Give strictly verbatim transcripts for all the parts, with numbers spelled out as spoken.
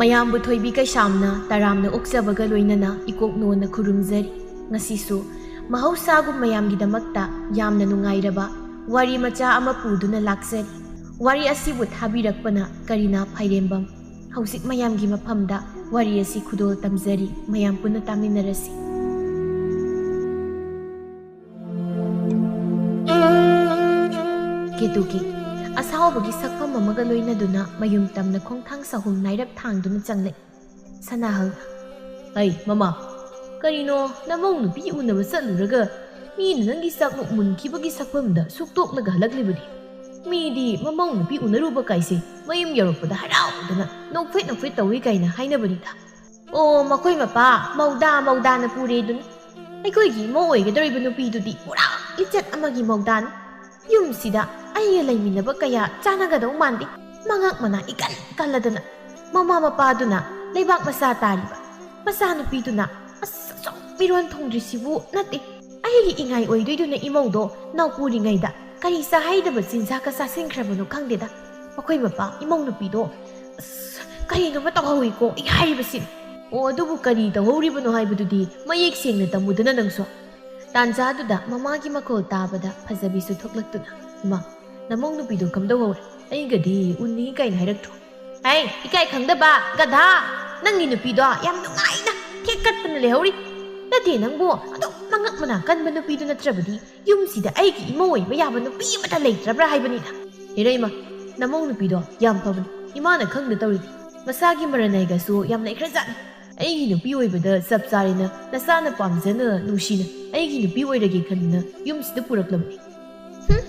ꯃꯌꯥꯝꯕꯨ ꯊꯣꯏꯕꯤ ꯀꯩꯁꯥꯝꯅ ꯇꯔꯥꯝꯅ ꯑꯣꯛꯆꯕꯒ ꯂꯣꯏꯅꯅ ꯏꯀꯣꯛ ꯅꯣꯟꯅ ꯈꯨꯔꯨꯝꯖꯔꯤ꯫ ꯉꯁꯤꯁꯨ ꯃꯍꯧꯁꯥꯒꯨꯝ ꯃꯌꯥꯝꯒꯤꯗꯃꯛꯇ ꯌꯥꯝꯅ ꯅꯨꯡꯉꯥꯏꯔꯕ ꯋꯥꯔꯤ ꯃꯆꯥ ꯑꯃ ꯄꯨꯗꯨꯅ ꯂꯥꯛꯆꯔꯤ꯫ ꯋꯥꯔꯤ ꯑꯁꯤꯕꯨ ꯊꯥꯕꯤꯔꯛꯄꯅ ꯀꯔꯤꯅꯥ ꯐꯥꯏꯔꯦꯝꯕꯝ꯫ ꯍꯧꯖꯤꯛ ꯃꯌꯥꯝꯒꯤ ꯃꯐꯝꯗ ꯋꯥꯔꯤ ꯑꯁꯤ ꯈꯨꯗꯣꯜ ꯇꯝꯖꯔꯤ, ꯃꯌꯥꯝ ꯄꯨꯟꯅ ꯇꯥꯃꯤꯟꯅꯔꯁꯤ꯫ ꯀꯦꯇꯨꯀꯤ ꯑꯁꯥꯎꯕꯒꯤ ꯁꯛꯐꯝ ꯑꯃꯒ ꯂꯣꯏꯅꯗꯨꯅ ꯃꯌꯨꯝ ꯇꯝꯅ ꯈꯣꯡꯊꯥꯡ ꯁꯍꯨꯝ ꯅꯥꯏꯔꯞ ꯊꯥꯡꯗꯨꯅ ꯆꯪꯂꯛꯏ꯫ ꯁꯅꯥꯍꯜꯅ, "ꯑꯩ, ꯃꯃꯥ, ꯀꯔꯤꯅꯣ ꯅꯃꯧ ꯅꯨꯄꯤ ꯎꯅꯕ ꯆꯠꯂꯨꯔꯒ ꯃꯤꯅ ꯅꯪꯒꯤ ꯆꯥꯛꯃꯨꯛ ꯃꯨꯟꯈꯤꯕꯒꯤ ꯁꯛꯐꯝꯗ ꯁꯨꯛꯇꯣꯛꯂꯒ ꯍꯜꯂꯛꯂꯤꯕꯗꯤ? ꯃꯤꯗꯤ ꯃꯃꯧ ꯅꯨꯄꯤ ꯎꯅꯔꯨꯕ ꯀꯥꯏꯁꯦ ꯃꯌꯨꯝ ꯌꯧꯔꯛꯄꯗ ꯍꯔꯥꯎꯗꯅ ꯅꯣꯛꯐꯦꯠ ꯅꯣꯛꯐꯦꯠ ꯇꯧꯏ ꯀꯥꯏꯅ ꯍꯥꯏꯅꯕꯅꯤꯗ꯫ ꯑꯣ, ꯃꯈꯣꯏ ꯃꯄꯥ ꯃꯧꯗꯥ ꯃꯧꯗꯥꯅ ꯄꯨꯔꯦꯗꯨꯅꯤ꯫ ꯑꯩꯈꯣꯏꯒꯤ ꯏꯃꯧ ꯑꯣꯏꯒꯗꯧꯔꯤꯕ ꯅꯨꯄꯤꯗꯨꯗꯤ ꯄꯨꯔꯥ ꯂꯤꯆꯠ ꯑꯃꯒꯤ ꯃꯧꯗꯥꯅꯤ꯫ ꯌꯨꯝꯁꯤꯗ ꯑꯩꯒ ꯂꯩꯃꯤꯟꯅꯕ ꯀꯌꯥ ꯆꯥꯟꯅꯒꯗꯧ ꯃꯥꯟꯗꯦ꯫ ꯃꯉꯛ ꯃꯅꯥ ꯏꯀꯟ ꯀꯜꯂꯗꯅ ꯃꯃꯥ ꯃꯄꯥꯗꯨꯅ ꯂꯩꯕꯥꯛ ꯃꯆꯥ ꯇꯥꯔꯤꯕ ꯃꯆꯥꯅꯨꯄꯤꯗꯨꯅ ꯑꯁ ꯑꯁꯨꯛ ꯃꯤꯔꯣꯟ ꯊꯣꯡꯗ꯭ꯔꯤꯁꯤꯕꯨ ꯅꯠꯇꯦ꯫ ꯑꯩꯒꯤ ꯏꯉꯥꯏ ꯑꯣꯏꯗꯣꯏꯗꯨꯅ ꯏꯃꯧꯗꯣ ꯅꯥꯎꯄꯨꯔꯤꯉꯩꯗ ꯀꯔꯤ ꯆꯥꯍꯩꯗꯕ ꯆꯤꯟꯖꯥꯛꯀ ꯆꯥꯁꯤꯟꯈ꯭ꯔꯕꯅꯣ ꯈꯪꯗꯦꯗ꯫ ꯃꯈꯣꯏ ꯃꯄꯥ ꯏꯃꯧ ꯅꯨꯄꯤꯗꯣ ꯑꯁ ꯀꯔꯤꯅꯣꯃ ꯇꯧꯍꯧꯋꯤꯀꯣ ꯑꯩ ꯍꯥꯏꯔꯤꯕꯁꯤ꯫ ꯑꯣ, ꯑꯗꯨꯕꯨ ꯀꯔꯤ ꯇꯧꯍꯧꯔꯤꯕꯅꯣ ꯍꯥꯏꯕꯗꯨꯗꯤ ꯃꯌꯦꯛ ꯁꯦꯡꯅ ꯇꯝꯃꯨꯗꯅ ꯅꯪꯁꯨ꯫ ꯇꯥꯟꯖꯥꯗꯨꯗ ꯃꯃꯥꯒꯤ ꯃꯈꯣꯜ ꯇꯥꯕꯗ ꯐꯖꯕꯤꯁꯨ ꯊꯣꯛꯂꯛꯇꯨꯅ, "ꯏꯃꯥ, ꯅꯃꯧ ꯅꯨꯄꯤꯗꯣ ꯀꯝꯗꯧꯍꯧꯔꯦ? ꯑꯩꯒꯗꯤ ꯎꯅꯤ ꯀꯥꯏꯅ ꯍꯥꯏꯔꯛꯇ꯭ꯔꯣ?" "ꯍꯩ, ꯏꯀꯥꯏ ꯈꯪꯗꯕ ꯒꯙꯥ! ꯅꯪꯒꯤ ꯅꯨꯄꯤꯗꯣ ꯌꯥꯝ ꯅꯨꯡꯉꯥꯏꯅ ꯊꯦꯛꯀꯠꯇꯅ ꯂꯩꯍꯧꯔꯤ꯫ ꯅꯠꯇꯦ, ꯅꯪꯕꯨ ꯑꯗꯨꯛ ꯃꯉꯛ ꯃꯅꯥ ꯀꯟꯕ ꯅꯨꯄꯤꯗꯨ ꯅꯠꯇ꯭ꯔꯕꯗꯤ ꯌꯨꯝꯁꯤꯗ ꯑꯩꯒꯤ ꯏꯃꯧ ꯑꯣꯏꯕ ꯌꯥꯕ ꯅꯨꯄꯤ ꯑꯃꯠꯇ ꯂꯩꯇ꯭ꯔꯕ꯭ꯔꯥ ꯍꯥꯏꯕꯅꯤꯗ꯫ ꯍꯦꯔꯩꯃ, ꯅꯃꯧ ꯅꯨꯄꯤꯗꯣ ꯌꯥꯝ ꯐꯕꯅꯤ꯫ ꯏꯃꯥꯅ ꯈꯪꯗ ꯇꯧꯔꯤꯅꯤ꯫ ꯃꯁꯥꯒꯤ ꯃꯔꯟ ꯅꯥꯏꯒꯁꯨ ꯌꯥꯝ ꯂꯩꯈ꯭ꯔꯖꯥꯠꯅꯤ꯫ ꯑꯩꯒꯤ ꯅꯨꯄꯤ ꯑꯣꯏꯕꯗ ꯆꯞ ꯆꯥꯔꯦꯅ ꯅꯆꯥꯅ ꯄꯥꯝꯖꯅ ꯅꯨꯡꯁꯤꯅ ꯑꯩꯒꯤ ꯅꯨꯄꯤ ꯑꯣꯏꯔꯒꯦ ꯈꯟꯗꯨꯅ ꯌꯨꯝꯁꯤꯗ ꯄꯨꯔꯛꯂꯕꯅꯤ꯫ ꯍꯨꯝ,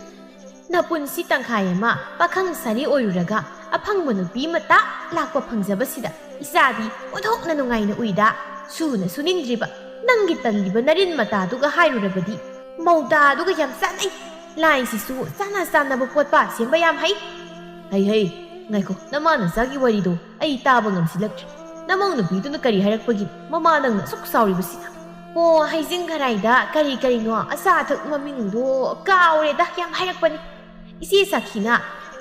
ꯅꯄꯨꯟꯁꯤ ꯇꯪꯈꯥꯏ ꯑꯃ ꯄꯥꯈꯪ ꯁꯥꯔꯤ ꯑꯣꯏꯔꯨꯔꯒ ꯑꯐꯪꯕ ꯅꯨꯄꯤ ꯑꯃꯇ ꯂꯥꯛꯄ ꯐꯪꯖꯕꯁꯤꯗ ꯏꯆꯥꯗꯤ ꯑꯣꯟꯊꯣꯛꯅ ꯅꯨꯡꯉꯥꯏꯅ ꯎꯏꯗ꯫ ꯁꯨꯅ ꯁꯨꯅꯤꯡꯗ꯭ꯔꯤꯕ ꯅꯪꯒꯤ ꯇꯜꯂꯤꯕ ꯅꯔꯤꯟ ꯃꯇꯥꯗꯨꯒ ꯍꯥꯏꯔꯨꯔꯕꯗꯤ ꯃꯧꯗꯥꯗꯨꯒ ꯌꯥꯝ ꯆꯥꯟꯅꯩ꯫ ꯂꯥꯏꯁꯤꯁꯨ ꯆꯥꯟꯅ ꯆꯥꯟꯅꯕ ꯄꯣꯠꯄꯥ ꯁꯦꯝꯕ ꯌꯥꯝ ꯍꯩ꯫" "ꯍꯩ ꯍꯩ, ꯉꯥꯏꯈꯣ, ꯅꯃꯥ ꯅꯆꯥꯒꯤ ꯋꯥꯔꯤꯗꯣ ꯑꯩ ꯇꯥꯕ ꯉꯝꯁꯤꯜꯂꯛꯇ꯭ꯔꯦ꯫ ꯅꯃꯧ ꯅꯨꯄꯤꯗꯨꯅ ꯀꯔꯤ ꯍꯥꯏꯔꯛꯄꯒꯤ ꯃꯃꯥ ꯅꯪꯅ ꯑꯁꯨꯛ ꯁꯥꯎꯔꯤꯕꯁꯤꯅ?" "ꯑꯣ, ꯍꯩꯖꯤꯡ ꯈꯔꯥꯏꯗ ꯀꯔꯤ ꯀꯔꯤꯅꯣ ꯑꯆꯥ ꯑꯊꯛ ꯃꯃꯤꯡꯗꯣ ꯀꯥꯎꯔꯦꯗ, ꯌꯥꯝ ꯍꯥꯏꯔꯛꯄꯅꯤ꯫ ꯏꯆꯦ ꯁꯥꯈꯤꯅ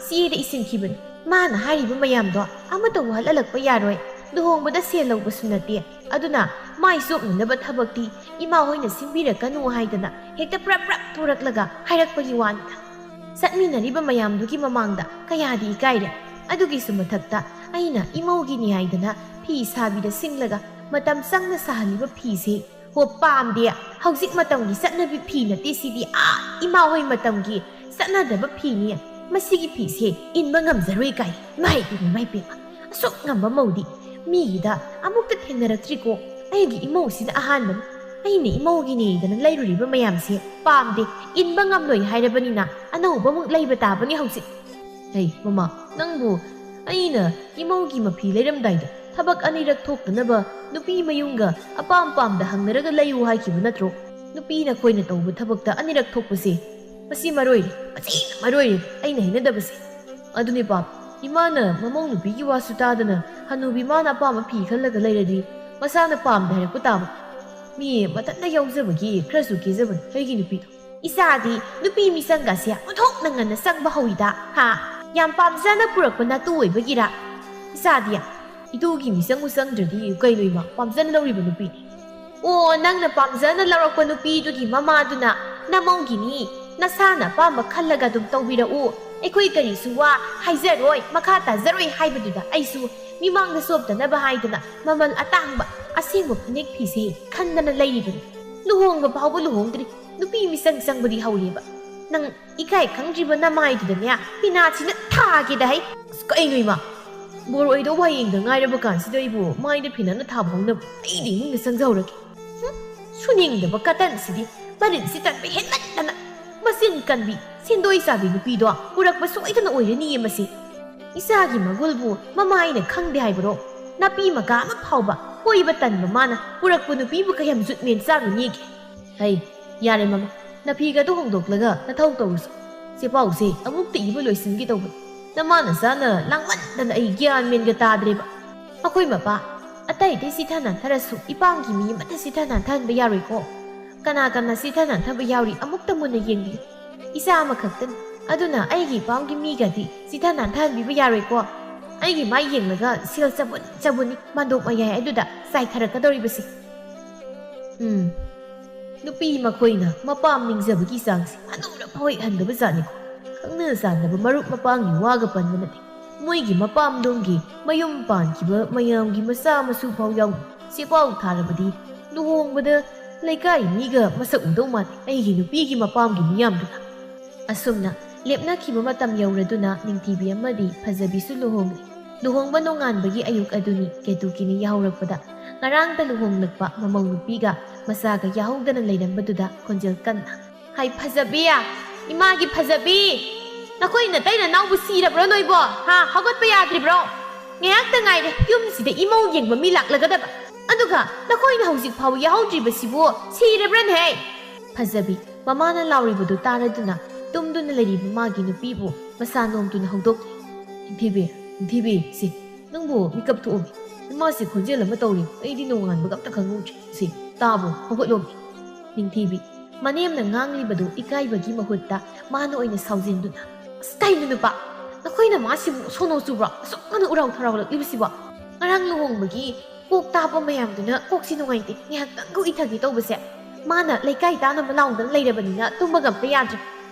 ꯆꯦꯗ ꯏꯁꯤꯟꯈꯤꯕꯅꯤ꯫ ꯃꯥꯅ ꯍꯥꯏꯔꯤꯕ ꯃꯌꯥꯝꯗꯣ ꯑꯃꯠꯇ ꯋꯥꯠꯍꯜꯂꯛꯄ ꯌꯥꯔꯣꯏ꯫ ꯂꯨꯍꯣꯡꯕꯗ ꯁꯦꯜ ꯂꯧꯕꯁꯨ ꯅꯠꯇꯦ꯫ ꯑꯗꯨꯅ ꯃꯥꯏ ꯆꯣꯞꯅꯅꯕ ꯊꯕꯛꯇꯤ ꯏꯃꯥ ꯍꯣꯏꯅ ꯁꯤꯟꯕꯤꯔꯛꯀꯅꯨ ꯍꯥꯏꯗꯅ ꯍꯦꯛꯇ ꯄ꯭ꯔꯞ ꯄ꯭ꯔꯞ ꯄꯨꯔꯛꯂꯒ ꯍꯥꯏꯔꯛꯄꯒꯤ ꯋꯥꯅꯤꯗ꯫ ꯆꯠꯃꯤꯟꯅꯔꯤꯕ ꯃꯌꯥꯝꯗꯨꯒꯤ ꯃꯃꯥꯡꯗ ꯀꯌꯥꯗꯤ ꯏꯀꯥꯏꯔꯦ꯫ ꯑꯗꯨꯒꯤꯁꯨ ꯃꯊꯛꯇ ꯑꯩꯅ ꯏꯃꯧꯒꯤꯅꯤ ꯍꯥꯏꯗꯅ ꯐꯤ ꯁꯥꯕꯤꯗ ꯁꯤꯡꯂꯒ ꯃꯇꯝ ꯆꯪꯅ ꯁꯥꯍꯜꯂꯤꯕ ꯐꯤꯁꯦ ꯍꯣ ꯄꯥꯝꯗꯦ꯫ ꯍꯧꯖꯤꯛ ꯃꯇꯝꯒꯤ ꯆꯠꯅꯕꯤ ꯐꯤ ꯅꯠꯇꯦ ꯁꯤꯗꯤ, ꯑꯥ ꯏꯃꯥ ꯍꯣꯏ ꯃꯇꯝꯒꯤ ꯆꯠꯅꯗꯕ ꯐꯤꯅꯤ꯫ ꯃꯁꯤꯒꯤ ꯐꯤꯁꯦ ꯏꯟꯕ ꯉꯝꯖꯔꯣꯏ ꯀꯥꯏ꯫ ꯏꯃꯥꯏ ꯄꯦꯝꯃ, ꯏꯃꯥꯏ ꯄꯦꯝꯃ, ꯑꯁꯨꯛ ꯉꯝꯕ ꯃꯧꯗꯤ ꯃꯤꯒꯤꯗ ꯑꯃꯨꯛꯇ ꯊꯦꯡꯅꯔꯛꯇ꯭ꯔꯤꯀꯣ꯫ ꯑꯩꯒꯤ ꯏꯃꯧꯁꯤꯅ ꯑꯍꯥꯟꯕꯅꯤ꯫ ꯑꯩꯅ ꯏꯃꯧꯒꯤꯅꯦꯗꯅ ꯂꯩꯔꯨꯔꯤꯕ ꯃꯌꯥꯝꯁꯦ ꯄꯥꯝꯗꯦ, ꯏꯟꯕ ꯉꯝꯂꯣꯏ ꯍꯥꯏꯔꯕꯅꯤꯅ ꯑꯅꯧꯕꯃꯨꯛ ꯂꯩꯕ ꯇꯥꯕꯅꯤ ꯍꯧꯖꯤꯛ꯫ ꯍꯩ ꯃꯃꯥ, ꯅꯪꯕꯨ ꯑꯩꯅ ꯏꯃꯧꯒꯤ ꯃꯐꯤ ꯂꯩꯔꯝꯗꯥꯏꯗ ꯊꯕꯛ ꯑꯅꯤꯔꯛ ꯊꯣꯛꯇꯅꯕ ꯅꯨꯄꯤ ꯃꯌꯨꯝꯒ ꯑꯄꯥꯝ ꯄꯥꯝꯗ ꯍꯪꯅꯔꯒ ꯂꯩꯌꯨ ꯍꯥꯏꯈꯤꯕ ꯅꯠꯇ꯭ꯔꯣ? ꯅꯨꯄꯤ ꯅꯈꯣꯏꯅ ꯇꯧꯕ ꯊꯕꯛꯇ ꯑꯅꯤꯔꯛ ꯊꯣꯛꯄꯁꯦ ꯃꯁꯤ ꯃꯔꯣꯏꯔꯦ, ꯃꯁꯤꯅ ꯃꯔꯣꯏꯔꯦ ꯑꯩꯅ ꯍꯩꯅꯗꯕꯁꯦ꯫ ꯑꯗꯨꯅꯦ ꯄꯥꯞ, ꯏꯃꯥꯅ ꯃꯃꯧ ꯅꯨꯄꯤꯒꯤ ꯋꯥꯁꯨ ꯇꯥꯗꯅ ꯍꯅꯨꯕꯤ ꯃꯥꯅ ꯑꯄꯥꯝꯕ ꯐꯤ ꯈꯜꯂꯒ ꯂꯩꯔꯗꯤ ꯃꯁꯥꯅ ꯄꯥꯝꯗꯦ ꯍꯥꯏꯔꯛꯄ ꯇꯥꯕ꯫ ꯃꯤ ꯃꯊꯟꯇ ꯌꯥꯎꯖꯕꯒꯤ ꯈꯔꯁꯨ ꯀꯦꯖꯕꯅꯤ ꯑꯩꯒꯤ ꯅꯨꯄꯤꯗꯣ꯫ ꯏꯆꯥꯗꯤ ꯅꯨꯄꯤ ꯃꯤꯆꯪꯒꯁꯦ ꯑꯣꯟꯊꯣꯛꯅ ꯉꯟꯅ ꯆꯪꯕ ꯍꯧꯏꯗ꯫ ꯍꯥ? ꯌꯥꯝ ꯄꯥꯝꯖꯅ ꯄꯨꯔꯛꯄ ꯅꯇꯨ ꯑꯣꯏꯕꯒꯤꯔ? ꯏꯆꯥꯗꯤ ꯏꯇꯨꯒꯤ ꯃꯤꯆꯪꯕꯨ ꯆꯪꯗ꯭ꯔꯗꯤ ꯀꯩꯅꯣ ꯏꯃꯥ, ꯄꯥꯝꯖꯅ ꯂꯧꯔꯤꯕ ꯅꯨꯄꯤꯅꯤ꯫ ꯑꯣ, ꯅꯪꯅ ꯄꯥꯝꯖꯅ ꯂꯧꯔꯛꯄ ꯅꯨꯄꯤꯗꯨꯒꯤ ꯃꯃꯥꯗꯨꯅ ꯅꯃꯧꯒꯤꯅꯤ, ꯅꯁꯥꯅ ꯑꯄꯥꯝꯕ ꯈꯜꯂꯒ ꯑꯗꯨꯝ ꯇꯧꯕꯤꯔꯛꯎ, ꯑꯩꯈꯣꯏ ꯀꯔꯤꯁꯨ ꯋꯥ ꯍꯥꯏꯖꯔꯣꯏ, ꯃꯈꯥ ꯇꯥꯖꯔꯣꯏ ꯍꯥꯏꯕꯗꯨꯗ ꯑꯩꯁꯨ ꯃꯤꯃꯥꯡꯗ ꯆꯣꯞꯇꯅꯕ ꯍꯥꯏꯗꯅ ꯃꯃꯜ ꯑꯇꯥꯡꯕ ꯑꯁꯦꯡꯕ ꯐꯅꯦꯛ ꯐꯤꯁꯦ ꯈꯟꯗꯅ ꯂꯩꯔꯤꯕꯅꯤ꯫ ꯂꯨꯍꯣꯡꯕ ꯐꯥꯎꯕ ꯂꯨꯍꯣꯡꯗ꯭ꯔꯤ, ꯅꯨꯄꯤ ꯃꯤꯆꯪ ꯆꯪꯕꯗꯤ ꯍꯧꯔꯦꯕ꯫ ꯅꯪ ꯏꯀꯥꯏ ꯈꯪꯗ꯭ꯔꯤꯕ ꯅꯃꯥꯏꯗꯨꯗꯅꯦ ꯐꯤꯅꯥꯁꯤꯅ ꯊꯥꯒꯦꯗ ꯍꯩ꯫ ꯑꯁ, ꯀꯩꯅꯣ ꯏꯃꯥ? ꯕꯣꯔ ꯑꯣꯏꯗꯧꯕ ꯍꯌꯦꯡꯗ ꯉꯥꯏꯔꯕ ꯀꯥꯟꯁꯤꯗ ꯑꯩꯕꯨ ꯃꯥꯏꯗ ꯐꯤꯅꯥꯅ ꯊꯥꯕ ꯍꯧꯅꯕ ꯑꯩꯗꯤ ꯏꯃꯨꯡꯗ ꯆꯪꯖꯍꯧꯔꯒꯦ꯫ ꯍꯨꯝ, ꯁꯨꯅꯤꯡꯗꯕ ꯀꯇꯟꯁꯤꯗꯤ ꯃꯔꯤꯟꯁꯤ ꯇꯟꯕ ꯍꯦꯟꯃꯟꯗꯅ꯫ ꯃꯆꯤꯟ ꯀꯟꯕꯤ ꯁꯦꯟꯗꯣꯏ ꯆꯥꯕꯤ ꯅꯨꯄꯤꯗꯣ ꯄꯨꯔꯛꯄ ꯁꯣꯏꯗꯅ ꯑꯣꯏꯔꯅꯤꯌꯦ ꯃꯁꯤ꯫ ꯏꯆꯥꯒꯤ ꯃꯒꯨꯜꯕꯨ ꯃꯃꯥꯏꯅ ꯈꯪꯗꯦ ꯍꯥꯏꯕꯔꯣ? ꯅꯥꯄꯤ ꯃꯀꯥ ꯑꯃ ꯐꯥꯎꯕ ꯀꯣꯏꯕ ꯇꯟꯕ ꯃꯥꯅ ꯄꯨꯔꯛꯄ ꯅꯨꯄꯤꯕꯨ ꯀꯌꯥꯝ ꯖꯨꯠ ꯃꯦꯟ ꯆꯥꯔꯨꯅꯤꯒꯦ? ꯍꯩ, ꯌꯥꯔꯦ ꯃꯃꯥ, ꯅꯥꯄꯤꯒꯗꯣ ꯍꯣꯡꯗꯣꯛꯂꯒ ꯅꯊꯧ ꯇꯧꯔꯨꯁꯤ꯫ ꯆꯦ ꯄꯥꯎꯁꯦ ꯑꯃꯨꯛꯇ ꯏꯕ ꯂꯣꯏꯁꯤꯟꯒꯦ ꯇꯧꯕꯅꯤ꯫ ꯅꯃꯥ ꯅꯆꯥꯅ ꯂꯥꯡꯃꯟꯗꯅ ꯑꯩ ꯒ꯭ꯌꯥꯟ ꯃꯦꯟꯒ ꯇꯥꯗ꯭ꯔꯦꯕ꯫ ꯑꯩꯈꯣꯏ ꯃꯄꯥ ꯑꯇꯩ ꯑꯇꯩ ꯆꯤꯊ ꯅꯥꯟꯊꯔꯁꯨ ꯏꯄꯥꯝꯒꯤ ꯃꯤ ꯑꯃꯠꯇ ꯆꯤꯊ ꯅꯥꯟꯊꯍꯟꯕ ꯌꯥꯔꯣꯏꯀꯣ꯫ ꯀꯅꯥ ꯀꯅꯥ ꯆꯤꯊ ꯅꯥꯟꯊꯕ ꯌꯥꯎꯔꯤ ꯑꯃꯨꯛꯇ ꯃꯨꯟꯅ ꯌꯦꯡꯕꯤꯌꯨ꯫ ꯏꯆꯥ ꯑꯃꯈꯛꯇꯅꯤ꯫ ꯑꯗꯨꯅ ꯑꯩꯒꯤ ꯏꯄꯥꯝꯒꯤ ꯃꯤꯒꯗꯤ ꯆꯤꯊ ꯅꯥꯟꯊꯍꯟꯕꯤꯕ ꯌꯥꯔꯣꯏꯀꯣ꯫ ꯑꯩꯒꯤ ꯃꯥꯏ ꯌꯦꯡꯂꯒ ꯁꯦꯜ ꯆꯕꯨꯟ ꯆꯕꯨꯟꯅꯤ ꯃꯥꯟꯗꯣꯞ ꯃꯌꯥꯏ ꯑꯗꯨꯗ ꯆꯥꯏꯊꯔꯛꯀꯗꯧꯔꯤꯕꯁꯤ꯫ ꯎꯝ, ꯅꯨꯄꯤ ꯃꯈꯣꯏꯅ ꯃꯄꯥꯝ ꯅꯤꯡꯖꯕꯒꯤ ꯆꯥꯡꯁꯤ ꯍꯅꯨꯔꯐꯥꯎ ꯍꯦꯛ ꯍꯟꯗꯕ ꯖꯥꯠꯅꯤꯀꯣ꯫ ꯈꯪꯅ ꯆꯥꯟꯅꯕ ꯃꯔꯨꯞ ꯃꯄꯥꯡꯒꯤ ꯋꯥꯒ ꯄꯟꯕ ꯅꯠꯇꯦ꯫ ꯃꯣꯏꯒꯤ ꯃꯄꯥꯝꯂꯣꯝꯒꯤ ꯃꯌꯨꯝ ꯄꯥꯟꯈꯤꯕ ꯃꯌꯥꯝꯒꯤ ꯃꯆꯥ ꯃꯁꯨ ꯐꯥꯎ ꯌꯥꯎꯅ ꯆꯦꯄꯥꯎ ꯊꯥꯔꯕꯗꯤ ꯂꯨꯍꯣꯡꯕꯗ ꯂꯩꯀꯥꯏ ꯃꯤꯒ ꯃꯁꯛ ꯎꯗꯧ ꯃꯥꯜꯂꯤ ꯑꯩꯒꯤ ꯅꯨꯄꯤꯒꯤ ꯃꯄꯥꯝꯒꯤ ꯃꯤꯌꯥꯝꯗꯨꯅ꯫ ꯑꯁꯨꯝꯅ ꯂꯦꯞꯅꯈꯤꯕ ꯃꯇꯝ ꯌꯧꯔꯗꯨꯅ ꯅꯤꯡꯊꯤꯕꯤ ꯑꯃꯗꯤ ꯐꯖꯕꯤꯁꯨ ꯂꯨꯍꯣꯡꯂꯤ꯫ ꯂꯨꯍꯣꯡꯕ ꯅꯣꯡꯉꯥꯟꯕꯒꯤ ꯑꯌꯨꯛ ꯑꯗꯨꯅꯤ ꯀꯦꯇꯨꯀꯤꯅꯤ ꯌꯥꯍꯧꯔꯛꯄꯗ ꯉꯔꯥꯡꯇ ꯂꯨꯍꯣꯡꯂꯛꯄ ꯃꯃꯧ ꯅꯨꯄꯤꯒ ꯃꯆꯥꯒ ꯌꯥꯍꯧꯗꯅ ꯂꯩꯔꯝꯕꯗꯨꯗ ꯈꯣꯟꯖꯦꯜ ꯀꯟꯅ, "ꯍꯥꯏ ꯐꯖꯕꯤ, ꯏꯃꯥꯒꯤ ꯐꯖꯕꯤ, ꯅꯈꯣꯏ ꯅꯇꯩ ꯅꯅꯥꯎꯕꯨ ꯁꯤꯔꯕ꯭ꯔꯣ ꯅꯣꯏꯕꯣ? ꯍꯥ, ꯍꯧꯒꯠꯄ ꯌꯥꯗ꯭ꯔꯤꯕ꯭ꯔꯣ? ꯉꯥꯏꯍꯥꯛꯇ ꯉꯥꯏꯔꯦ ꯌꯨꯝꯁꯤꯗ ꯏꯃꯧ ꯌꯦꯡꯕ ꯃꯤ ꯂꯥꯛꯂꯒꯗꯕ꯫ ꯑꯗꯨꯒ ꯅꯈꯣꯏꯅ ꯍꯧꯖꯤꯛ ꯐꯥꯎꯕ ꯌꯥꯍꯧꯗ꯭ꯔꯤꯕꯁꯤꯕꯨ ꯁꯤꯔꯕ꯭ꯔꯅꯦꯍꯦ?" ꯐꯖꯕꯤ ꯃꯃꯥꯅ ꯂꯥꯎꯔꯤꯕꯗꯨ ꯇꯥꯔꯗꯨꯅ ꯇꯨꯝꯗꯨꯅ ꯂꯩꯔꯤꯕ ꯃꯥꯒꯤ ꯅꯨꯄꯤꯕꯨ ꯃꯁꯥ ꯅꯣꯝꯗꯨꯅ ꯍꯧꯗꯣꯛꯂꯤ꯫ "ꯅꯤꯡꯊꯤꯕꯤ, ꯅꯤꯡꯊꯤꯕꯤ, ꯁꯤ ꯅꯪꯕꯨ ꯃꯤꯀꯞ ꯊꯣꯛꯑꯣꯃꯤ꯫ ꯏꯃꯥꯁꯤ ꯈꯣꯟꯖꯦꯜ ꯑꯃ ꯇꯧꯔꯤ, ꯑꯩꯗꯤ ꯅꯣꯡꯉꯥꯟꯕꯒ ꯑꯝꯇ ꯈꯪꯍꯧꯗ꯭ꯔꯦ꯫ ꯁꯤ ꯇꯥꯕ꯭ꯔꯣ? ꯍꯧꯒꯠꯂꯣꯃꯤ꯫" ꯅꯤꯡꯊꯤꯕꯤ ꯃꯅꯦꯝꯅ ꯉꯥꯡꯂꯤꯕꯗꯨ ꯏꯀꯥꯏꯕꯒꯤ ꯃꯍꯨꯠꯇ ꯃꯥꯅ ꯑꯣꯏꯅ ꯁꯥꯎꯖꯤꯟꯗꯨꯅ, "ꯑꯁ, ꯀꯩꯅꯣ ꯅꯨꯄꯥ, ꯅꯈꯣꯏ ꯅꯃꯥꯁꯤꯕꯨ ꯁꯣꯅꯣ ꯆꯨꯕ꯭ꯔꯣ? ꯑꯁꯨꯛ ꯉꯟꯅ ꯎꯔꯥꯎ ꯊꯔꯥꯎꯂꯛꯂꯤꯕꯁꯤꯕꯣ? ꯉꯔꯥꯡ ꯂꯨꯍꯣꯡꯕꯒꯤ ꯀꯣꯛ ꯇꯥꯕ ꯃꯌꯥꯝꯗꯨꯅ ꯀꯣꯛꯁꯤ ꯅꯨꯡꯉꯥꯏꯇꯦ꯫ ꯉꯥꯏꯍꯥꯛꯇꯪ ꯎꯏꯊꯒꯦ ꯇꯧꯕꯁꯦ ꯃꯥꯅ ꯂꯩꯀꯥꯏ ꯇꯥꯅꯕ ꯂꯥꯎꯗꯅ ꯂꯩꯔꯕꯅꯤꯅ ꯇꯨꯝꯕꯒ ꯑꯝꯇ ꯌꯥꯗ꯭ꯔꯦ꯫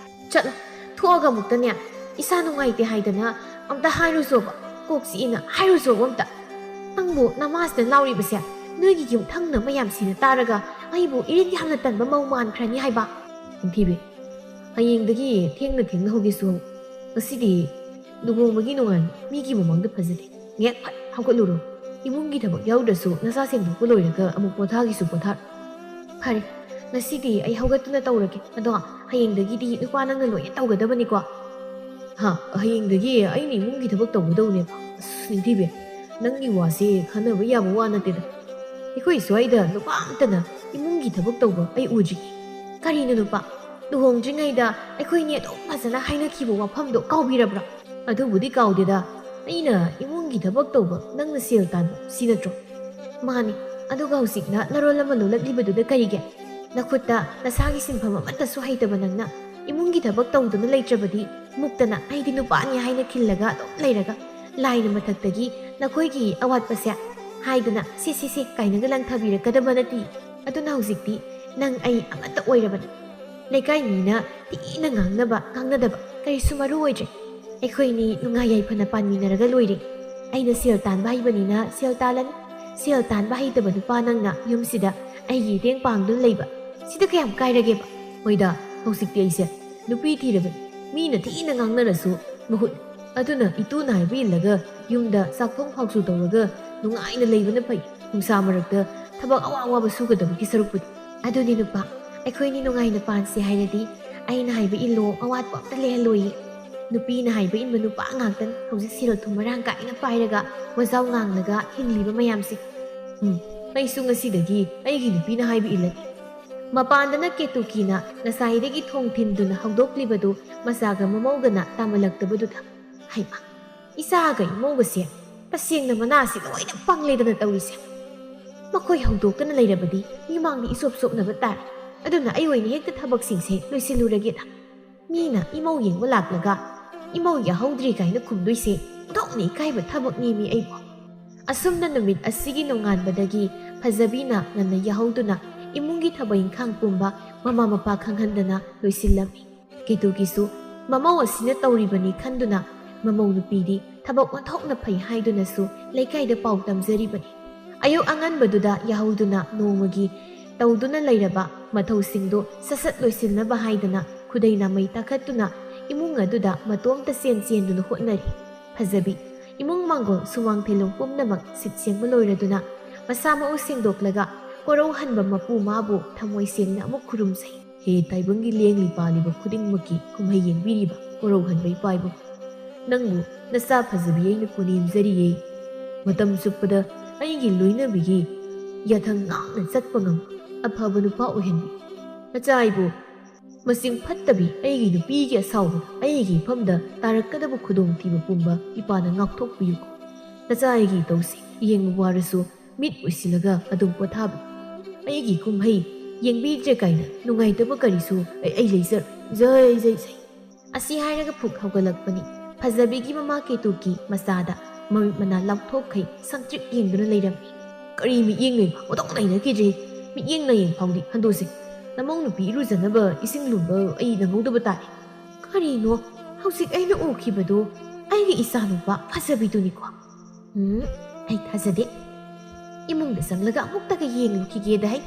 ꯆꯠꯂꯣ, ꯊꯣꯛꯑꯒ ꯑꯃꯨꯛꯇꯅꯦ ꯏꯁꯥ ꯅꯨꯡꯉꯥꯏꯇꯦ ꯍꯥꯏꯗꯅ ꯑꯝꯇ ꯍꯥꯏꯔꯨꯆꯣꯕ, ꯀꯣꯛ ꯆꯤꯛꯏꯅ ꯍꯥꯏꯔꯨꯆꯣꯕ ꯑꯝꯇ꯫ ꯅꯪꯕꯨ ꯅꯃꯥꯁꯤꯅ ꯂꯥꯎꯔꯤꯕꯁꯦ ꯅꯣꯏꯒꯤ ꯌꯨꯝꯊꯪꯅ ꯃꯌꯥꯝꯁꯤꯅ ꯇꯥꯔꯒ ꯑꯩꯕꯨ ꯏꯔꯤꯠ ꯌꯥꯝꯅ ꯇꯟꯕ ꯃꯧ ꯃꯥꯟꯈ꯭ꯔꯅꯤ ꯍꯥꯏꯕ?" ꯅꯤꯡꯊꯤꯕꯤ, ꯍꯌꯦꯡꯗꯒꯤ ꯊꯦꯡꯅ ꯊꯦꯡꯅ ꯍꯧꯒꯦꯁꯨ ꯍꯧ꯫ ꯉꯁꯤꯗꯤ ꯂꯨꯍꯣꯡꯕꯒꯤ ꯅꯣꯡꯉꯥꯟ ꯃꯤꯒꯤ ꯃꯃꯥꯡꯗ ꯐꯖꯗꯦ꯫ ꯉꯦꯛ ꯐꯠ ꯍꯧꯒꯠꯂꯨꯔꯣ꯫ ꯏꯃꯨꯡꯒꯤ ꯊꯕꯛ ꯌꯥꯎꯗ꯭ꯔꯁꯨ ꯅꯁꯥ ꯁꯦꯡꯗꯣꯛꯄ ꯂꯣꯏꯔꯒ ꯑꯃꯨꯛ ꯄꯣꯊꯥꯒꯦꯁꯨ ꯄꯣꯊꯥꯔꯣ꯫ ꯐꯔꯦ, ꯉꯁꯤꯗꯤ ꯑꯩ ꯍꯧꯒꯠꯇꯨꯅ ꯇꯧꯔꯒꯦ꯫ ꯑꯗꯣ ꯍꯌꯦꯡꯗꯒꯤꯗꯤ ꯅꯨꯄꯥ ꯅꯪꯅ ꯂꯣꯏꯅ ꯇꯧꯒꯗꯕꯅꯤꯀꯣ꯫ ꯍꯥ, ꯍꯌꯦꯡꯗꯒꯤ ꯑꯩꯅ ꯏꯃꯨꯡꯒꯤ ꯊꯕꯛ ꯇꯧꯒꯗꯧꯅꯦꯕ? ꯑꯁ, ꯅꯤꯡꯊꯤꯕꯤ, ꯅꯪꯒꯤ ꯋꯥꯁꯦ ꯈꯟꯅꯕ ꯌꯥꯕ ꯋꯥ ꯅꯠꯇꯦꯗ꯫ ꯑꯩꯈꯣꯏ ꯁ꯭ꯋꯥꯏꯗ ꯅꯨꯄꯥ ꯑꯝꯇꯅ ꯏꯃꯨꯡꯒꯤ ꯊꯕꯛ ꯇꯧꯕ ꯑꯩ ꯎꯗ꯭ꯔꯤ꯫ ꯀꯔꯤꯅꯣ ꯅꯨꯄꯥ? ꯂꯨꯍꯣꯡꯗ꯭ꯔꯤꯉꯩꯗ ꯑꯩꯈꯣꯏꯅꯤ ꯑꯗꯨꯝ ꯐꯖꯅ ꯍꯥꯏꯅꯈꯤꯕ ꯋꯥꯐꯝꯗꯣ ꯀꯥꯎꯕꯤꯔꯕ꯭ꯔꯥ? ꯑꯗꯨꯕꯨꯗꯤ ꯀꯥꯎꯗꯦꯗ꯫ ꯑꯩꯅ ꯏꯃꯨꯡꯒꯤ ꯊꯕꯛ ꯇꯧꯕ, ꯅꯪꯅ ꯁꯦꯜ ꯇꯥꯟꯕ, ꯁꯤ ꯅꯠꯇ꯭ꯔꯣ? ꯃꯥꯅꯤ꯫ ꯑꯗꯨꯒ ꯍꯧꯖꯤꯛꯅ ꯅꯔꯣꯜ ꯑꯃ ꯂꯣꯜꯂꯛꯂꯤꯕꯗꯨꯗ ꯀꯔꯤꯒꯤ? ꯅꯈꯨꯠꯇ ꯅꯁꯥꯒꯤ ꯁꯤꯟꯐꯝ ꯑꯃꯠꯇꯁꯨ ꯍꯩꯇꯕ ꯅꯪꯅ ꯏꯃꯨꯡꯒꯤ ꯊꯕꯛ ꯇꯧꯗꯨꯅ ꯂꯩꯇ꯭ꯔꯕꯗꯤ ꯃꯨꯛꯇꯅ ꯑꯩꯗꯤ ꯅꯨꯄꯥꯅꯤ ꯍꯥꯏꯅ ꯈꯤꯜꯂꯒ ꯑꯗꯨꯝ ꯂꯩꯔꯒ ꯂꯥꯏꯅ ꯃꯊꯛꯇꯒꯤ ꯅꯈꯣꯏꯒꯤ ꯑꯋꯥꯠꯄꯁꯦ ꯍꯥꯏꯗꯨꯅ "ꯁꯦ, ꯁꯦ, ꯁꯦ" ꯀꯥꯏꯅꯒ ꯂꯪꯊꯕꯤꯔꯛꯀꯗꯕ ꯅꯠꯇꯦ꯫ ꯑꯗꯨꯅ ꯍꯧꯖꯤꯛꯇꯤ ꯅꯪ ꯑꯩ ꯑꯃꯠꯇ ꯑꯣꯏꯔꯕꯅꯤ꯫ ꯂꯩꯀꯥꯏ ꯃꯤꯅ ꯊꯤꯅ ꯉꯥꯡꯅꯕ ꯉꯥꯡꯅꯗꯕ ꯀꯔꯤꯁꯨ ꯃꯔꯨ ꯑꯣꯏꯗ꯭ꯔꯦ꯫ ꯑꯩꯈꯣꯏꯅꯤ ꯅꯨꯡꯉꯥꯏ ꯌꯥꯏꯐꯅ ꯄꯥꯟꯃꯤꯟꯅꯔꯒ ꯂꯣꯏꯔꯦ꯫ ꯑꯩꯅ ꯁꯦꯜ ꯇꯥꯟꯕ ꯍꯩꯕꯅꯤꯅ ꯁꯦꯜ ꯇꯥꯜꯂꯅꯤ꯫ ꯁꯦꯜ ꯇꯥꯟꯕ ꯍꯩꯇꯕ ꯅꯨꯄꯥ ꯅꯪꯅ ꯌꯨꯝꯁꯤꯗ ꯑꯩꯒꯤ ꯏꯇꯦꯡ ꯄꯥꯡꯗꯨꯅ ꯂꯩꯕ, ꯁꯤꯗ ꯀꯌꯥꯝ ꯀꯥꯏꯔꯒꯦꯕ? ꯍꯣꯏꯗ, ꯍꯧꯖꯤꯛꯇꯤ ꯑꯩꯁꯦ ꯅꯨꯄꯤ ꯊꯤꯔꯕꯅꯤ꯫ ꯃꯤꯅ ꯊꯤꯅ ꯉꯥꯡꯅꯔꯁꯨ ꯃꯍꯨꯠ꯫ ꯑꯗꯨꯅ ꯏꯇꯨꯅ ꯍꯥꯏꯕ ꯏꯜꯂꯒ ꯌꯨꯝꯗ ꯆꯥꯛꯊꯣꯡ ꯐꯥꯎꯁꯨ ꯇꯧꯔꯒ ꯅꯨꯡꯉꯥꯏꯅ ꯂꯩꯕꯅ ꯐꯩ꯫ ꯅꯨꯡꯁꯥ ꯃꯔꯛꯇ ꯊꯕꯛ ꯑꯋꯥ ꯑꯋꯥꯕ ꯁꯨꯒꯗꯕꯒꯤ ꯁꯔꯨꯛꯄꯨꯗꯤ꯫ ꯑꯗꯨꯅꯤ ꯅꯨꯄꯥ, ꯑꯩꯈꯣꯏꯅꯤ ꯅꯨꯡꯉꯥꯏꯅ ꯄꯥꯟꯁꯦ ꯍꯥꯏꯔꯗꯤ ꯑꯩꯅ ꯍꯥꯏꯕ ꯏꯜꯂꯣ, ꯑꯋꯥꯠꯄ ꯑꯝꯇ ꯂꯩꯍꯜꯂꯣꯏꯌꯦ꯫ ꯅꯨꯄꯤꯅ ꯍꯥꯏꯕ ꯏꯟꯕ ꯅꯨꯄꯥ ꯉꯥꯛꯇꯅꯤ ꯍꯧꯖꯤꯛ ꯁꯦꯜ ꯊꯨꯝ ꯃꯔꯥꯡ ꯀꯥꯏꯅ ꯄꯥꯏꯔꯒ ꯋꯥꯖꯥꯎ ꯉꯥꯡꯂꯒ ꯍꯤꯡꯂꯤꯕ ꯃꯌꯥꯝꯁꯦ꯫ ꯎꯝ, ꯑꯩꯁꯨ ꯉꯁꯤꯗꯒꯤ ꯑꯩꯒꯤ ꯅꯨꯄꯤꯅ ꯍꯥꯏꯕ ꯏꯜꯂꯅꯤ꯫ ꯃꯄꯥꯟꯗꯅ ꯀꯦꯇꯨꯀꯤꯅ ꯉꯁꯥꯏꯗꯒꯤ ꯊꯣꯡ ꯊꯤꯟꯗꯨꯅ ꯍꯧꯗꯣꯛꯂꯤꯕꯗꯨ ꯃꯆꯥꯒ ꯃꯃꯧꯒꯅ ꯇꯥꯃꯜꯂꯛꯇꯕꯗꯨꯗ, "ꯍꯩꯃꯥ, ꯏꯆꯥꯒ ꯏꯃꯧꯒꯁꯦ ꯇꯁꯦꯡꯅ ꯃꯅꯥꯁꯤ ꯂꯣꯏꯅ ꯄꯪꯂꯦꯗꯅ ꯇꯧꯔꯤꯁꯦ꯫ ꯃꯈꯣꯏ ꯍꯧꯗꯣꯛꯇꯅ ꯂꯩꯔꯕꯗꯤ ꯃꯤꯃꯥꯡꯗ ꯏꯆꯣꯞ ꯆꯣꯞꯅꯕ ꯇꯥꯔꯦ꯫ ꯑꯗꯨꯅ ꯑꯩ ꯑꯣꯏꯅ ꯍꯦꯛꯇ ꯊꯕꯛꯁꯤꯡꯁꯦ ꯂꯣꯏꯁꯤꯜꯂꯨꯔꯒꯦꯗ꯫ ꯃꯤꯅ ꯏꯃꯧ ꯌꯦꯡꯕ ꯂꯥꯛꯂꯒ ꯏꯃꯧ ꯌꯥꯍꯧꯗ꯭ꯔꯤ ꯀꯥꯏꯅ ꯈꯨꯝꯗꯣꯏꯁꯦ ꯑꯣꯟꯊꯣꯛꯅ ꯏꯀꯥꯏꯕ ꯊꯕꯛꯅꯦꯃꯤ ꯑꯩꯕꯨ"꯫ ꯑꯁꯨꯝꯅ ꯅꯨꯃꯤꯠ ꯑꯁꯤꯒꯤ ꯅꯣꯡꯉꯥꯟꯕꯗꯒꯤ ꯐꯖꯕꯤꯅ ꯉꯟꯅ ꯌꯥꯍꯧꯗꯨꯅ ꯏꯃꯨꯡꯒꯤ ꯊꯕꯛ ꯏꯪꯈꯥꯡ ꯄꯨꯝꯕ ꯃꯃꯥ ꯃꯄꯥ ꯈꯪꯍꯟꯗꯅ ꯂꯣꯏꯁꯤꯜꯂꯝꯃꯤ꯫ ꯀꯦꯇꯨꯀꯤꯁꯨ ꯃꯃꯧ ꯑꯁꯤꯅ ꯇꯧꯔꯤꯕꯅꯤ ꯈꯟꯗꯨꯅ ꯃꯃꯧ ꯅꯨꯄꯤꯗꯤ ꯊꯕꯛ ꯑꯣꯟꯊꯣꯛꯅ ꯐꯩ ꯍꯥꯏꯗꯨꯅꯁꯨ ꯂꯩꯀꯥꯏꯗ ꯄꯥꯎ ꯇꯝꯖꯔꯤꯕꯅꯤ꯫ ꯑꯌꯨꯛ ꯑꯉꯟꯕꯗꯨꯗ ꯌꯥꯍꯧꯗꯨꯅ ꯅꯣꯡꯃꯒꯤ ꯇꯧꯗꯨꯅ ꯂꯩꯔꯕ ꯃꯊꯧꯁꯤꯡꯗꯨ ꯁꯠ ꯁꯠ ꯂꯣꯏꯁꯤꯟꯅꯕ ꯍꯥꯏꯗꯅ ꯈꯨꯗꯩ ꯅꯥꯃꯩ ꯇꯥꯈꯠꯇꯨꯅ ꯏꯃꯨꯡ ꯑꯗꯨꯗ ꯃꯇꯣꯝꯇ ꯆꯦꯟ ꯆꯦꯟꯗꯨꯅ ꯍꯣꯠꯅꯔꯤ꯫ ꯐꯖꯕꯤ ꯏꯃꯨꯡ ꯃꯥꯡꯒꯣꯜ ꯁꯨꯃꯥꯡ ꯊꯦꯂꯣꯡ ꯄꯨꯝꯅꯃꯛ ꯁꯤꯠ ꯁꯦꯡꯕ ꯂꯣꯏꯔꯗꯨꯅ ꯃꯁꯥ ꯃꯎ ꯁꯦꯡꯗꯣꯛꯂꯒ ꯀꯣꯔꯧꯍꯟꯕ ꯃꯄꯨ ꯃꯥꯕꯨ ꯊꯃꯣꯏ ꯁꯦꯡꯅ ꯑꯃꯨꯛ ꯈꯨꯔꯨꯝꯖꯩ꯫ ꯍꯦ ꯇꯥꯏꯕꯪꯒꯤ ꯂꯦꯡꯂꯤ ꯄꯥꯜꯂꯤꯕ ꯈꯨꯗꯤꯡꯃꯛꯀꯤ ꯀꯨꯝꯍꯩ ꯌꯦꯡꯕꯤꯔꯤꯕ ꯀꯣꯔꯧꯍꯟꯕ ꯏꯄꯥ ꯏꯕꯨꯡ, ꯅꯪꯕꯨ ꯅꯆꯥ ꯐꯖꯕꯤ ꯑꯩꯅ ꯄꯨꯅꯦꯝꯖꯔꯤꯌꯦ꯫ ꯃꯇꯝ ꯆꯨꯞꯄꯗ ꯑꯩꯒꯤ ꯂꯣꯏꯅꯕꯤꯒꯤ ꯌꯥꯊꯪ ꯉꯥꯛꯅ ꯆꯠꯄ ꯉꯝꯕ ꯑꯐꯕ ꯅꯨꯄꯥ ꯑꯣꯏꯍꯟꯕꯤ꯫ ꯅꯆꯥ ꯑꯩꯕꯨ ꯃꯁꯤꯡ ꯐꯠꯇꯕꯤ ꯑꯩꯒꯤ ꯅꯨꯄꯤꯒꯤ ꯑꯁꯥꯎꯕꯅ ꯑꯩꯒꯤ ꯏꯐꯝꯗ ꯇꯥꯔꯛꯀꯗꯕ ꯈꯨꯗꯣꯡꯊꯤꯕ ꯄꯨꯝꯕ ꯏꯄꯥꯅ ꯉꯥꯛꯊꯣꯛꯄꯤꯌꯨ꯫ ꯅꯆꯥ ꯑꯩꯒꯤ ꯏꯇꯧꯁꯦ ꯌꯦꯡꯕ ꯋꯥꯔꯁꯨ ꯃꯤꯠ ꯎꯏꯁꯤꯜꯂꯒ ꯑꯗꯨꯝ ꯄꯣꯊꯥꯕꯤ꯫ ꯑꯩꯒꯤ ꯀꯨꯝꯍꯩ ꯌꯦꯡꯕꯤꯗ꯭ꯔꯦ ꯀꯥꯏꯅ ꯅꯨꯡꯉꯥꯏꯇꯕ ꯀꯔꯤꯁꯨ ꯑꯩ, ꯑꯩ ꯂꯩꯖꯔꯣꯏ꯫ ꯖꯩ, ꯖꯩ, ꯖꯩ꯫ ꯑꯁꯤ ꯍꯥꯏꯔꯒ ꯐꯨꯛ ꯍꯧꯒꯠꯂꯛꯄꯅꯤ꯫ ꯐꯖꯕꯤꯒꯤ ꯃꯃꯥ ꯀꯦꯇꯨꯀꯤ ꯃꯆꯥꯗ ꯃꯃꯤꯠ ꯃꯅꯥ ꯂꯥꯎꯊꯣꯛꯈꯩ ꯁꯪꯇ꯭ꯔꯤꯛ ꯌꯦꯡꯗꯨꯅ ꯂꯩꯔꯝꯃꯤ꯫ ꯀꯔꯤ ꯃꯤꯠꯌꯦꯡꯅꯣ? ꯃꯇꯧ ꯂꯩꯅꯈꯤꯗ꯭ꯔꯦ꯫ ꯃꯤꯠꯌꯦꯡ ꯅꯥꯌꯦꯡ ꯐꯥꯎꯗꯤ ꯍꯟꯗꯣꯛꯁꯦ꯫ ꯅꯃꯧ ꯅꯨꯄꯤ ꯏꯔꯨꯖꯅꯕ ꯏꯁꯤꯡ ꯂꯨꯝꯕ ꯑꯩ ꯅꯪꯍꯧꯗꯕ ꯇꯥꯔꯦ꯫ ꯀꯔꯤꯅꯣ? ꯍꯧꯖꯤꯛ ꯑꯩꯅ ꯎꯈꯤꯕꯗꯨ ꯑꯩꯒꯤ ꯏꯆꯥꯅꯨꯄꯥ ꯐꯖꯕꯤꯗꯨꯅꯤꯀꯣ꯫ ꯎꯝ, ꯑꯩ ꯊꯥꯖꯗꯦ꯫ ꯏꯃꯨꯡꯗ ꯆꯪꯂꯒ ꯑꯃꯨꯛꯇꯒ ꯌꯦꯡꯂꯨꯈꯤꯒꯦꯗ ꯍꯩ꯫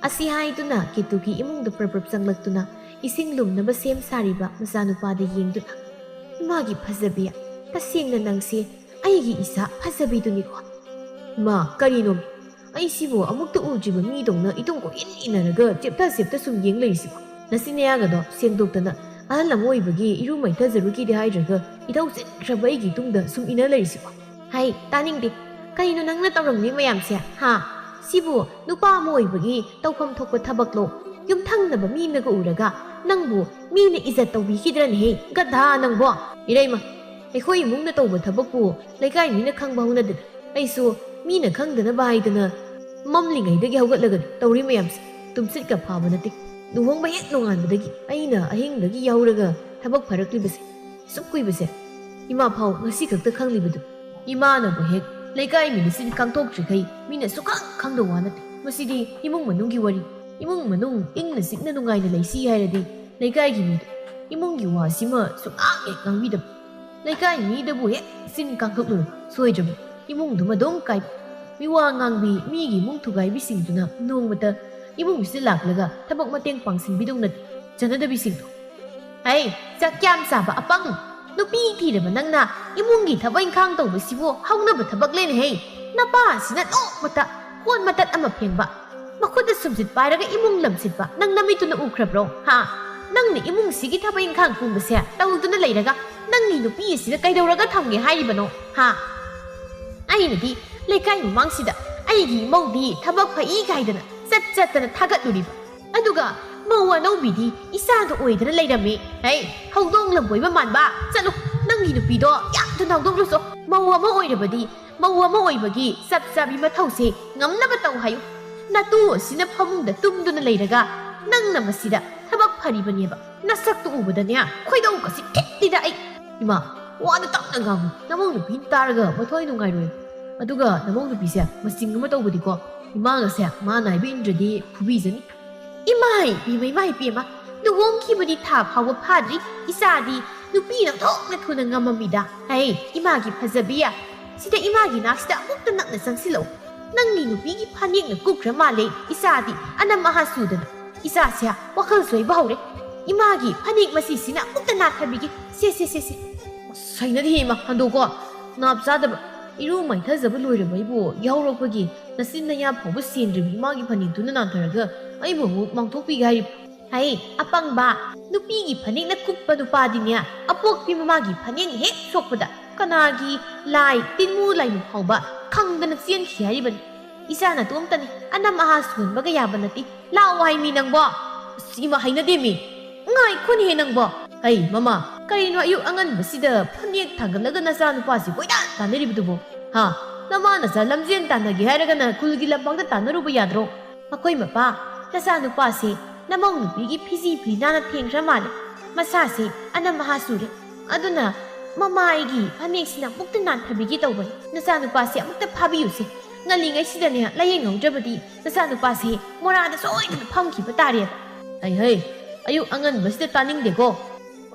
ꯑꯁꯤ ꯍꯥꯏꯗꯨꯅ ꯀꯦꯇꯨꯀꯤ ꯏꯃꯨꯡꯗ ꯄ꯭ꯔꯞ ꯄ꯭ꯔꯞ ꯆꯪꯂꯛꯇꯨꯅ ꯏꯁꯤꯡ ꯂꯨꯝꯅꯕ ꯁꯦꯝ ꯁꯥꯔꯤꯕ ꯃꯆꯥꯅꯨꯄꯥꯗ ꯌꯦꯡꯗꯨꯅ, "ꯏꯃꯥꯒꯤ ꯐꯖꯕꯤ, ꯇꯁꯦꯡꯅ ꯅꯪꯁꯦ ꯑꯩꯒꯤ ꯏꯆꯥ ꯐꯖꯕꯤꯗꯨꯅꯤꯀꯣ꯫" "ꯏꯃꯥ, ꯀꯔꯤꯅꯣ? ꯑꯩꯁꯤꯕꯨ ꯑꯃꯨꯛꯇ ꯎꯗ꯭ꯔꯤꯕ ꯃꯤꯗꯧꯅ ꯏꯇꯨꯡ ꯀꯣꯏꯏꯟ ꯏꯟꯅꯔꯒ ꯆꯦꯞꯇ ꯆꯦꯞꯇ ꯁꯨꯝ ꯌꯦꯡ ꯂꯩꯔꯤꯁꯤꯕꯣ? ꯅꯆꯤꯟ ꯅꯌꯥꯒꯗꯣ ꯁꯦꯡꯗꯣꯛꯇꯅ ꯑꯍꯜ ꯑꯃ ꯑꯣꯏꯕꯒꯤ ꯏꯔꯨ ꯃꯥꯏꯊꯖꯔꯨꯒꯦꯗꯤ ꯍꯥꯏꯗ꯭ꯔꯒ ꯏꯊꯧ ꯆꯤꯟꯈ꯭ꯔꯕ ꯑꯩꯒꯤ ꯏꯇꯨꯡꯗ ꯁꯨꯝ ꯏꯟꯅ ꯂꯩꯔꯤꯁꯤꯕꯣ?" "ꯍꯥꯏ, ꯇꯥꯅꯤꯡꯗꯦ꯫ ꯀꯩꯅꯣ ꯅꯪꯅ ꯇꯧꯔꯝꯂꯤ ꯃꯌꯥꯝꯁꯦ, ꯍꯥ? ꯁꯤꯕꯨ ꯅꯨꯄꯥ ꯑꯃ ꯑꯣꯏꯕꯒꯤ ꯇꯧꯐꯝ ꯊꯣꯛꯄ ꯊꯕꯛꯂꯣ? ꯌꯨꯝꯊꯪꯅꯕ ꯃꯤꯅꯒ ꯎꯔꯒ ꯅꯪꯕꯨ ꯃꯤꯅ ꯏꯖꯠ ꯇꯧꯕꯤꯈꯤꯗ꯭ꯔꯅꯦꯍꯦ, ꯒꯙꯥ ꯅꯪꯕꯣ!" "ꯏꯔꯩꯃ, ꯑꯩꯈꯣꯏ ꯏꯃꯨꯡꯅ ꯇꯧꯕ ꯊꯕꯛꯄꯨ ꯂꯩꯀꯥꯏ ꯃꯤꯅ ꯈꯪꯕ ꯍꯧꯅꯗꯅ ꯑꯩꯁꯨ ꯃꯤꯅ ꯈꯪꯗꯅꯕ ꯍꯥꯏꯗꯅ ꯃꯝꯂꯤꯉꯩꯗꯒꯤ ꯍꯧꯒꯠꯂꯒ ꯇꯧꯔꯤ ꯃꯌꯥꯝꯁꯦ꯫ ꯇꯨꯝꯁꯤꯠꯀ ꯐꯥꯕ ꯅꯠꯇꯦ꯫ ꯂꯨꯍꯣꯡꯕ ꯍꯦꯛ ꯅꯣꯡꯉꯥꯟꯕꯗꯒꯤ ꯑꯩꯅ ꯑꯍꯤꯡꯗꯒꯤ ꯌꯥꯍꯧꯔꯒ ꯊꯕꯛ ꯐꯔꯛꯂꯤꯕꯁꯦ꯫ ꯑꯁꯨꯛ ꯀꯨꯏꯕꯁꯦ ꯏꯃꯥ ꯐꯥꯎ ꯉꯁꯤ ꯈꯛꯇ ꯈꯪꯂꯤꯕꯗꯨ꯫ ꯏꯃꯥꯅꯕꯨ ꯍꯦꯛ ꯂꯩꯀꯥꯏ ꯃꯤꯅ ꯆꯤꯟ ꯀꯥꯡꯊꯣꯛꯇ꯭ꯔꯤꯈꯩ ꯃꯤꯅ ꯁꯨꯛꯈꯪ ꯈꯪꯗꯧ ꯋꯥ ꯅꯠꯇꯦ꯫ ꯃꯁꯤꯗꯤ ꯏꯃꯨꯡ ꯃꯅꯨꯡꯒꯤ ꯋꯥꯔꯤ꯫ ꯏꯃꯨꯡ ꯃꯅꯨꯡ ꯏꯪꯅ ꯆꯤꯛꯅ ꯅꯨꯡꯉꯥꯏꯅ ꯂꯩꯁꯤ ꯍꯥꯏꯔꯗꯤ ꯂꯩꯀꯥꯏꯒꯤ ꯃꯤꯗ ꯏꯃꯨꯡꯒꯤ ꯋꯥꯁꯤꯃ ꯁꯨꯛꯉꯥꯡ ꯍꯦꯛ ꯉꯥꯡꯕꯤꯗꯕ꯫ ꯂꯩꯀꯥꯏ ꯃꯤꯗꯕꯨ ꯍꯦꯛ ꯆꯤꯟ ꯀꯥꯡꯊꯣꯛꯂꯨꯔꯕ ꯁꯣꯏꯗ꯭ꯔꯕ ꯏꯃꯨꯡꯗꯨꯃ ꯑꯗꯨꯝ ꯀꯥꯏꯕ꯫ ꯃꯤꯋꯥ ꯉꯥꯡꯕꯤ, ꯃꯤꯒꯤ ꯏꯃꯨꯡ ꯊꯨꯒꯥꯏꯕꯤꯁꯤꯡꯗꯨꯅ ꯅꯣꯡꯃꯇ ꯏꯃꯨꯡꯁꯤꯗ ꯂꯥꯛꯂꯒ ꯊꯕꯛ ꯃꯇꯦꯡ ꯄꯥꯡꯁꯤꯟꯕꯤꯗꯧ ꯅꯠꯇꯦ꯫ ꯆꯠꯅꯗꯕꯤꯁꯤꯡꯗꯣ꯫ "ꯍꯩ, ꯆꯥꯛ ꯌꯥꯝ ꯆꯥꯕ ꯑꯄꯪ! ꯅꯨꯄꯤ ꯊꯤꯔꯕ ꯅꯪꯅ ꯏꯃꯨꯡꯒꯤ ꯊꯕꯛ ꯏꯪꯈꯥꯡ ꯇꯧꯕꯁꯤꯕꯨ ꯍꯧꯅꯕ ꯊꯕꯛ ꯂꯩꯅꯦ ꯍꯩ! ꯅꯄꯥꯁꯤꯅ ꯅꯣꯡꯃꯇ ꯀꯣꯟ ꯃꯇꯠ ꯑꯃ ꯐꯦꯡꯕ, ꯃꯈꯨꯠꯇ ꯁꯨꯝꯖꯤꯠ ꯄꯥꯏꯔꯒ ꯏꯃꯨꯡ ꯂꯝꯁꯤꯠꯄ ꯅꯪ ꯅꯃꯤꯠꯇꯨꯅ ꯎꯈ꯭ꯔꯕ꯭ꯔꯣ? ꯍꯥ? ꯅꯪꯅ ꯏꯃꯨꯡꯁꯤꯒꯤ ꯊꯕꯛ ꯏꯪꯈꯥꯡ ꯄꯨꯝꯕꯁꯦ ꯇꯧꯗꯨꯅ ꯂꯩꯔꯒ ꯅꯪꯒꯤ ꯅꯨꯄꯤ ꯑꯁꯤꯗ ꯀꯩꯗꯧꯔꯒ ꯊꯝꯒꯦ ꯍꯥꯏꯔꯤꯕꯅꯣ? ꯍꯥ? ꯑꯩꯅꯗꯤ ꯂꯩꯀꯥꯏ ꯃꯃꯥꯡꯁꯤꯗ ꯑꯩꯒꯤ ꯏꯃꯧꯗꯤ ꯊꯕꯛ ꯐꯩ ꯀꯥꯏꯗꯅ ꯆꯠ ꯆꯠꯇꯅ ꯊꯥꯒꯠꯂꯨꯔꯤꯕ꯫ ꯑꯗꯨꯒ ꯃꯧ ꯑꯅꯧꯕꯤꯗꯤ ꯏꯆꯥꯗ ꯑꯣꯏꯗꯅ ꯂꯩꯔꯝꯃꯤ꯫ ꯍꯩ, ꯍꯧꯗꯣꯡ ꯂꯝꯕꯣꯏꯕ ꯃꯥꯟꯕ! ꯆꯠꯂꯨ, ꯅꯪꯒꯤ ꯅꯨꯄꯤꯗꯣ ꯌꯥꯝ ꯊꯨꯅ ꯍꯧꯗꯣꯛꯂꯨꯆꯣ꯫ ꯃꯧ ꯑꯃ ꯑꯣꯏꯔꯕꯗꯤ ꯃꯧ ꯑꯃ ꯑꯣꯏꯕꯒꯤ ꯆꯞ ꯆꯥꯕꯤ ꯃꯊꯧꯁꯦ ꯉꯝꯅꯕ ꯇꯧ ꯍꯥꯏꯌꯨ꯫ ꯅꯇꯨ ꯑꯁꯤꯅ ꯐꯃꯨꯡꯗ ꯇꯨꯝꯗꯨꯅ ꯂꯩꯔꯒ ꯅꯪꯅ ꯃꯁꯤꯗ ꯊꯕꯛ ꯐꯔꯤꯕꯅꯦꯕ꯫ ꯅꯁꯛꯇꯨ ꯎꯕꯗꯅꯦ ꯈꯣꯏꯗꯧꯒꯁꯤ ꯊꯤꯠꯂꯤꯗ ꯑꯩ꯫ ꯏꯃꯥ, ꯋꯥꯗꯨ ꯇꯞꯅ ꯉꯥꯡꯉꯨ꯫ ꯅꯃꯧ ꯅꯨꯄꯤꯅ ꯇꯥꯔꯒ ꯃꯊ꯭ꯋꯥꯏ ꯅꯨꯡꯉꯥꯏꯔꯣꯏ꯫ ꯑꯗꯨꯒ ꯅꯃꯧ ꯅꯨꯄꯤꯁꯦ ꯃꯆꯤꯡ ꯑꯃ ꯇꯧꯕꯗꯤꯀꯣ, ꯏꯃꯥꯒꯁꯦ ꯃꯥꯅ ꯍꯥꯏꯕ ꯏꯟꯗ꯭ꯔꯗꯤ ꯐꯨꯕꯤꯖꯅꯤ꯫ ꯏꯃꯥꯏ ꯄꯦꯝꯃ, ꯏꯃꯥꯏ ꯄꯦꯝꯃ, ꯂꯨꯍꯣꯡꯈꯤꯕꯗꯤ ꯊꯥ ꯐꯥꯎꯕ ꯐꯥꯗ꯭ꯔꯤ, ꯏꯆꯥꯗꯤ ꯅꯨꯄꯤ ꯅꯧꯊꯣꯛꯅ ꯊꯨꯅ ꯉꯝꯃꯝꯃꯤꯗ꯫ ꯍꯩ, ꯏꯃꯥꯒꯤ ꯐꯖꯕꯤ, ꯁꯤꯗ ꯏꯃꯥꯒꯤ ꯅꯥꯛꯁꯤꯗ ꯑꯃꯨꯛꯇ ꯅꯛꯅ ꯆꯪꯁꯤꯜꯂꯛꯎ꯫ ꯅꯪꯒꯤ ꯅꯨꯄꯤꯒꯤ ꯐꯅꯦꯛꯅ ꯀꯨꯞꯈ꯭ꯔ ꯃꯥꯜꯂꯦ, ꯏꯆꯥꯗꯤ ꯑꯅꯝ ꯑꯍꯥ ꯆꯨꯗꯅ꯫ ꯏꯆꯥꯁꯦ ꯋꯥꯈꯜ ꯁꯣꯏꯕ ꯍꯧꯔꯦ꯫ ꯏꯃꯥꯒꯤ ꯐꯅꯦꯛ ꯃꯁꯤꯁꯤꯅ ꯑꯃꯨꯛꯇ ꯅꯥꯊꯕꯤꯒꯦ꯫ ꯁꯦ, ꯁꯦ, ꯁꯦ, ꯁꯦ꯫ ꯑꯁ, ꯍꯩꯅꯗꯦ ꯏꯃꯥ, ꯍꯟꯗꯣꯛꯀꯣ꯫ ꯅꯥꯞ ꯆꯥꯗꯕ꯫ ꯏꯔꯨ ꯃꯥꯏꯊꯖꯕ ꯂꯣꯏꯔꯕ ꯑꯩꯕꯨ ꯌꯥꯍꯧꯔꯛꯄꯒꯤ ꯅꯆꯤꯟ ꯅꯌꯥ ꯐꯥꯎꯕ ꯁꯦꯡꯗ꯭ꯔꯤꯕ ꯏꯃꯥꯒꯤ ꯐꯅꯦꯛꯇꯨꯅ ꯅꯥꯟꯊꯔꯒ ꯑꯩꯕꯨ ꯑꯃꯨꯛ ꯃꯥꯡꯊꯣꯛꯄꯤꯒꯦ ꯍꯥꯏꯔꯤꯕ꯫ ꯍꯩ, ꯑꯄꯪꯕ, ꯅꯨꯄꯤꯒꯤ ꯐꯅꯦꯛꯅ ꯀꯨꯞꯄ ꯅꯨꯄꯥꯗꯤꯅꯦ, ꯑꯄꯣꯛꯄꯤ ꯃꯃꯥꯒꯤ ꯐꯅꯦꯛꯅ ꯍꯦꯛ ꯁꯣꯛꯄꯗ ꯀꯅꯥꯒꯤ ꯂꯥꯏ, ꯇꯤꯟꯃꯨ ꯂꯥꯏꯃꯨ ꯐꯥꯎꯕ ꯈꯪꯗꯅ ꯆꯦꯟꯈꯤ ꯍꯥꯏꯔꯤꯕꯅꯤ꯫ ꯏꯆꯥ ꯅꯇꯣꯝꯇꯅꯤ, ꯑꯅꯝ ꯑꯍꯥ ꯁꯨꯍꯟꯕꯒ ꯌꯥꯕ ꯅꯠꯇꯦ꯫ ꯂꯥꯛꯑꯣ ꯍꯥꯏꯃꯤ ꯅꯪꯕꯣ꯫ ꯑꯁ, ꯏꯃꯥ, ꯍꯩꯅꯗꯦꯃꯤ꯫ ꯉꯥꯏꯈꯣꯅꯦꯍꯦ ꯅꯪꯕꯣ꯫ ꯍꯩ, ꯃꯃꯥ, ꯀꯔꯤꯅꯣ ꯑꯌꯨꯛ ꯑꯉꯟꯕꯁꯤꯗ ꯐꯅꯦꯛ ꯊꯥꯡꯒꯠꯂꯒ ꯅꯆꯥꯅꯨꯄꯥꯁꯤ ꯀꯣꯏꯇꯥꯟ ꯇꯥꯟꯅꯔꯤꯕꯗꯨꯕꯣ? ꯍꯥ? ꯅꯃꯥ ꯅꯆꯥ ꯂꯝꯖꯦꯟ ꯇꯥꯟꯅꯒꯦ ꯍꯥꯏꯔꯒꯅ ꯈꯨꯜꯒꯤ ꯂꯝꯄꯥꯛꯇ ꯇꯥꯟꯅꯔꯨꯕ ꯌꯥꯗ꯭ꯔꯣ? ꯃꯈꯣꯏ ꯃꯄꯥ, ꯅꯆꯥꯅꯨꯄꯥꯁꯦ ꯅꯃꯧ ꯅꯨꯄꯤꯒꯤ ꯐꯤꯖꯤ ꯐꯤꯅꯥꯅ ꯊꯦꯡꯈ꯭ꯔ ꯃꯥꯜꯂꯦ꯫ ꯃꯁꯥꯁꯦ ꯑꯅꯝ ꯑꯍꯥ ꯆꯨꯔꯦ꯫ ꯑꯗꯨꯅ ꯃꯃꯥ ꯑꯩꯒꯤ ꯐꯅꯦꯛꯁꯤꯅ ꯑꯃꯨꯛꯇ ꯅꯥꯟꯊꯕꯤꯒꯦ ꯇꯧꯕꯅꯤ꯫ ꯅꯆꯥꯅꯨꯄꯥꯁꯦ ꯑꯃꯨꯛꯇ ꯐꯥꯕꯤꯌꯨꯁꯦ꯫ ꯉꯜꯂꯤꯉꯩꯁꯤꯗꯅꯦ ꯂꯥꯏꯌꯦꯡꯍꯧꯗ꯭ꯔꯕꯗꯤ ꯅꯆꯥꯅꯨꯄꯥꯁꯦ ꯃꯣꯔꯥꯗ ꯁꯣꯏꯗꯅ ꯐꯝꯈꯤꯕ ꯇꯥꯔꯦꯕ꯫ ꯍꯩ ꯍꯩ, ꯑꯌꯨꯛ ꯑꯉꯟꯕꯁꯤꯗ ꯇꯥꯅꯤꯡꯗꯦꯀꯣ꯫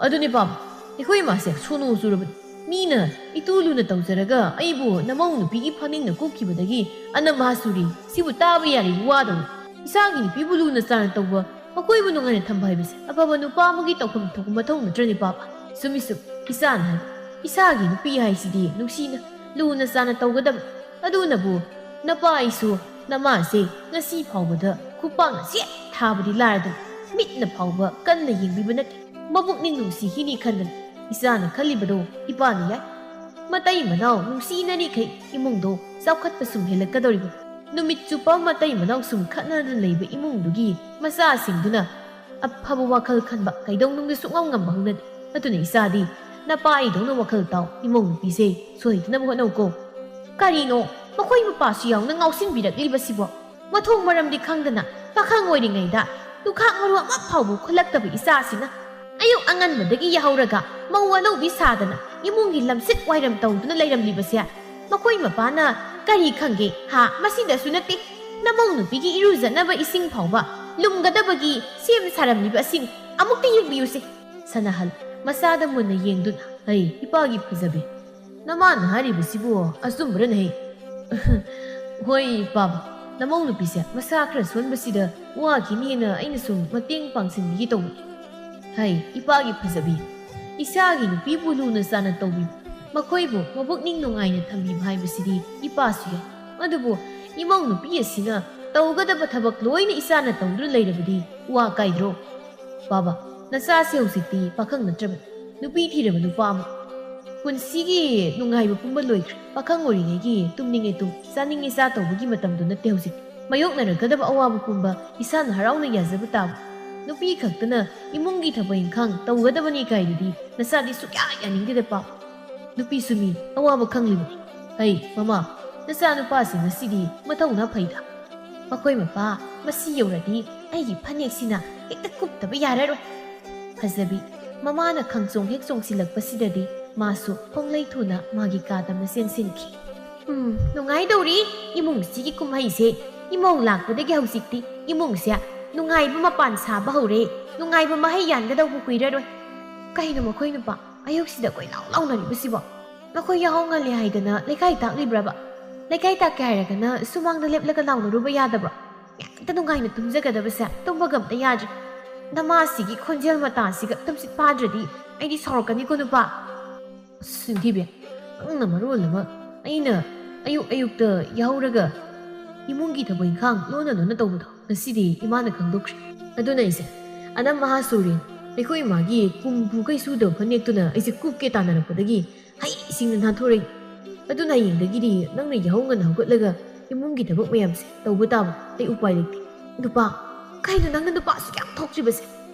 ꯑꯗꯨꯅꯦ ꯄꯥꯝ, ꯑꯩꯈꯣꯏ ꯏꯃꯥꯁꯦ ꯁꯣꯅꯨ ꯆꯨꯔꯕꯅꯤ꯫ ꯃꯤꯅ ꯏꯇꯨ ꯂꯨꯅ ꯇꯧꯖꯔꯒ ꯑꯩꯕꯨ ꯅꯃꯧ ꯅꯨꯄꯤꯒꯤ ꯐꯅꯦꯛꯅ ꯀꯨꯞꯈꯤꯕꯗꯒꯤ ꯑꯅꯝ ꯑꯍꯥ ꯆꯨꯔꯤ꯫ ꯁꯤꯕꯨ ꯇꯥꯕ ꯌꯥꯔꯤꯕ ꯋꯥꯗꯧꯅꯤ꯫ ꯏꯆꯥꯒꯤ ꯅꯨꯄꯤꯕꯨ ꯂꯨꯅ ꯆꯥꯅ ꯇꯧꯕ, ꯃꯈꯣꯏꯕꯨ ꯅꯨꯡꯉꯥꯏꯅ ꯊꯝꯕ ꯍꯥꯏꯕꯁꯦ ꯑꯐꯕ ꯅꯨꯄꯥ ꯑꯃꯒꯤ ꯇꯧꯐꯝ ꯊꯣꯛꯄ ꯃꯊꯧ ꯅꯠꯇ꯭ꯔꯅꯦ ꯄꯥꯕ? ꯆꯨꯝꯃꯤ ꯆꯨꯝꯃꯤ, ꯏꯆꯥꯅ ꯍꯥꯏꯕ꯫ ꯏꯆꯥꯒꯤ ꯅꯨꯄꯤ ꯍꯥꯏꯁꯤꯗꯤ ꯅꯨꯡꯁꯤꯅ, ꯂꯨꯅ ꯆꯥꯅ ꯇꯧꯒꯗꯕ꯫ ꯑꯗꯨꯅꯕꯨ ꯅꯄꯥ ꯑꯩꯁꯨ ꯅꯃꯥꯁꯦ ꯉꯁꯤ ꯐꯥꯎꯕꯗ ꯈꯨꯄꯥꯛꯅ ꯁꯦꯠ ꯊꯥꯕꯗꯤ ꯂꯥꯏꯔꯗꯅ ꯃꯤꯠꯅ ꯐꯥꯎꯕ ꯀꯟꯅ ꯌꯦꯡꯕꯤꯕ ꯅꯠꯇꯦ꯫ ꯃꯕꯨꯛꯅꯤꯡ ꯅꯨꯡꯁꯤꯈꯤꯅꯤ ꯈꯟꯗꯅ ꯏꯆꯥꯅ ꯈꯜꯂꯤꯕꯗꯣ ꯏꯄꯥꯅ ꯌꯥꯏ꯫ ꯃꯇꯩ ꯃꯅꯥꯎ ꯅꯨꯡꯁꯤꯅꯔꯤꯈꯩ ꯏꯃꯨꯡꯗꯣ ꯆꯥꯎꯈꯠꯄ ꯁꯨꯝ ꯍꯦꯜꯂꯛꯀꯗꯧꯔꯤꯕ꯫ ꯅꯨꯃꯤꯠ ꯆꯨꯞꯄ ꯃꯇꯩ ꯃꯅꯥꯎ ꯁꯨꯝ ꯈꯠꯅꯗꯨꯅ ꯂꯩꯕ ꯏꯃꯨꯡꯗꯨꯒꯤ ꯃꯆꯥꯁꯤꯡꯗꯨꯅ ꯑꯐꯕ ꯋꯥꯈꯜ ꯈꯟꯕ ꯀꯩꯗꯧꯅꯨꯡꯗ ꯁꯨꯡꯉꯝ ꯉꯝꯕ ꯍꯧꯅꯗꯦ꯫ ꯑꯗꯨꯅ ꯏꯆꯥꯗꯤ ꯅꯄꯥ ꯑꯩꯗꯧꯅ ꯋꯥꯈꯜ ꯇꯥꯎ, ꯏꯃꯧ ꯅꯨꯄꯤꯁꯦ ꯁꯣꯏꯗꯅꯕ ꯍꯣꯠꯅꯧꯀꯣ꯫ ꯀꯔꯤꯅꯣ ꯃꯈꯣꯏ ꯃꯄꯥꯁꯨ ꯌꯥꯎꯅ ꯉꯥꯎꯁꯤꯟꯕꯤꯔꯛꯂꯤꯕꯁꯤꯕꯣ? ꯃꯊꯣꯡ ꯃꯔꯝꯗꯤ ꯈꯪꯗꯅ ꯄꯥꯈꯪ ꯑꯣꯏꯔꯤꯉꯩꯗ ꯇꯨꯈꯥꯛ ꯃꯔꯨ ꯑꯃ ꯐꯥꯎꯕ ꯈꯨꯜꯂꯛꯇꯕ ꯏꯆꯥꯁꯤꯅ ꯑꯌꯨꯛ ꯑꯉꯟꯕꯗꯒꯤ ꯌꯥꯍꯧꯔꯒ ꯃꯧ ꯑꯅꯧꯕꯤ ꯁꯥꯗꯅ ꯏꯃꯨꯡꯒꯤ ꯂꯝꯁꯤꯠ ꯋꯥꯏꯔꯝ ꯇꯧꯗꯨꯅ ꯂꯩꯔꯝꯂꯤꯕꯁꯦ ꯃꯈꯣꯏ ꯃꯄꯥꯅ ꯀꯔꯤ ꯈꯪꯒꯦ ꯍꯥ? ꯃꯁꯤꯗꯁꯨ ꯅꯠꯇꯦ, ꯅꯃꯧ ꯅꯨꯄꯤꯒꯤ ꯏꯔꯨꯖꯅꯕ ꯏꯁꯤꯡ ꯐꯥꯎꯕ ꯂꯨꯝꯒꯗꯕꯒꯤ ꯁꯦꯝ ꯁꯥꯔꯝꯂꯤꯕ ꯑꯁꯤꯅꯤ꯫ ꯑꯃꯨꯛꯇ ꯌꯦꯡꯕꯤꯌꯨꯁꯦ꯫ ꯁꯅꯥꯍꯜ ꯃꯆꯥꯗ ꯃꯨꯟꯅ ꯌꯦꯡꯗꯨꯅ, "ꯍꯩ, ꯏꯄꯥꯒꯤ ꯐꯖꯕꯤ, ꯅꯃꯥꯅ ꯍꯥꯏꯔꯤꯕꯁꯤꯕꯨ ꯑꯆꯨꯝꯕꯔꯅꯦ?" "ꯍꯣꯏ, ꯏꯄꯥꯕ, ꯅꯃꯧ ꯅꯨꯄꯤꯁꯦ ꯃꯁꯥ ꯈꯔ ꯁꯣꯟꯕꯁꯤꯗ ꯋꯥꯈꯤꯅꯦꯅ ꯑꯩꯅ ꯁꯨꯝ ꯃꯇꯦꯡ ꯄꯥꯡꯁꯤꯟꯕꯤꯒꯦ ꯇꯧꯕꯅꯤ꯫ ꯍꯩ, ꯏꯄꯥꯒꯤ ꯐꯖꯕꯤ, ꯏꯆꯥꯒꯤ ꯅꯨꯄꯤꯕꯨ ꯂꯨꯅ ꯆꯥꯟꯅ ꯇꯧꯕꯤꯕ, ꯃꯈꯣꯏꯕꯨ ꯃꯄꯨꯛꯅꯤꯡ ꯅꯨꯡꯉꯥꯏꯅ ꯊꯝꯕꯤꯕ ꯍꯥꯏꯕꯁꯤꯗꯤ ꯏꯄꯥꯁꯨ ꯌꯥꯏ꯫ ꯑꯗꯨꯕꯨ ꯏꯃꯧ ꯅꯨꯄꯤ ꯑꯁꯤꯅ ꯇꯧꯒꯗꯕ ꯊꯕꯛ ꯂꯣꯏꯅ ꯏꯆꯥꯅ ꯇꯧꯗꯨꯅ ꯂꯩꯔꯕꯗꯤ ꯋꯥ ꯀꯥꯏꯗ꯭ꯔꯣ? ꯕꯥꯕꯥ, ꯅꯆꯥꯁꯦ ꯍꯧꯖꯤꯛꯇꯤ ꯄꯥꯈꯪ ꯅꯠꯇ꯭ꯔꯕꯅꯤ, ꯅꯨꯄꯤ ꯊꯤꯔꯕ ꯅꯨꯄꯥ ꯑꯃ꯫ ꯄꯨꯟꯁꯤꯒꯤ ꯅꯨꯡꯉꯥꯏꯕ ꯄꯨꯝꯕ ꯂꯣꯏꯈ꯭ꯔꯦ꯫ ꯄꯥꯈꯪ ꯑꯣꯏꯔꯤꯉꯩꯒꯤ ꯇꯨꯝꯅꯤꯡꯉꯦ ꯇꯨꯝ, ꯆꯥꯅꯤꯡꯉꯦ ꯆꯥ ꯇꯧꯕꯒꯤ ꯃꯇꯝꯗꯨ ꯅꯠꯇꯦ ꯍꯧꯖꯤꯛ꯫ ꯃꯥꯌꯣꯛꯅꯔꯛꯀꯗꯕ ꯑꯋꯥꯕ ꯄꯨꯝꯕ ꯏꯁꯥꯅ ꯍꯔꯥꯎꯅ ꯌꯥꯖꯕ ꯇꯥꯕ꯫ ꯅꯨꯄꯤ ꯈꯛꯇꯅ ꯏꯃꯨꯡꯒꯤ ꯊꯕꯛ ꯏꯪꯈꯥꯡ ꯇꯧꯒꯗꯕꯅꯤ ꯀꯥꯏꯗꯨꯗꯤ ꯅꯆꯥꯗꯤ ꯁꯨꯛꯌꯥ ꯌꯥꯅꯤꯡꯗꯦꯗ ꯄꯥ꯫ ꯅꯨꯄꯤꯁꯨ ꯃꯤ ꯑꯋꯥꯕ ꯈꯪꯂꯤꯕꯅꯤ꯫ ꯍꯩ, ꯃꯃꯥ, ꯅꯆꯥꯅꯨꯄꯥꯁꯤ ꯉꯁꯤꯗꯤ ꯃꯊꯧꯅꯥ ꯐꯩꯗ꯫ ꯃꯈꯣꯏ ꯃꯄꯥ, ꯃꯁꯤ ꯌꯧꯔꯗꯤ ꯑꯩꯒꯤ ꯐꯅꯦꯛꯁꯤꯅ ꯍꯦꯛꯇ ꯀꯨꯞꯇꯕ ꯌꯥꯔꯔꯣꯏ꯫ ꯐꯖꯕꯤ, ꯃꯃꯥꯅ ꯈꯪꯆꯣꯡ ꯍꯦꯛ ꯆꯣꯡꯁꯤꯜꯂꯛꯄꯁꯤꯗꯗꯤ ꯃꯥꯁꯨ ꯈꯣꯡꯂꯩ ꯊꯨꯅ ꯃꯥꯒꯤ ꯀꯥꯗ ꯃꯆꯦꯟ ꯆꯦꯟꯈꯤ꯫ ꯎꯝ, ꯅꯨꯡꯉꯥꯏꯗꯧꯔꯤ ꯏꯃꯨꯡꯁꯤꯒꯤ ꯀꯨꯝꯍꯩꯁꯦ꯫ ꯏꯃꯧ ꯂꯥꯛꯄꯗꯒꯤ ꯍꯧꯖꯤꯛꯇꯤ ꯏꯃꯨꯡꯁꯦ ꯅꯨꯡꯉꯥꯏꯕ ꯃꯄꯥꯟ ꯁꯥꯕ ꯍꯧꯔꯦ꯫ ꯅꯨꯡꯉꯥꯏꯕ ꯃꯍꯩ ꯌꯥꯟꯒꯗꯧꯕ ꯀꯨꯏꯔꯔꯣꯏ꯫ ꯀꯩꯅꯣ ꯃꯈꯣꯏ ꯅꯨꯄꯥ ꯑꯌꯨꯛꯁꯤꯗ ꯀꯣꯏꯂꯥꯎ ꯂꯥꯎꯅꯔꯤꯕꯁꯤꯕꯣ? ꯃꯈꯣꯏ ꯌꯥꯍꯧ ꯉꯜꯂꯤ ꯍꯥꯏꯗꯅ ꯂꯩꯀꯥꯏ ꯇꯥꯛꯂꯤꯕ꯭ꯔꯕ? ꯂꯩꯀꯥꯏ ꯇꯥꯛꯀꯦ ꯍꯥꯏꯔꯒꯅ ꯁꯨꯃꯥꯡꯗ ꯂꯦꯞꯂꯒ ꯂꯥꯎꯅꯔꯨꯕ ꯌꯥꯗꯕ꯭ꯔꯣ? ꯍꯦꯛꯇ ꯅꯨꯡꯉꯥꯏꯅ ꯇꯨꯝꯖꯒꯗꯕꯁꯦ ꯇꯨꯝꯕꯒ ꯑꯝꯇ ꯌꯥꯗ꯭ꯔꯦ꯫ ꯅꯃꯥꯁꯤꯒꯤ ꯈꯣꯟꯖꯦꯜ ꯃꯇꯥꯁꯤꯒ ꯇꯨꯝꯁꯤꯠ ꯐꯥꯗ꯭ꯔꯗꯤ ꯑꯩꯗꯤ ꯁꯥꯎꯔꯛꯀꯅꯤꯀꯣ ꯅꯨꯄꯥ꯫ ꯑꯁ, ꯁꯤꯟꯊꯤꯕꯤ, ꯅꯪꯅ ꯃꯔꯣꯜ ꯑꯃ ꯑꯩꯅ ꯑꯌꯨꯛ ꯑꯌꯨꯛꯇ ꯌꯥꯍꯧꯔꯒ ꯏꯃꯨꯡꯒꯤ ꯊꯕꯛ ꯏꯪꯈꯥꯡ ꯂꯣꯟꯅ ꯂꯣꯟꯅ ꯇꯧꯕꯗꯣ ꯉꯁꯤꯗꯤ ꯏꯃꯥꯅ ꯈꯪꯗꯣꯛꯈ꯭ꯔꯦ꯫ ꯑꯗꯨꯅ ꯑꯩꯁꯦ ꯑꯅꯝ ꯑꯍꯥ ꯁꯨꯔꯦ꯫ ꯑꯩꯈꯣꯏ ꯏꯃꯥꯒꯤ ꯀꯨꯝ ꯄꯨꯈꯩ ꯁꯨꯗꯕ ꯐꯅꯦꯛꯇꯨꯅ ꯑꯩꯁꯦ ꯀꯨꯞꯀꯦ ꯇꯥꯟꯅꯔꯛꯄꯗꯒꯤ ꯍꯩꯁꯤꯡꯅ ꯅꯥꯟꯊꯣꯔꯛꯏ꯫ ꯑꯗꯨꯅ ꯍꯌꯦꯡꯗꯒꯤꯗꯤ ꯅꯪꯅ ꯌꯥꯍꯧ ꯉꯟꯅ ꯍꯧꯒꯠꯂꯒ ꯏꯃꯨꯡꯒꯤ ꯊꯕꯛ ꯃꯌꯥꯝꯁꯦ ꯇꯧꯕ ꯇꯥꯕ꯫ ꯑꯩ ꯎꯄꯥꯏ ꯂꯩꯇꯦ꯫ ꯅꯨꯄꯥ, ꯀꯩꯅꯣ ꯅꯪꯅ ꯅꯨꯄꯥ ꯑꯁꯨꯛ ꯌꯥꯝ ꯊꯣꯛꯇ꯭ꯔꯤꯕꯁꯦ?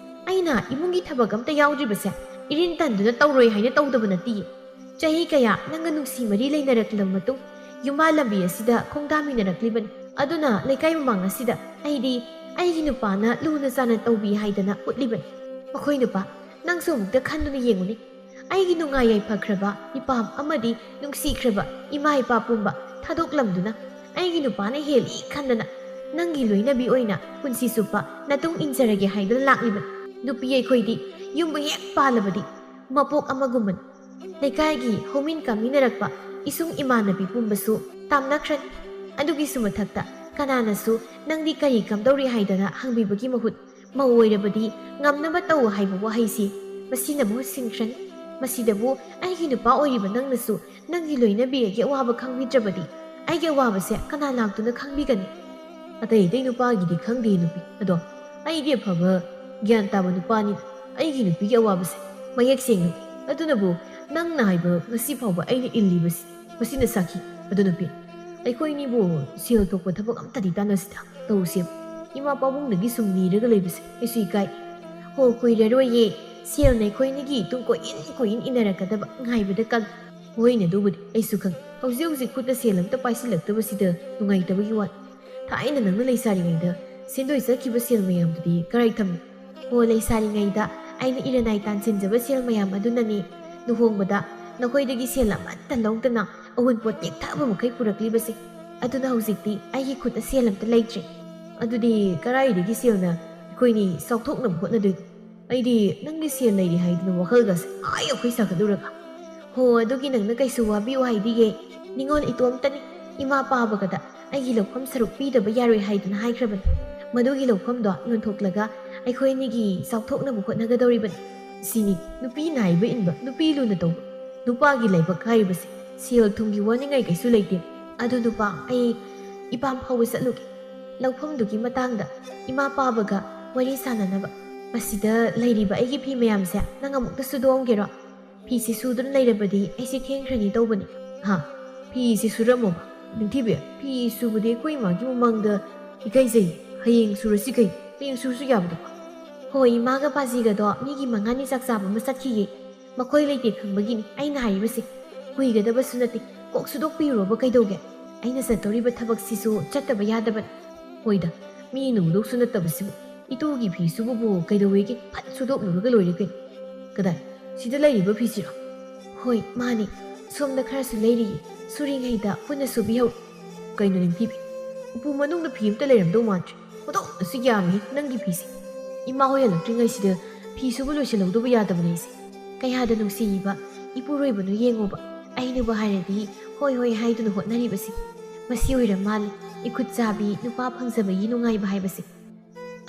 ꯑꯩꯅ ꯏꯃꯨꯡꯒꯤ ꯊꯕꯛ ꯑꯝꯇ ꯌꯥꯎꯗ꯭ꯔꯤꯕꯁꯦ ꯏꯔꯤꯟ ꯇꯟꯗꯨꯅ ꯇꯧꯔꯣꯏ ꯍꯥꯏꯅ ꯇꯧꯗꯕ ꯅꯠꯇꯤꯌꯦ꯫ ꯆꯍꯤ ꯀꯌꯥ ꯅꯪꯒ ꯅꯨꯡꯁꯤ ꯃꯔꯤ ꯂꯩꯅꯔꯛꯂꯕ ꯃꯇꯨꯡ ꯌꯨꯝꯕꯥꯜ ꯂꯝꯕꯤ ꯑꯁꯤꯗ ꯈꯣꯡꯗꯥꯃꯤꯟꯅꯔꯛꯂꯤꯕꯅꯤ꯫ ꯑꯗꯨꯅ ꯂꯩꯀꯥꯏ ꯃꯃꯥꯡ ꯑꯁꯤꯗ ꯑꯩꯗꯤ ꯑꯩꯒꯤ ꯅꯨꯄꯥꯅ ꯂꯨꯅ ꯆꯥꯟꯅ ꯇꯧꯕꯤ ꯍꯥꯏꯗꯅ ꯎꯠꯂꯤꯕꯅꯤ꯫ ꯃꯈꯣꯏ ꯅꯨꯄꯥ, ꯅꯪꯁꯨ ꯑꯃꯨꯛꯇ ꯈꯟꯗꯨꯅ ꯌꯦꯡꯉꯨꯅꯦ꯫ ꯑꯩꯒꯤ ꯅꯨꯡꯉꯥꯏ ꯌꯥꯏꯐꯈ꯭ꯔꯕ ꯏꯄꯥꯝ ꯑꯃꯗꯤ ꯅꯨꯡꯁꯤꯈ꯭ꯔꯕ ꯏꯃꯥ ꯏꯄꯥ ꯄꯨꯝꯕ ꯊꯥꯗꯣꯛꯂꯝꯗꯨꯅ ꯑꯩꯒꯤ ꯅꯨꯄꯥꯅ ꯍꯦꯜꯂꯤ ꯈꯟꯗꯅ ꯅꯪꯒꯤ ꯂꯣꯏꯅꯕꯤ ꯑꯣꯏꯅ ꯄꯨꯟꯁꯤ ꯆꯨꯞꯄ ꯅꯇꯨꯡ ꯏꯟꯖꯔꯒꯦ ꯍꯥꯏꯗꯨꯅ ꯂꯥꯛꯂꯤꯕꯅꯤ꯫ ꯅꯨꯄꯤ ꯑꯩꯈꯣꯏꯗꯤ ꯌꯨꯝꯕꯨ ꯍꯦꯛ ꯄꯥꯜꯂꯕꯗꯤ ꯃꯄꯣꯛ ꯑꯃꯒꯨꯝꯕꯅꯤ꯫ ꯂꯩꯀꯥꯏꯒꯤ ꯍꯧꯃꯤꯟ ꯀꯥꯃꯤꯟꯅꯔꯛꯄ ꯏꯁꯨꯡ ꯏꯃꯥꯟꯅꯕꯤ ꯄꯨꯝꯕꯁꯨ ꯇꯥꯝꯅꯈ꯭ꯔꯅꯤ꯫ ꯑꯗꯨꯒꯤꯁꯨ ꯃꯊꯛꯇ ꯀꯅꯥꯅꯁꯨ ꯅꯪꯗꯤ ꯀꯔꯤ ꯀꯝꯗꯧꯔꯤ ꯍꯥꯏꯗꯅ ꯍꯪꯕꯤꯕꯒꯤ ꯃꯍꯨꯠ ꯃꯧ ꯑꯣꯏꯔꯕꯗꯤ ꯉꯝꯅꯕ ꯇꯧ ꯍꯥꯏꯕ ꯋꯥꯍꯩꯁꯤ ꯃꯁꯤꯅ ꯃꯍꯨꯠ ꯁꯤꯟꯈ꯭ꯔꯅꯤ꯫ ꯃꯁꯤꯗꯕꯨ ꯑꯩꯒꯤ ꯅꯨꯄꯥ ꯑꯣꯏꯔꯤꯕ ꯅꯪꯅꯁꯨ ꯅꯪꯒꯤ ꯂꯣꯏꯅꯕꯤ ꯑꯩꯒꯤ ꯑꯋꯥꯕ ꯈꯪꯕꯤꯗ꯭ꯔꯕꯗꯤ ꯑꯩꯒꯤ ꯑꯋꯥꯕꯁꯦ ꯀꯅꯥ ꯂꯥꯛꯇꯨꯅ ꯈꯪꯕꯤꯒꯅꯤ? ꯑꯇꯩ ꯑꯇꯩ ꯅꯨꯄꯥꯒꯤꯗꯤ ꯈꯪꯗꯦ ꯅꯨꯄꯤ, ꯑꯗꯣ ꯑꯩꯗꯤ ꯑꯐꯕ ꯒ꯭ꯌꯥꯟ ꯇꯥꯕ ꯅꯨꯄꯥꯅꯤ꯫ ꯑꯩꯒꯤ ꯅꯨꯄꯤꯒꯤ ꯑꯋꯥꯕꯁꯦ ꯃꯌꯦꯛ ꯁꯦꯡꯅ, ꯑꯗꯨꯅꯕꯨ ꯅꯪꯅ ꯍꯥꯏꯕ ꯉꯁꯤ ꯐꯥꯎꯕ ꯑꯩꯅ ꯏꯜꯂꯤꯕꯁꯤ ꯃꯁꯤꯅ ꯁꯥꯈꯤ꯫ ꯑꯗꯨ ꯅꯨꯄꯤ, ꯑꯩꯈꯣꯏꯅꯤꯕꯨ ꯁꯦꯜ ꯊꯣꯛꯄ ꯊꯕꯛ ꯑꯝꯇꯗꯤ ꯇꯥꯟꯅꯁꯤꯗ ꯇꯧꯁꯦꯕ꯫ ꯏꯃꯥ ꯄꯥꯕꯨꯡꯗꯒꯤ ꯁꯨꯝ ꯅꯤꯔꯒ ꯂꯩꯕꯁꯦ ꯑꯩꯁꯨ ꯏꯀꯥꯏ꯫ ꯍꯣ, ꯀꯨꯏꯔꯔꯣꯏꯌꯦ꯫ ꯁꯦꯜꯅ ꯑꯩꯈꯣꯏꯅꯤꯒꯤ ꯇꯨꯡ ꯀꯣꯏꯏꯟ ꯀꯣꯏꯏꯟ ꯏꯟꯅꯔꯛꯀꯗꯕ ꯉꯥꯏꯕꯗ ꯀꯜꯂꯤ꯫ ꯍꯣꯏꯅꯦ, ꯑꯗꯨꯕꯨꯗꯤ ꯑꯩꯁꯨ ꯈꯪꯉꯤ꯫ ꯍꯧꯖꯤꯛ ꯍꯧꯖꯤꯛ ꯈꯨꯠꯇ ꯁꯦꯜ ꯑꯝꯇ ꯄꯥꯏꯁꯤꯜꯂꯛꯇꯕꯁꯤꯗ ꯅꯨꯡꯉꯥꯏꯇꯕꯒꯤ ꯋꯥꯅꯤ꯫ ꯊꯥꯏꯅ ꯅꯪꯅ ꯂꯩꯁꯥꯔꯤꯉꯩꯗ ꯁꯦꯟꯗꯣꯏ ꯆꯠꯈꯤꯕ ꯁꯦꯜ ꯃꯌꯥꯝꯗꯨꯗꯤ ꯀꯔꯥꯏ ꯊꯝꯃꯤ? ꯍꯣ, ꯂꯩꯁꯥꯔꯤꯉꯩꯗ ꯑꯩꯅ ꯏꯔꯅꯥꯏ ꯇꯥꯟꯁꯤꯟꯖꯕ ꯁꯦꯜ ꯃꯌꯥꯝ ꯑꯗꯨꯅꯅꯤ ꯂꯨꯍꯣꯡꯕꯗ ꯅꯈꯣꯏꯗꯒꯤ ꯁꯦꯜ ꯑꯃꯠꯇ ꯂꯧꯗꯅ ꯑꯋꯨꯟꯄꯣꯠ ꯇꯦꯛꯊꯕ ꯃꯈꯩ ꯄꯨꯔꯛꯂꯤꯕꯁꯦ꯫ ꯑꯗꯨꯅ ꯍꯧꯖꯤꯛꯇꯤ ꯑꯩꯒꯤ ꯈꯨꯠꯇ ꯁꯦꯜ ꯑꯝꯇ ꯂꯩꯇ꯭ꯔꯦ꯫ ꯑꯗꯨꯗꯤ ꯀꯔꯥꯏꯗꯒꯤ ꯁꯦꯜꯅ ꯑꯩꯈꯣꯏꯅꯤ ꯆꯥꯎꯊꯣꯛꯅꯕ ꯍꯣꯠꯅꯗꯣꯏꯅꯣ? ꯑꯩꯗꯤ ꯅꯪꯒꯤ ꯁꯦꯜ ꯂꯩꯔꯤ ꯍꯥꯏꯗꯨꯅ ꯋꯥꯈꯜꯒꯁꯦ ꯑꯥ ꯌꯧꯈꯩ ꯁꯥꯒꯠꯂꯨꯔꯒ꯫ ꯍꯣ, ꯑꯗꯨꯒꯤ ꯅꯪꯅ ꯀꯩꯁꯨ ꯋꯥꯕꯤꯌꯨ ꯍꯥꯏꯗꯤꯌꯦ꯫ ꯅꯤꯉꯣꯜ ꯏꯇꯣꯝꯇꯅꯤ꯫ ꯏꯃꯥ ꯄꯥꯕꯒꯗ ꯑꯩꯒꯤ ꯂꯧꯐꯝ ꯁꯔꯨꯛ ꯄꯤꯗꯕ ꯌꯥꯔꯣꯏ ꯍꯥꯏꯗꯨꯅ ꯍꯥꯏꯈ꯭ꯔꯕꯅꯤ꯫ ꯃꯗꯨꯒꯤ ꯂꯧꯐꯝꯗꯣ ꯌꯣꯟꯊꯣꯛꯂꯒ ꯑꯩꯈꯣꯏ ꯑꯅꯤꯒꯤ ꯆꯥꯎꯊꯣꯛꯅꯕ ꯍꯣꯠꯅꯒꯗꯧꯔꯤꯕꯅꯤ꯫ ꯁꯤꯅꯤ ꯅꯨꯄꯤ ꯅꯥꯏꯕ ꯏꯟꯕ, ꯅꯨꯄꯤ ꯂꯨꯅ ꯇꯧꯕ꯫ ꯅꯨꯄꯥꯒꯤ ꯂꯥꯏꯕꯛ ꯍꯥꯏꯔꯤꯕꯁꯦ ꯁꯦꯜ ꯊꯨꯝꯒꯤ ꯋꯥꯅꯤꯡꯉꯥꯏ ꯀꯩꯁꯨ ꯂꯩꯇꯦ꯫ ꯑꯗꯨ ꯅꯨꯄꯥ, ꯑꯩ ꯏꯄꯥꯝ ꯐꯥꯎꯕ ꯆꯠꯂꯨꯒꯦ꯫ ꯂꯧꯐꯝꯗꯨꯒꯤ ꯃꯇꯥꯡꯗ ꯏꯃꯥ ꯄꯥꯕꯒ ꯋꯥꯔꯤ ꯁꯥꯟꯅꯅꯕ꯫ ꯃꯁꯤꯗ ꯂꯩꯔꯤꯕ ꯑꯩꯒꯤ ꯐꯤ ꯃꯌꯥꯝꯁꯦ ꯅꯪ ꯑꯃꯨꯛꯇ ꯁꯨꯗꯣꯛꯑꯝꯒꯦꯔꯣ? ꯐꯤꯁꯤ ꯁꯨꯗꯨꯅ ꯂꯩꯔꯕꯗꯤ ꯑꯩꯁꯦ ꯊꯦꯡꯈ꯭ꯔꯅꯤ ꯇꯧꯕꯅꯤ꯫ ꯍꯥ? ꯐꯤꯁꯤ ꯁꯨꯔꯝꯃꯣꯕ꯫ ꯅꯤꯡꯊꯤꯕꯤ, ꯐꯤ ꯁꯨꯕꯗꯤ ꯑꯩꯈꯣꯏ ꯏꯃꯥꯒꯤ ꯃꯃꯥꯡꯗ ꯏꯀꯥꯏꯖꯩ꯫ ꯍꯌꯦꯡ ꯁꯨꯔꯁꯤ ꯀꯩ? ꯍꯌꯦꯡ ꯁꯨꯔꯁꯨ ꯌꯥꯕꯗꯨꯕꯨ꯫ ꯍꯣꯏ, ꯏꯃꯥꯒ ꯄꯥꯖꯤꯒꯗꯣ ꯃꯤꯒꯤ ꯃꯉꯥꯅꯤ ꯆꯥꯛ ꯆꯥꯕ ꯑꯃ ꯆꯠꯈꯤꯌꯦ꯫ ꯃꯈꯣꯏ ꯂꯩꯇꯦ ꯈꯪꯕꯒꯤꯅꯤ ꯑꯩꯅ ꯍꯥꯏꯔꯤꯕꯁꯦ꯫ ꯀꯨꯏꯒꯗꯕꯁꯨ ꯅꯠꯇꯦ꯫ ꯀꯣꯛ ꯁꯨꯗꯣꯛꯄꯤꯔꯨꯔꯣꯕ ꯀꯩꯗꯧꯒꯦ? ꯑꯩꯅ ꯆꯠꯇꯧꯔꯤꯕ ꯊꯕꯛꯁꯤꯁꯨ ꯆꯠꯇꯕ ꯌꯥꯗꯕꯅꯤ꯫ ꯍꯣꯏꯗ, ꯃꯤ ꯅꯨꯡꯗꯧꯁꯨ ꯅꯠꯇꯕꯁꯤꯕꯨ꯫ ꯏꯇꯨꯒꯤ ꯐꯤ ꯁꯨꯕꯕꯨ ꯀꯩꯗꯧꯋꯦꯒꯦ? ꯐꯠ ꯁꯨꯗꯣꯛꯂꯨꯔꯒ ꯂꯣꯏꯔꯦ ꯀꯩꯅꯣ꯫ ꯀꯗꯥꯏ? ꯁꯤꯗ ꯂꯩꯔꯤꯕ ꯐꯤꯁꯤꯔꯣ? ꯍꯣꯏ, ꯃꯥꯅꯤ꯫ ꯁꯣꯝꯗ ꯈꯔꯁꯨ ꯂꯩꯔꯤꯌꯦ꯫ ꯁꯨꯔꯤꯉꯩꯗ ꯄꯨꯟꯅ ꯁꯨꯕꯤꯍꯧ꯫ ꯀꯩꯅꯣ ꯅꯤꯡꯊꯤꯕꯤ? ꯎꯄꯨ ꯃꯅꯨꯡꯗ ꯐꯤ ꯑꯝꯇ ꯂꯩꯔꯝꯗꯧ ꯃꯥꯟꯗ꯭ꯔꯦ꯫ ꯄꯣꯊꯣꯛꯅꯁꯨ ꯌꯥꯝꯃꯤ ꯅꯪꯒꯤ ꯐꯤꯁꯦ꯫ ꯏꯃꯥ ꯍꯣꯏ ꯍꯜꯂꯛꯇ꯭ꯔꯤꯉꯩꯁꯤꯗ ꯐꯤ ꯁꯨꯕ ꯂꯣꯏꯁꯤꯜꯍꯧꯗꯕ ꯌꯥꯗꯕꯅꯦ ꯑꯩꯁꯦ꯫ ꯀꯌꯥꯗ ꯅꯨꯡꯁꯤꯕ ꯏꯄꯨꯔꯣꯏꯕꯅꯣ ꯌꯦꯡꯉꯣꯕ꯫ ꯑꯩꯅꯕꯨ ꯍꯥꯏꯔꯗꯤ ꯍꯣꯏ ꯍꯣꯏ ꯍꯥꯏꯗꯨꯅ ꯍꯣꯠꯅꯔꯤꯕꯁꯦ꯫ ꯃꯁꯤ ꯑꯣꯏꯔ ꯃꯥꯜꯂꯦ ꯏꯈꯨꯠ ꯆꯥꯕꯤ ꯅꯨꯄꯥ ꯐꯪꯖꯕꯒꯤ ꯅꯨꯡꯉꯥꯏꯕ ꯍꯥꯏꯕꯁꯦ꯫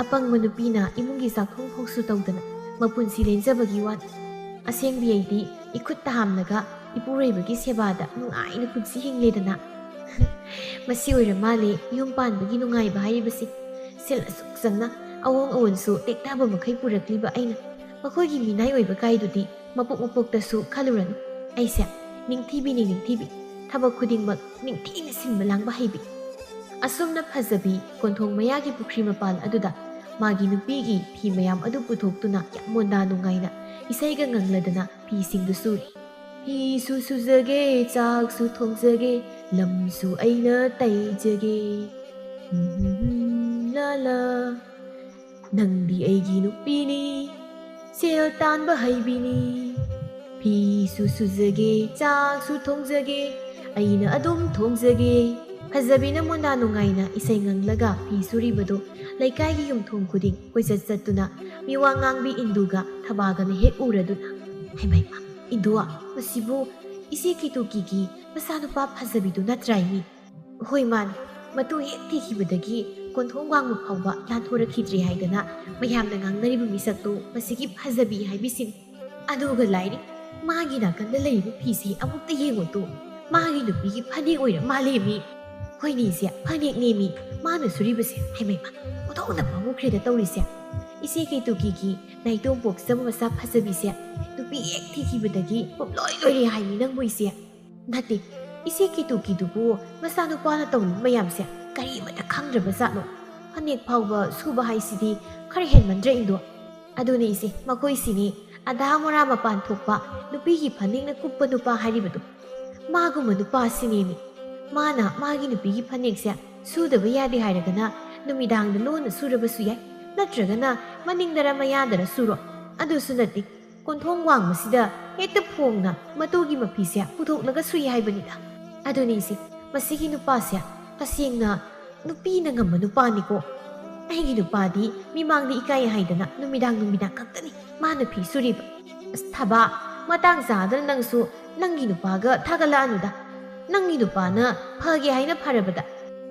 ꯑꯄꯪꯕ ꯅꯨꯄꯤꯅ ꯏꯃꯨꯡꯒꯤ ꯆꯥꯛꯊꯣꯡ ꯐꯥꯎꯁꯨ ꯇꯧꯗꯅ ꯃꯄꯨꯟꯁꯤ ꯂꯦꯟꯖꯕꯒꯤ ꯋꯥꯅꯤ꯫ ꯑꯁꯦꯡꯕꯤ ꯑꯩꯗꯤ ꯏꯈꯨꯠ ꯇꯍꯥꯝꯂꯒ ꯏꯄꯨꯔꯣꯏꯕꯒꯤ ꯁꯦꯕꯥꯗ ꯅꯨꯡꯉꯥꯏꯅ ꯄꯨꯟꯁꯤ ꯍꯤꯡꯂꯦꯗꯅ꯫ ꯃꯁꯤ ꯑꯣꯏꯔ ꯃꯥꯜꯂꯦ ꯌꯨꯝ ꯄꯥꯟꯕꯒꯤ ꯅꯨꯡꯉꯥꯏꯕ ꯍꯥꯏꯔꯤꯕꯁꯤ꯫ ꯁꯦꯜ ꯑꯁꯨꯛ ꯆꯪꯅ ꯑꯋꯣꯡ ꯑꯋꯣꯟꯁꯨ ꯇꯦꯛꯅꯕ ꯃꯈꯩ ꯄꯨꯔꯛꯂꯤꯕ ꯑꯩꯅ ꯃꯈꯣꯏꯒꯤ ꯃꯤꯅꯥꯏ ꯑꯣꯏꯕ ꯀꯥꯏꯗꯨꯗꯤ ꯃꯄꯣꯛ ꯃꯄꯣꯛꯇꯁꯨ ꯈꯜꯂꯨꯔꯅꯨ꯫ ꯑꯩꯁꯦ ꯅꯤꯡꯊꯤꯕꯤꯅꯤ ꯅꯤꯡꯊꯤꯕꯤ꯫ ꯊꯕꯛ ꯈꯨꯗꯤꯡꯃꯛ ꯅꯤꯡꯊꯤꯅ ꯁꯤꯟꯕ ꯂꯥꯡꯕ ꯍꯩꯕꯤ꯫ ꯑꯁꯨꯝꯅ ꯐꯖꯕꯤ ꯀꯣꯟꯊꯣꯡ ꯃꯌꯥꯒꯤ ꯄꯨꯈ꯭ꯔꯤ ꯃꯄꯥꯜ ꯑꯗꯨꯗ ꯃꯥꯒꯤ ꯅꯨꯄꯤꯒꯤ ꯐꯤ ꯃꯌꯥꯝ ꯑꯗꯨ ꯄꯨꯊꯣꯛꯇꯨꯅ ꯌꯥꯝ ꯃꯣꯟꯗꯥ ꯅꯨꯡꯉꯥꯏꯅ ꯏꯁꯩꯒ ꯉꯪꯂꯗꯅ ꯐꯤꯁꯤꯡꯗꯨ ꯁꯨꯔꯤ꯫ ꯐꯤꯁꯨ ꯁꯨꯖꯒꯦ, ꯆꯥꯛꯁꯨ ꯊꯣꯡꯖꯒꯦ, ꯂꯝꯁꯨ ꯑꯩꯅ ꯇꯩꯖꯒꯦ꯫ ꯂꯥ ꯂꯥ꯫ ꯅꯪꯗꯤ ꯑꯩꯒꯤ ꯅꯨꯄꯤꯅꯤ, ꯁꯦꯜ ꯇꯥꯟꯕ ꯍꯩꯕꯤꯅꯤ꯫ ꯐꯤꯁꯨ ꯁꯨꯖꯒꯦ, ꯆꯥꯛꯁꯨ ꯊꯣꯡꯖꯒꯦ, ꯑꯩꯅ ꯑꯗꯨꯝ ꯊꯣꯡꯖꯒꯦ꯫ ꯐꯖꯕꯤꯅ ꯃꯣꯟꯗꯥ ꯅꯨꯡꯉꯥꯏꯅ ꯏꯁꯩ ꯉꯪꯂꯒ ꯐꯤ ꯁꯨꯔꯤꯕꯗꯨ ꯂꯩꯀꯥꯏꯒꯤ ꯌꯨꯝꯊꯣꯡ ꯈꯨꯗꯤꯡ ꯀꯣꯏꯆꯠ ꯆꯠꯇꯨꯅ ꯃꯤꯋꯥ ꯉꯥꯡꯕꯤ ꯏꯟꯗꯨꯒ ꯊꯕꯥꯒꯅ ꯍꯦꯛ ꯎꯔꯗꯨꯅ, "ꯍꯩꯃꯥ ꯍꯩꯃꯥ, ꯏꯟꯗꯨ, ꯃꯁꯤꯕꯨ ꯏꯆꯦ ꯀꯦꯇꯨꯀꯤꯒꯤ ꯃꯆꯥꯅꯨꯄꯥ ꯐꯖꯕꯤꯗꯨ ꯅꯠꯇ꯭ꯔꯥꯏꯅꯤ?" "ꯍꯣꯏ ꯃꯥꯅꯤ, ꯃꯇꯨ ꯍꯦꯛ ꯊꯤꯈꯤꯕꯗꯒꯤ ꯀꯣꯟꯊꯣꯡ ꯋꯥꯡꯃ ꯐꯥꯎꯕ ꯂꯥꯟꯊꯣꯔꯛꯈꯤꯗ꯭ꯔꯦ" ꯍꯥꯏꯗꯅ ꯃꯌꯥꯝꯅ ꯉꯥꯡꯅꯔꯤꯕ ꯃꯤꯁꯛꯇꯨ ꯃꯁꯤꯒꯤ ꯐꯖꯕꯤ ꯍꯥꯏꯕꯤꯁꯤꯅꯤ꯫ ꯑꯗꯨꯒ ꯂꯥꯏꯔꯤ, ꯃꯥꯒꯤ ꯅꯥꯀꯟꯗ ꯂꯩꯔꯤꯕ ꯐꯤꯁꯤ ꯑꯃꯨꯛꯇ ꯌꯦꯡꯉꯨ ꯇꯨ꯫ ꯃꯥꯒꯤ ꯅꯨꯄꯤꯒꯤ ꯐꯅꯦꯛ ꯑꯣꯏꯔ ꯃꯥꯜꯂꯦ ꯃꯤ꯫ ꯍꯣꯏꯅꯦ ꯏꯆꯦ, ꯐꯅꯦꯛꯅꯦ ꯃꯤ꯫ ꯃꯥꯅ ꯁꯨꯔꯤꯕꯁꯦ, ꯍꯩꯃꯩꯃ, ꯄꯨꯊꯣꯛꯅ ꯄꯥꯝꯃꯨꯈ꯭ꯔꯦꯗ ꯇꯧꯔꯤꯁꯦ꯫ ꯏꯆꯦ ꯀꯦꯇꯨꯀꯤꯒꯤ ꯅꯥꯏꯇꯣꯝ ꯄꯣꯛꯆꯕ ꯃꯆꯥ ꯐꯖꯕꯤꯁꯦ ꯅꯨꯄꯤ ꯍꯦꯛ ꯊꯤꯈꯤꯕꯗꯒꯤ ꯄꯨꯝꯂꯣꯏ ꯂꯣꯏꯔꯦ ꯍꯥꯏꯅꯤ ꯅꯪꯕꯨ ꯏꯆꯦ꯫ ꯅꯠꯇꯦ, ꯏꯆꯦ ꯀꯦꯇꯨꯀꯤꯗꯨꯕꯨ ꯃꯆꯥꯅꯨꯄꯥꯅ ꯇꯧꯔꯤꯕ ꯃꯌꯥꯝꯁꯦ ꯀꯔꯤꯃꯠꯇ ꯈꯪꯗ꯭ꯔꯕ ꯖꯥꯠꯅꯣ? ꯐꯅꯦꯛ ꯐꯥꯎꯕ ꯁꯨꯕ ꯍꯥꯏꯁꯤꯗꯤ ꯈꯔ ꯍꯦꯟꯃꯟꯗ꯭ꯔꯦ ꯏꯟꯗꯣ꯫ ꯑꯗꯨꯅꯦ ꯏꯆꯦ, ꯃꯈꯣꯏꯁꯤꯅꯤ ꯑꯙꯥ ꯃꯣꯔꯥ ꯃꯄꯥꯟ ꯊꯣꯛꯄ ꯅꯨꯄꯤꯒꯤ ꯐꯅꯦꯛꯅ ꯀꯨꯞꯄ ꯅꯨꯄꯥ ꯍꯥꯏꯔꯤꯕꯗꯨ꯫ ꯃꯥꯒꯨꯝꯕ ꯅꯨꯄꯥꯁꯤꯅꯦꯃꯤ꯫ ꯃꯥꯅ ꯃꯥꯒꯤ ꯅꯨꯄꯤꯒꯤ ꯐꯅꯦꯛꯁꯦ ꯁꯨꯗꯕ ꯌꯥꯗꯦ ꯍꯥꯏꯔꯒꯅ ꯅꯨꯃꯤꯗꯥꯡꯗ ꯂꯣꯟꯅ ꯁꯨꯔꯕꯁꯨ ꯌꯥꯏ, ꯅꯠꯇ꯭ꯔꯒꯅ ꯃꯅꯤꯡꯗꯔ ꯃꯌꯥꯗꯔ ꯁꯨꯔꯣ꯫ ꯑꯗꯨꯁꯨ ꯅꯠꯇꯦ, ꯀꯣꯟꯊꯣꯡ ꯋꯥꯡꯕꯁꯤꯗ ꯍꯦꯛꯇ ꯐꯣꯡꯅ ꯃꯇꯨꯒꯤ ꯃꯐꯤꯁꯦ ꯄꯨꯊꯣꯛꯂꯒ ꯁꯨꯏ ꯍꯥꯏꯕꯅꯤꯗ꯫ ꯑꯗꯨꯅꯤ ꯏꯆꯦ, ꯃꯁꯤꯒꯤ ꯅꯨꯄꯥꯁꯦ ꯇꯁꯦꯡꯅ ꯅꯨꯄꯤꯅ ꯉꯝꯕ ꯅꯨꯄꯥꯅꯤꯀꯣ꯫ ꯑꯩꯒꯤ ꯅꯨꯄꯥꯗꯤ ꯃꯤꯃꯥꯡꯗ ꯏꯀꯥꯏ ꯍꯥꯏꯗꯅ ꯅꯨꯃꯤꯗꯥꯡ ꯅꯨꯃꯤꯗꯥꯡ ꯈꯛꯇꯅꯤ ꯃꯥꯅ ꯐꯤ ꯁꯨꯔꯤꯕ꯫ ꯑꯁ ꯊꯕꯥ, ꯃꯇꯥꯡ ꯆꯥꯗꯅ ꯅꯪꯁꯨ ꯅꯪꯒꯤ ꯅꯨꯄꯥꯒ ꯊꯥꯒꯠꯂꯛꯑꯅꯨꯗ꯫ ꯅꯪꯒꯤ ꯅꯨꯄꯥꯅ ꯐꯒꯦ ꯍꯥꯏꯅ ꯐꯔꯕꯗ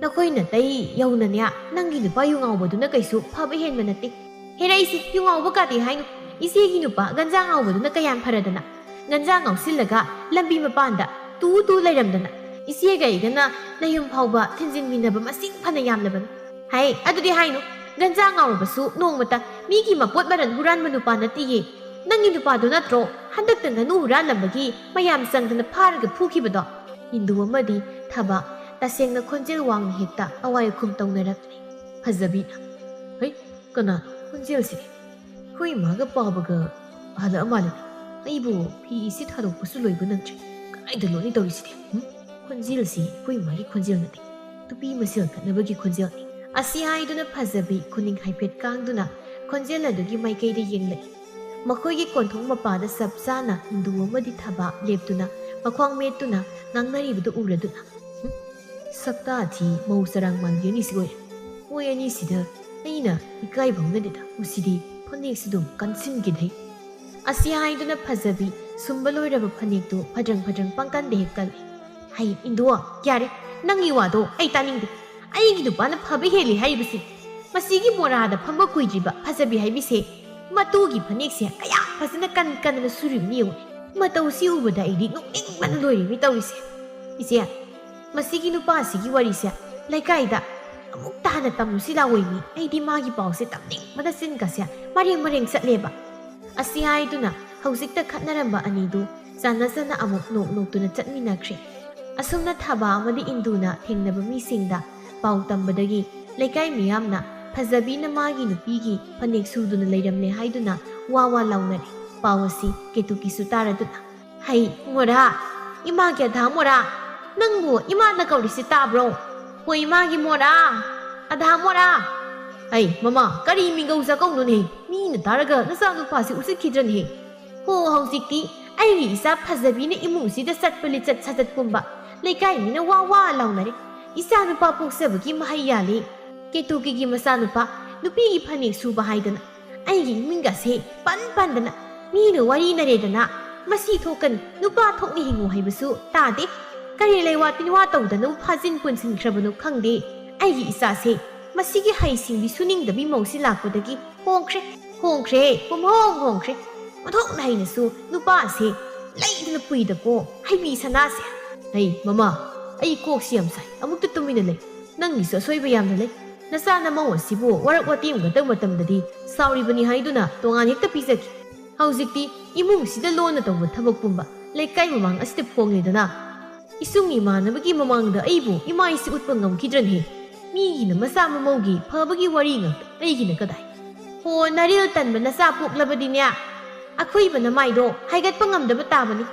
ꯅꯈꯣꯏ ꯅꯇꯩ ꯌꯧꯅꯅꯦ ꯅꯪꯒꯤ ꯅꯨꯄꯥ ꯌꯨ ꯉꯥꯎꯕꯗꯨꯅ ꯀꯩꯁꯨ ꯐꯕ ꯍꯦꯟꯕ ꯅꯠꯇꯦ꯫ ꯍꯦꯔꯥ ꯏꯆꯦ, ꯌꯨ ꯉꯥꯎꯕ ꯀꯥꯗꯦ ꯍꯥꯏꯅꯨ꯫ ꯏꯆꯦꯒꯤ ꯅꯨꯄꯥ ꯒꯟꯖꯥ ꯉꯥꯎꯕꯗꯨꯅ ꯀꯌꯥꯝ ꯐꯔꯗꯅ꯫ ꯒꯟꯖꯥ ꯉꯥꯎꯁꯤꯜꯂꯒ ꯂꯝꯕꯤ ꯃꯄꯥꯟꯗ ꯇꯨ ꯇꯨ ꯂꯩꯔꯝꯗꯅ ꯏꯆꯦꯒ ꯑꯩꯒꯅ ꯅꯌꯨꯝ ꯐꯥꯎꯕ ꯊꯤꯟꯖꯤꯟꯃꯤꯟꯅꯕ ꯃꯁꯤꯡ ꯐꯅ ꯌꯥꯝꯂꯕꯅꯤ꯫ ꯍꯥꯏ, ꯑꯗꯨꯗꯤ ꯍꯥꯏꯅꯨ꯫ ꯒꯟꯖꯥ ꯉꯥꯎꯔꯕꯁꯨ ꯅꯣꯡꯃꯇ ꯃꯤꯒꯤ ꯃꯄꯣꯠ ꯃꯔꯟ ꯍꯨꯔꯥꯟꯕ ꯅꯨꯄꯥ ꯅꯠꯇꯦꯌꯦ꯫ ꯅꯪꯒꯤ ꯅꯨꯄꯥꯗꯣ ꯅꯠꯇ꯭ꯔꯣ ꯍꯟꯗꯛꯇ ꯉꯥꯅꯨ ꯍꯨꯔꯥꯟꯂꯝꯕꯒꯤ ꯃꯌꯥꯝ ꯆꯪꯗꯅ ꯐꯥꯔꯒ ꯐꯨꯈꯤꯕꯗꯣ? ꯏꯟꯗꯨ ꯑꯃꯗꯤ ꯊꯕ ꯇꯁꯦꯡꯅ ꯈꯣꯟꯖꯦꯜ ꯋꯥꯡꯅ ꯍꯦꯛꯇ ꯑꯋꯥꯏ ꯑꯈꯨꯝ ꯇꯧꯅꯔꯛꯂꯦ꯫ ꯐꯖꯕꯤꯅ, "ꯍꯩ, ꯀꯅꯥꯅꯣ ꯈꯣꯟꯖꯦꯜꯁꯤꯗꯤ? ꯑꯩꯈꯣꯏ ꯏꯃꯥꯒ ꯄꯥꯕꯒ ꯍꯜꯂꯛꯑ ꯃꯥꯜꯂꯦ꯫ ꯑꯩꯕꯨ ꯐꯤ ꯏꯁꯤꯠ ꯊꯥꯗꯣꯛꯄꯁꯨ ꯂꯣꯏꯕ ꯅꯪꯗ꯭ꯔꯤ꯫ ꯀꯗꯥꯏꯗꯅꯣꯅꯦ ꯇꯧꯔꯤꯁꯤꯗꯤ? ꯍꯨꯝ? ꯈꯣꯟꯖꯦꯜꯁꯤ ꯑꯩꯈꯣꯏ ꯏꯃꯥꯒꯤ ꯈꯣꯟꯖꯦꯜ ꯅꯠꯇꯦ, ꯅꯨꯄꯤ ꯃꯁꯦꯜ ꯈꯠꯅꯕꯒꯤ ꯈꯣꯟꯖꯦꯜꯅꯤ"꯫ ꯑꯁꯤ ꯍꯥꯏꯗꯨꯅ ꯐꯖꯕꯤ ꯈꯨꯅꯤꯡ ꯍꯥꯏꯐꯦꯠ ꯀꯥꯡꯗꯨꯅ ꯈꯣꯟꯖꯦꯜ ꯑꯗꯨꯒꯤ ꯃꯥꯏꯀꯩꯗ ꯌꯦꯡꯂꯛꯏ꯫ ꯃꯈꯣꯏꯒꯤ ꯀꯣꯟꯊꯣꯡ ꯃꯄꯥꯗ ꯆꯞ ꯆꯥꯅ ꯏꯟꯗꯨ ꯑꯃꯗꯤ ꯊꯕꯥ ꯂꯦꯞꯇꯨꯅ ꯃꯈ꯭ꯋꯥꯡ ꯃꯦꯠꯇꯨꯅ ꯉꯥꯡꯅꯔꯤꯕꯗꯨ ꯎꯔꯗꯨꯅ, "ꯍꯨꯝ? ꯁꯛꯇꯥ ꯊꯤ ꯃꯧ ꯆꯔꯥꯡ ꯃꯥꯟꯕꯤ ꯑꯅꯤꯁꯤ ꯑꯣꯏꯔꯦ꯫ ꯃꯣꯏ ꯑꯅꯤꯁꯤꯗ ꯑꯩꯅ ꯏꯀꯥꯏꯕ ꯍꯧꯅꯗꯦꯗ꯫ ꯃꯁꯤꯗꯤ ꯐꯅꯦꯛꯁꯤ ꯑꯗꯨꯝ ꯀꯟꯁꯤꯟꯈꯤꯗꯩ"꯫ ꯑꯁꯤ ꯍꯥꯏꯗꯨꯅ ꯐꯖꯕꯤ ꯁꯨꯝꯕ ꯂꯣꯏꯔꯕ ꯐꯅꯦꯛꯇꯨ ꯐꯗ꯭ꯔꯪ ꯐꯗ꯭ꯔꯪ ꯄꯪꯀꯟꯗ ꯍꯦꯛ ꯀꯜꯂꯤ꯫ "ꯍꯩ, ꯏꯟꯗꯣ, ꯌꯥꯔꯦ, ꯅꯪꯒꯤ ꯋꯥꯗꯣ ꯑꯩ ꯇꯥꯅꯤꯡꯗꯦ꯫ ꯑꯩꯒꯤ ꯅꯨꯄꯥꯅ ꯐꯕ ꯍꯦꯜꯂꯤ ꯍꯥꯏꯔꯤꯕꯁꯤ꯫ ꯃꯁꯤꯒꯤ ꯃꯣꯔꯥꯗ ꯐꯝꯕ ꯀꯨꯏꯗ꯭ꯔꯤꯕ ꯐꯖꯕꯤ ꯍꯥꯏꯕꯤꯁꯦ ꯃꯇꯨꯒꯤ ꯐꯅꯦꯛꯁꯦ ꯀꯌꯥ ꯐꯖꯅ ꯀꯟ ꯀꯟꯅ ꯁꯨꯔꯤꯕꯅꯤ ꯌꯦꯡꯉꯨ꯫ ꯃꯇꯧꯁꯤ ꯎꯕꯗ ꯑꯩꯗꯤ ꯅꯣꯛꯅꯤꯡꯕꯅ ꯂꯣꯏꯔꯤꯃꯤ ꯇꯧꯔꯤꯁꯦ꯫ ꯏꯆꯦ, ꯃꯁꯤꯒꯤ ꯅꯨꯄꯥꯁꯤꯒꯤ ꯋꯥꯔꯤꯁꯦ ꯂꯩꯀꯥꯏꯗ ꯑꯃꯨꯛꯇ ꯍꯥꯟꯅ ꯇꯝꯂꯨꯁꯤ ꯂꯥꯛꯑꯣꯏꯃꯤ꯫ ꯑꯩꯗꯤ ꯃꯥꯒꯤ ꯄꯥꯎꯁꯦ ꯇꯝꯅꯤꯡꯕꯅ ꯆꯤꯟꯒꯁꯦ ꯃꯔꯦꯡ ꯃꯔꯦꯡ ꯆꯠꯂꯦꯕ"꯫ ꯑꯁꯤ ꯍꯥꯏꯗꯨꯅ ꯍꯧꯖꯤꯛꯇ ꯈꯠꯅꯔꯝꯕ ꯑꯅꯤꯗꯨ ꯆꯥꯟꯅ ꯆꯥꯟꯅ ꯑꯃꯨꯛ ꯅꯣꯛ ꯅꯣꯛꯇꯨꯅ ꯆꯠꯃꯤꯟꯅꯈ꯭ꯔꯦ꯫ ꯑꯁꯨꯝꯅ ꯊꯥꯕ ꯑꯃꯗꯤ ꯏꯟꯗꯨꯅ ꯊꯦꯡꯅꯕ ꯃꯤꯁꯤꯡꯗ ꯄꯥꯎ ꯇꯝꯕꯗꯒꯤ ꯂꯩꯀꯥꯏ ꯃꯤꯌꯥꯝꯅ ꯐꯖꯕꯤꯅ ꯃꯥꯒꯤ ꯅꯨꯄꯤꯒꯤ ꯐꯅꯦꯛ ꯁꯨꯗꯨꯅ ꯂꯩꯔꯝꯂꯦ ꯍꯥꯏꯗꯨꯅ ꯋꯥ ꯋꯥ ꯂꯥꯎꯅꯔꯦ꯫ ꯄꯥꯎ ꯑꯁꯤ ꯀꯦꯇꯨꯀꯤꯁꯨ ꯇꯥꯔꯗꯨꯅ, "ꯍꯩ, ꯃꯣꯔꯥ! ꯏꯃꯥꯒꯤ ꯑꯙꯥ ꯃꯣꯔꯥ! ꯅꯪꯕꯨ ꯏꯃꯥꯅ ꯀꯧꯔꯤꯁꯤ ꯇꯥꯕ꯭ꯔꯣ? ꯍꯣꯏ, ꯏꯃꯥꯒꯤ ꯃꯣꯔꯥ, ꯑꯙꯥ ꯃꯣꯔꯥ꯫ ꯑꯩ, ꯃꯃꯥ, ꯀꯔꯤ ꯃꯤꯡꯒꯧ ꯆꯥꯀꯧꯅꯣꯅꯦ? ꯃꯤꯅ ꯇꯥꯔꯒ ꯅꯆꯥꯅꯨꯄꯥꯁꯤ ꯎꯁꯤꯠꯈꯤꯗ꯭ꯔꯅꯦ? ꯍꯣ, ꯍꯧꯖꯤꯛꯇꯤ ꯑꯩꯒꯤ ꯏꯆꯥ ꯐꯖꯕꯤꯅ ꯏꯃꯨꯡꯁꯤꯗ ꯆꯠꯄ ꯂꯤꯆꯠ ꯁꯥꯖꯠ ꯄꯨꯝꯕ ꯂꯩꯀꯥꯏ ꯃꯤꯅ ꯋꯥ ꯋꯥ ꯂꯥꯎꯅꯔꯦ꯫ ꯏꯆꯥꯅꯨꯄꯥ ꯄꯣꯛꯆꯕꯒꯤ ꯃꯍꯩ ꯌꯥꯜꯂꯦ꯫ ꯀꯦꯇꯨꯀꯤꯒꯤ ꯃꯆꯥꯅꯨꯄꯥ ꯅꯨꯄꯤꯒꯤ ꯐꯅꯦꯛ ꯁꯨꯕ ꯍꯥꯏꯗꯅ ꯑꯩꯒꯤ ꯏꯃꯤꯡꯒꯁꯦ ꯄꯟ ꯄꯟꯗꯅ ꯃꯤꯅ ꯋꯥꯔꯤꯅꯔꯦꯗꯅ꯫ ꯃꯁꯤ ꯊꯣꯛꯀꯅꯤ, ꯅꯨꯄꯥ ꯊꯣꯛꯅ ꯍꯤꯡꯉꯨ ꯍꯥꯏꯕꯁꯨ ꯇꯥꯗꯦ꯫ ꯀꯔꯤ ꯂꯩꯋꯥ ꯇꯤꯟꯋꯥ ꯇꯧꯗꯅ ꯐꯥꯖꯤꯟ ꯄꯨꯟꯁꯤꯟꯈ꯭ꯔꯕꯅꯣ ꯈꯪꯗꯦ꯫ ꯑꯩꯒꯤ ꯏꯆꯥꯁꯦ ꯃꯁꯤꯒꯤ ꯍꯩꯁꯤꯡꯕꯤ ꯁꯨꯅꯤꯡꯗꯕꯤ ꯃꯧꯁꯤ ꯂꯥꯛꯄꯗꯒꯤ ꯍꯣꯡꯈ꯭ꯔꯦ, ꯍꯣꯡꯈ꯭ꯔꯦ, ꯄꯨꯝꯍꯣꯡ ꯍꯣꯡꯈ꯭ꯔꯦ꯫ ꯑꯣꯟꯊꯣꯛꯅ ꯍꯩꯅꯁꯨ ꯅꯨꯄꯥꯁꯦ ꯂꯩꯗꯅ ꯄꯨꯏꯗꯀꯣ, ꯍꯩꯕꯤ ꯁꯅꯥꯁꯦ꯫ ꯍꯩ, ꯃꯃꯥ, ꯑꯩ ꯀꯣꯛꯁꯤ ꯌꯥꯝ ꯁꯥꯏ꯫ ꯑꯃꯨꯛꯇ ꯇꯨꯃꯤꯟꯅ ꯂꯩ꯫ ꯅꯪꯒꯤꯁꯨ ꯑꯁꯣꯏꯕ ꯌꯥꯝꯅ ꯂꯩ꯫ ꯅꯆꯥ ꯅꯃꯧ ꯑꯁꯤꯕꯨ ꯋꯥꯔꯛ ꯋꯥꯇꯦꯝꯒꯗꯕ ꯃꯇꯝꯗꯗꯤ ꯁꯥꯎꯔꯤꯕꯅꯤ ꯍꯥꯏꯗꯨꯅ ꯇꯣꯉꯥꯟ ꯍꯦꯛꯇ ꯄꯤꯖꯈꯤ꯫ ꯍꯧꯖꯤꯛꯇꯤ ꯏꯃꯨꯡꯁꯤꯗ ꯂꯣꯟꯅ ꯇꯧꯕ ꯊꯕꯛ ꯄꯨꯝꯕ ꯂꯩꯀꯥꯏ ꯃꯃꯥꯡ ꯑꯁꯤꯗ ꯐꯣꯡꯂꯦꯗꯅ꯫ ꯏꯁꯨꯡ ꯏꯃꯥꯟꯅꯕꯒꯤ ꯃꯃꯥꯡꯗ ꯑꯩꯕꯨ ꯏꯃꯥꯏꯁꯤ ꯎꯠꯄ ꯉꯝꯈꯤꯗ꯭ꯔꯅꯦ? ꯃꯤꯒꯤꯅ ꯃꯆꯥ ꯃꯃꯧꯒꯤ ꯐꯕꯒꯤ ꯋꯥꯔꯤ ꯉꯥꯛꯇ, ꯑꯩꯒꯤꯅ ꯀꯗꯥꯏ? ꯍꯣ, ꯅꯔꯦꯜ ꯇꯟꯕ ꯅꯆꯥ ꯄꯣꯛꯂꯕꯗꯤꯅꯦ, ꯑꯈꯣꯏꯕ ꯅꯃꯥꯏꯗꯣ ꯍꯥꯏꯒꯠꯄ ꯉꯝꯗꯕ ꯇꯥꯕꯅꯤ꯫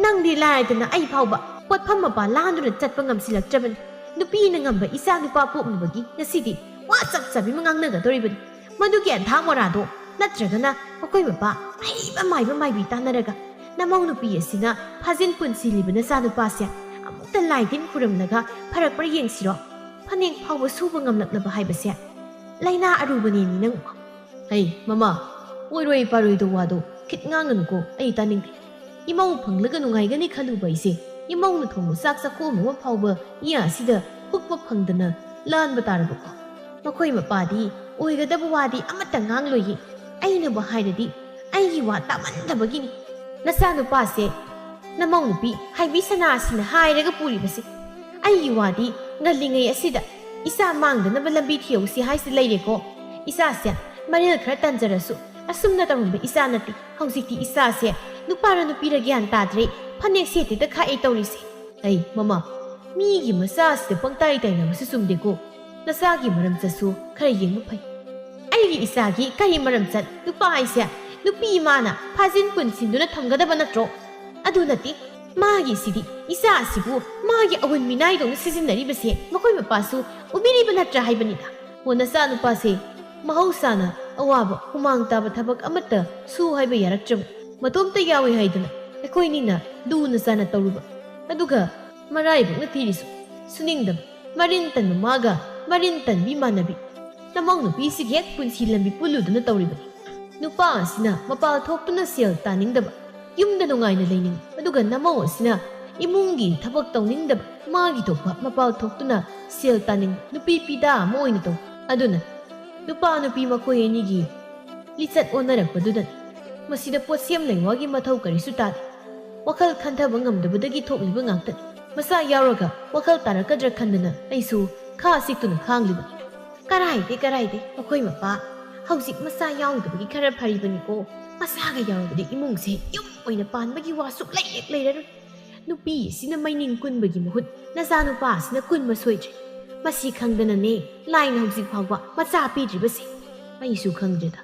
ꯅꯪꯗꯤ ꯂꯥꯏꯔꯗꯅ ꯑꯩ ꯐꯥꯎꯕ ꯄꯣꯠꯐꯝ ꯃꯄꯥ ꯂꯥꯟꯗꯨꯅ ꯆꯠꯄ ꯉꯝꯁꯤꯜꯂꯛꯇ꯭ꯔꯕꯅꯤ꯫ ꯅꯨꯄꯤꯅ ꯉꯝꯕ ꯏꯆꯥ ꯅꯨꯄꯥ ꯄꯣꯛꯅꯕꯒꯤ ꯉꯁꯤꯗꯤ ꯋꯥ ꯆꯞ ꯆꯥꯕꯤ ꯑꯃ ꯉꯥꯡꯅꯒꯗꯧꯔꯤꯕꯅꯤ꯫ ꯃꯗꯨꯒꯤ ꯑꯙꯥ ꯃꯣꯔꯥꯗꯣ ꯅꯠꯇ꯭ꯔꯒꯅ ꯃꯈꯣꯏ ꯃꯄꯥ ꯑꯍꯩꯕ ꯃꯥꯏꯕ ꯃꯥꯏꯕꯤ ꯇꯥꯟꯅꯔꯒ ꯅꯃꯧ ꯅꯨꯄꯤ ꯑꯁꯤꯅ ꯐꯥꯖꯤꯟ ꯄꯨꯟꯁꯤꯜꯂꯤꯕ ꯅꯆꯥꯅꯨꯄꯥꯁꯦ ꯑꯃꯨꯛꯇ ꯂꯥꯏ ꯇꯤꯟ ꯈꯨꯔꯨꯝꯂꯒ ꯐꯔꯛꯄ꯭ꯔꯥ ꯌꯦꯡꯁꯤꯔꯣ? ꯐꯅꯦꯛ ꯐꯥꯎꯕ ꯁꯨꯕ ꯉꯝꯂꯛꯂꯕ ꯍꯥꯏꯕꯁꯦ ꯂꯥꯏꯅꯥ ꯑꯔꯨꯕꯅꯦꯃꯤ ꯅꯪ꯫ ꯍꯩ, ꯃꯃꯥ, ꯑꯣꯏꯔꯣꯏ ꯄꯥꯔꯣꯏꯗꯧ ꯋꯥꯗꯣ ꯈꯤꯠ ꯉꯥꯡꯒꯅꯨꯀꯣ, ꯑꯩ ꯇꯥꯅꯤꯡꯗꯦ꯫ ꯏꯃꯧ ꯐꯪꯂꯒ ꯅꯨꯡꯉꯥꯏꯒꯅꯤ ꯈꯜꯂꯨꯕ ꯑꯩꯁꯦ, ꯏꯃꯧꯅ ꯊꯣꯡꯕ ꯆꯥꯛ ꯆꯥꯛꯈꯣꯝ ꯑꯃ ꯐꯥꯎꯕ ꯏꯌꯥ ꯑꯁꯤꯗ ꯍꯨꯛꯄ ꯐꯪꯗꯅ ꯂꯥꯟꯕ ꯇꯥꯔꯕꯀꯣ꯫ ꯃꯈꯣꯏ ꯃꯄꯥꯗꯤ ꯑꯣꯏꯒꯗꯕ ꯋꯥꯗꯤ ꯑꯃꯠꯇ ꯉꯥꯡꯂꯣꯏꯌꯦ꯫ ꯑꯩꯅꯕꯨ ꯍꯥꯏꯔꯗꯤ ꯑꯩꯒꯤ ꯋꯥ ꯇꯥꯃꯟꯗꯕꯒꯤꯅꯤ꯫ ꯅꯆꯥꯅꯨꯄꯥꯁꯦ ꯅꯃꯧ ꯅꯨꯄꯤ ꯍꯥꯏꯕꯤ ꯁꯅꯥꯁꯤꯅ ꯍꯥꯏꯔꯒ ꯄꯨꯔꯤꯕꯁꯦ꯫ ꯑꯩꯒꯤ ꯋꯥꯗꯤ ꯉꯜꯂꯤꯉꯩ ꯑꯁꯤꯗ ꯏꯆꯥ ꯃꯥꯡꯗꯅꯕ ꯂꯝꯕꯤ ꯊꯤꯍꯧꯁꯤ ꯍꯥꯏꯁꯤ ꯂꯩꯔꯦꯀꯣ꯫ ꯏꯆꯥꯁꯦ ꯃꯔꯦꯜ ꯈꯔ ꯇꯟꯖꯔꯁꯨ ꯑꯁꯨꯝꯅ ꯇꯧꯔꯝꯕ ꯏꯆꯥ ꯅꯠꯇꯦ꯫ ꯍꯧꯖꯤꯛꯇꯤ ꯏꯆꯥꯁꯦ ꯅꯨꯄꯥꯔ ꯅꯨꯄꯤꯔ ꯒ꯭ꯌꯥꯟ ꯇꯥꯗ꯭ꯔꯦ꯫ ꯐꯅꯦꯛ ꯁꯦꯠꯇꯦꯗ ꯈꯥꯛꯑꯦ ꯇꯧꯔꯤꯁꯦ꯫ ꯑꯩ, ꯃꯃꯥ, ꯃꯤꯒꯤ ꯃꯆꯥꯁꯤꯗ ꯄꯪꯇꯥꯏ ꯇꯥꯏꯅꯕꯁꯨ ꯆꯨꯝꯗꯦꯀꯣ꯫ ꯅꯆꯥꯒꯤ ꯃꯔꯝ ꯆꯠꯁꯨ ꯈꯔ ꯌꯦꯡꯕ ꯐꯩ꯫ ꯑꯩꯒꯤ ꯏꯆꯥꯒꯤ ꯀꯔꯤ ꯃꯔꯝ ꯆꯠ? ꯅꯨꯄꯥ ꯍꯥꯏꯁꯦ ꯅꯨꯄꯤ ꯏꯃꯥꯅ ꯐꯥꯖꯤꯟ ꯄꯨꯟꯁꯤꯟꯗꯨꯅ ꯊꯝꯒꯗꯕ ꯅꯠꯇ꯭ꯔꯣ? ꯑꯗꯨ ꯅꯠꯇꯦ, ꯃꯥꯒꯤꯁꯤꯗꯤ, ꯏꯆꯥ ꯑꯁꯤꯕꯨ ꯃꯥꯒꯤ ꯑꯍꯨꯟ ꯃꯤꯅꯥꯏꯗꯧꯅ ꯁꯤꯖꯤꯟꯅꯔꯤꯕꯁꯦ ꯃꯈꯣꯏ ꯃꯄꯥꯁꯨ ꯎꯕꯤꯔꯤꯕ ꯅꯠꯇ꯭ꯔꯥ ꯍꯥꯏꯕꯅꯤꯗ꯫ ꯍꯣ, ꯅꯆꯥꯅꯨꯄꯥꯁꯦ ꯃꯍꯧꯁꯥꯅ ꯑꯋꯥꯕ, ꯍꯨꯃꯥꯡ ꯇꯥꯕ ꯊꯕꯛ ꯑꯃꯠꯇ ꯁꯨ ꯍꯥꯏꯕ ꯌꯥꯔꯛꯇ꯭ꯔꯕ꯫ ꯃꯇꯣꯝꯇ ꯌꯥꯎꯏ ꯍꯥꯏꯗꯨꯅ ꯑꯩꯈꯣꯏꯅꯤꯅ ꯂꯨꯅ ꯆꯥꯅ ꯇꯧꯔꯨꯕ꯫ ꯑꯗꯨꯒ ꯃꯔꯥꯏꯕꯛꯅ ꯊꯤꯔꯤꯁꯨ ꯁꯨꯅꯤꯡꯗꯕ, ꯃꯔꯤꯟ ꯇꯟꯕ ꯃꯥꯒ ꯃꯔꯤꯟ ꯇꯟꯕꯤ ꯃꯥꯟꯅꯕꯤ꯫ ꯅꯃꯧ ꯅꯨꯄꯤꯁꯤꯒꯤ ꯍꯦꯛ ꯄꯨꯟꯁꯤ ꯂꯝꯕꯤ ꯄꯨꯜꯂꯨꯗꯨꯅ ꯇꯧꯔꯤꯕꯅꯤ꯫ ꯅꯨꯄꯥ ꯑꯁꯤꯅ ꯃꯄꯥꯜ ꯊꯣꯛꯇꯨꯅ ꯁꯦꯜ ꯇꯥꯅꯤꯡꯗꯕ, ꯌꯨꯝꯗ ꯅꯨꯡꯉꯥꯏꯅ ꯂꯩꯅꯤꯡꯕ, ꯑꯗꯨꯒ ꯅꯃꯧ ꯑꯁꯤꯅ ꯏꯃꯨꯡꯒꯤ ꯊꯕꯛ ꯇꯧꯅꯤꯡꯗꯕ, ꯃꯥꯒꯤ ꯊꯣꯛꯄ ꯃꯄꯥꯜ ꯊꯣꯛꯇꯨꯅ ꯁꯦꯜ ꯇꯥꯅꯤꯡꯕ ꯅꯨꯄꯤ ꯄꯤꯗꯥ ꯑꯃ ꯑꯣꯏꯅ ꯇꯧ꯫ ꯑꯗꯨꯅ ꯅꯨꯄꯥ ꯅꯨꯄꯤ ꯃꯈꯣꯏ ꯑꯅꯤꯒꯤ ꯂꯤꯆꯠ ꯑꯣꯟꯅꯔꯛꯄꯗꯨꯗꯅꯤ꯫ ꯃꯁꯤꯗ ꯄꯣꯠꯁꯦꯝ ꯂꯩꯋꯥꯒꯤ ꯃꯊꯧ ꯀꯔꯤꯁꯨ ꯇꯥꯗꯦ꯫ ꯋꯥꯈꯜ ꯈꯟꯊꯕ ꯉꯝꯗꯕꯗꯒꯤ ꯊꯣꯛꯂꯤꯕ ꯉꯥꯛꯇꯅꯤ꯫ ꯃꯆꯥ ꯌꯥꯎꯔꯒ ꯋꯥꯈꯜ ꯇꯥꯔꯛꯀꯗ꯭ꯔꯥ ꯈꯟꯗꯅ ꯑꯩꯁꯨ ꯈꯥ ꯆꯤꯛꯇꯨꯅ ꯈꯥꯡꯂꯤꯕꯅꯤ꯫ ꯀꯔꯥꯏꯗꯦ, ꯀꯔꯥꯏꯗꯦ, ꯃꯈꯣꯏ ꯃꯄꯥ ꯍꯧꯖꯤꯛ ꯃꯆꯥ ꯌꯥꯎꯗꯕꯒꯤ ꯈꯔ ꯐꯔꯤꯕꯅꯤꯀꯣ꯫ ꯃꯆꯥꯒ ꯌꯥꯎꯔꯕꯗꯤ ꯏꯃꯨꯡꯁꯦ ꯌꯨꯝ ꯑꯣꯏꯅ ꯄꯥꯟꯕꯒꯤ ꯋꯥ ꯁꯨꯛꯂꯩ ꯍꯦꯛ ꯂꯩꯔꯔꯣꯏ꯫ ꯅꯨꯄꯤ ꯑꯁꯤꯅ ꯃꯩꯅꯤꯡ ꯀꯨꯟꯕꯒꯤ ꯃꯍꯨꯠ ꯅꯆꯥꯅꯨꯄꯥ ꯑꯁꯤꯅ ꯀꯨꯟꯕ ꯁꯣꯏꯗ꯭ꯔꯦ꯫ ꯃꯁꯤ ꯈꯪꯗꯅꯅꯦ ꯂꯥꯏꯅ ꯍꯧꯖꯤꯛ ꯐꯥꯎꯕ ꯃꯆꯥ ꯄꯤꯗ꯭ꯔꯤꯕꯁꯦ꯫ ꯑꯩꯁꯨ ꯈꯪꯗ꯭ꯔꯦꯗ꯫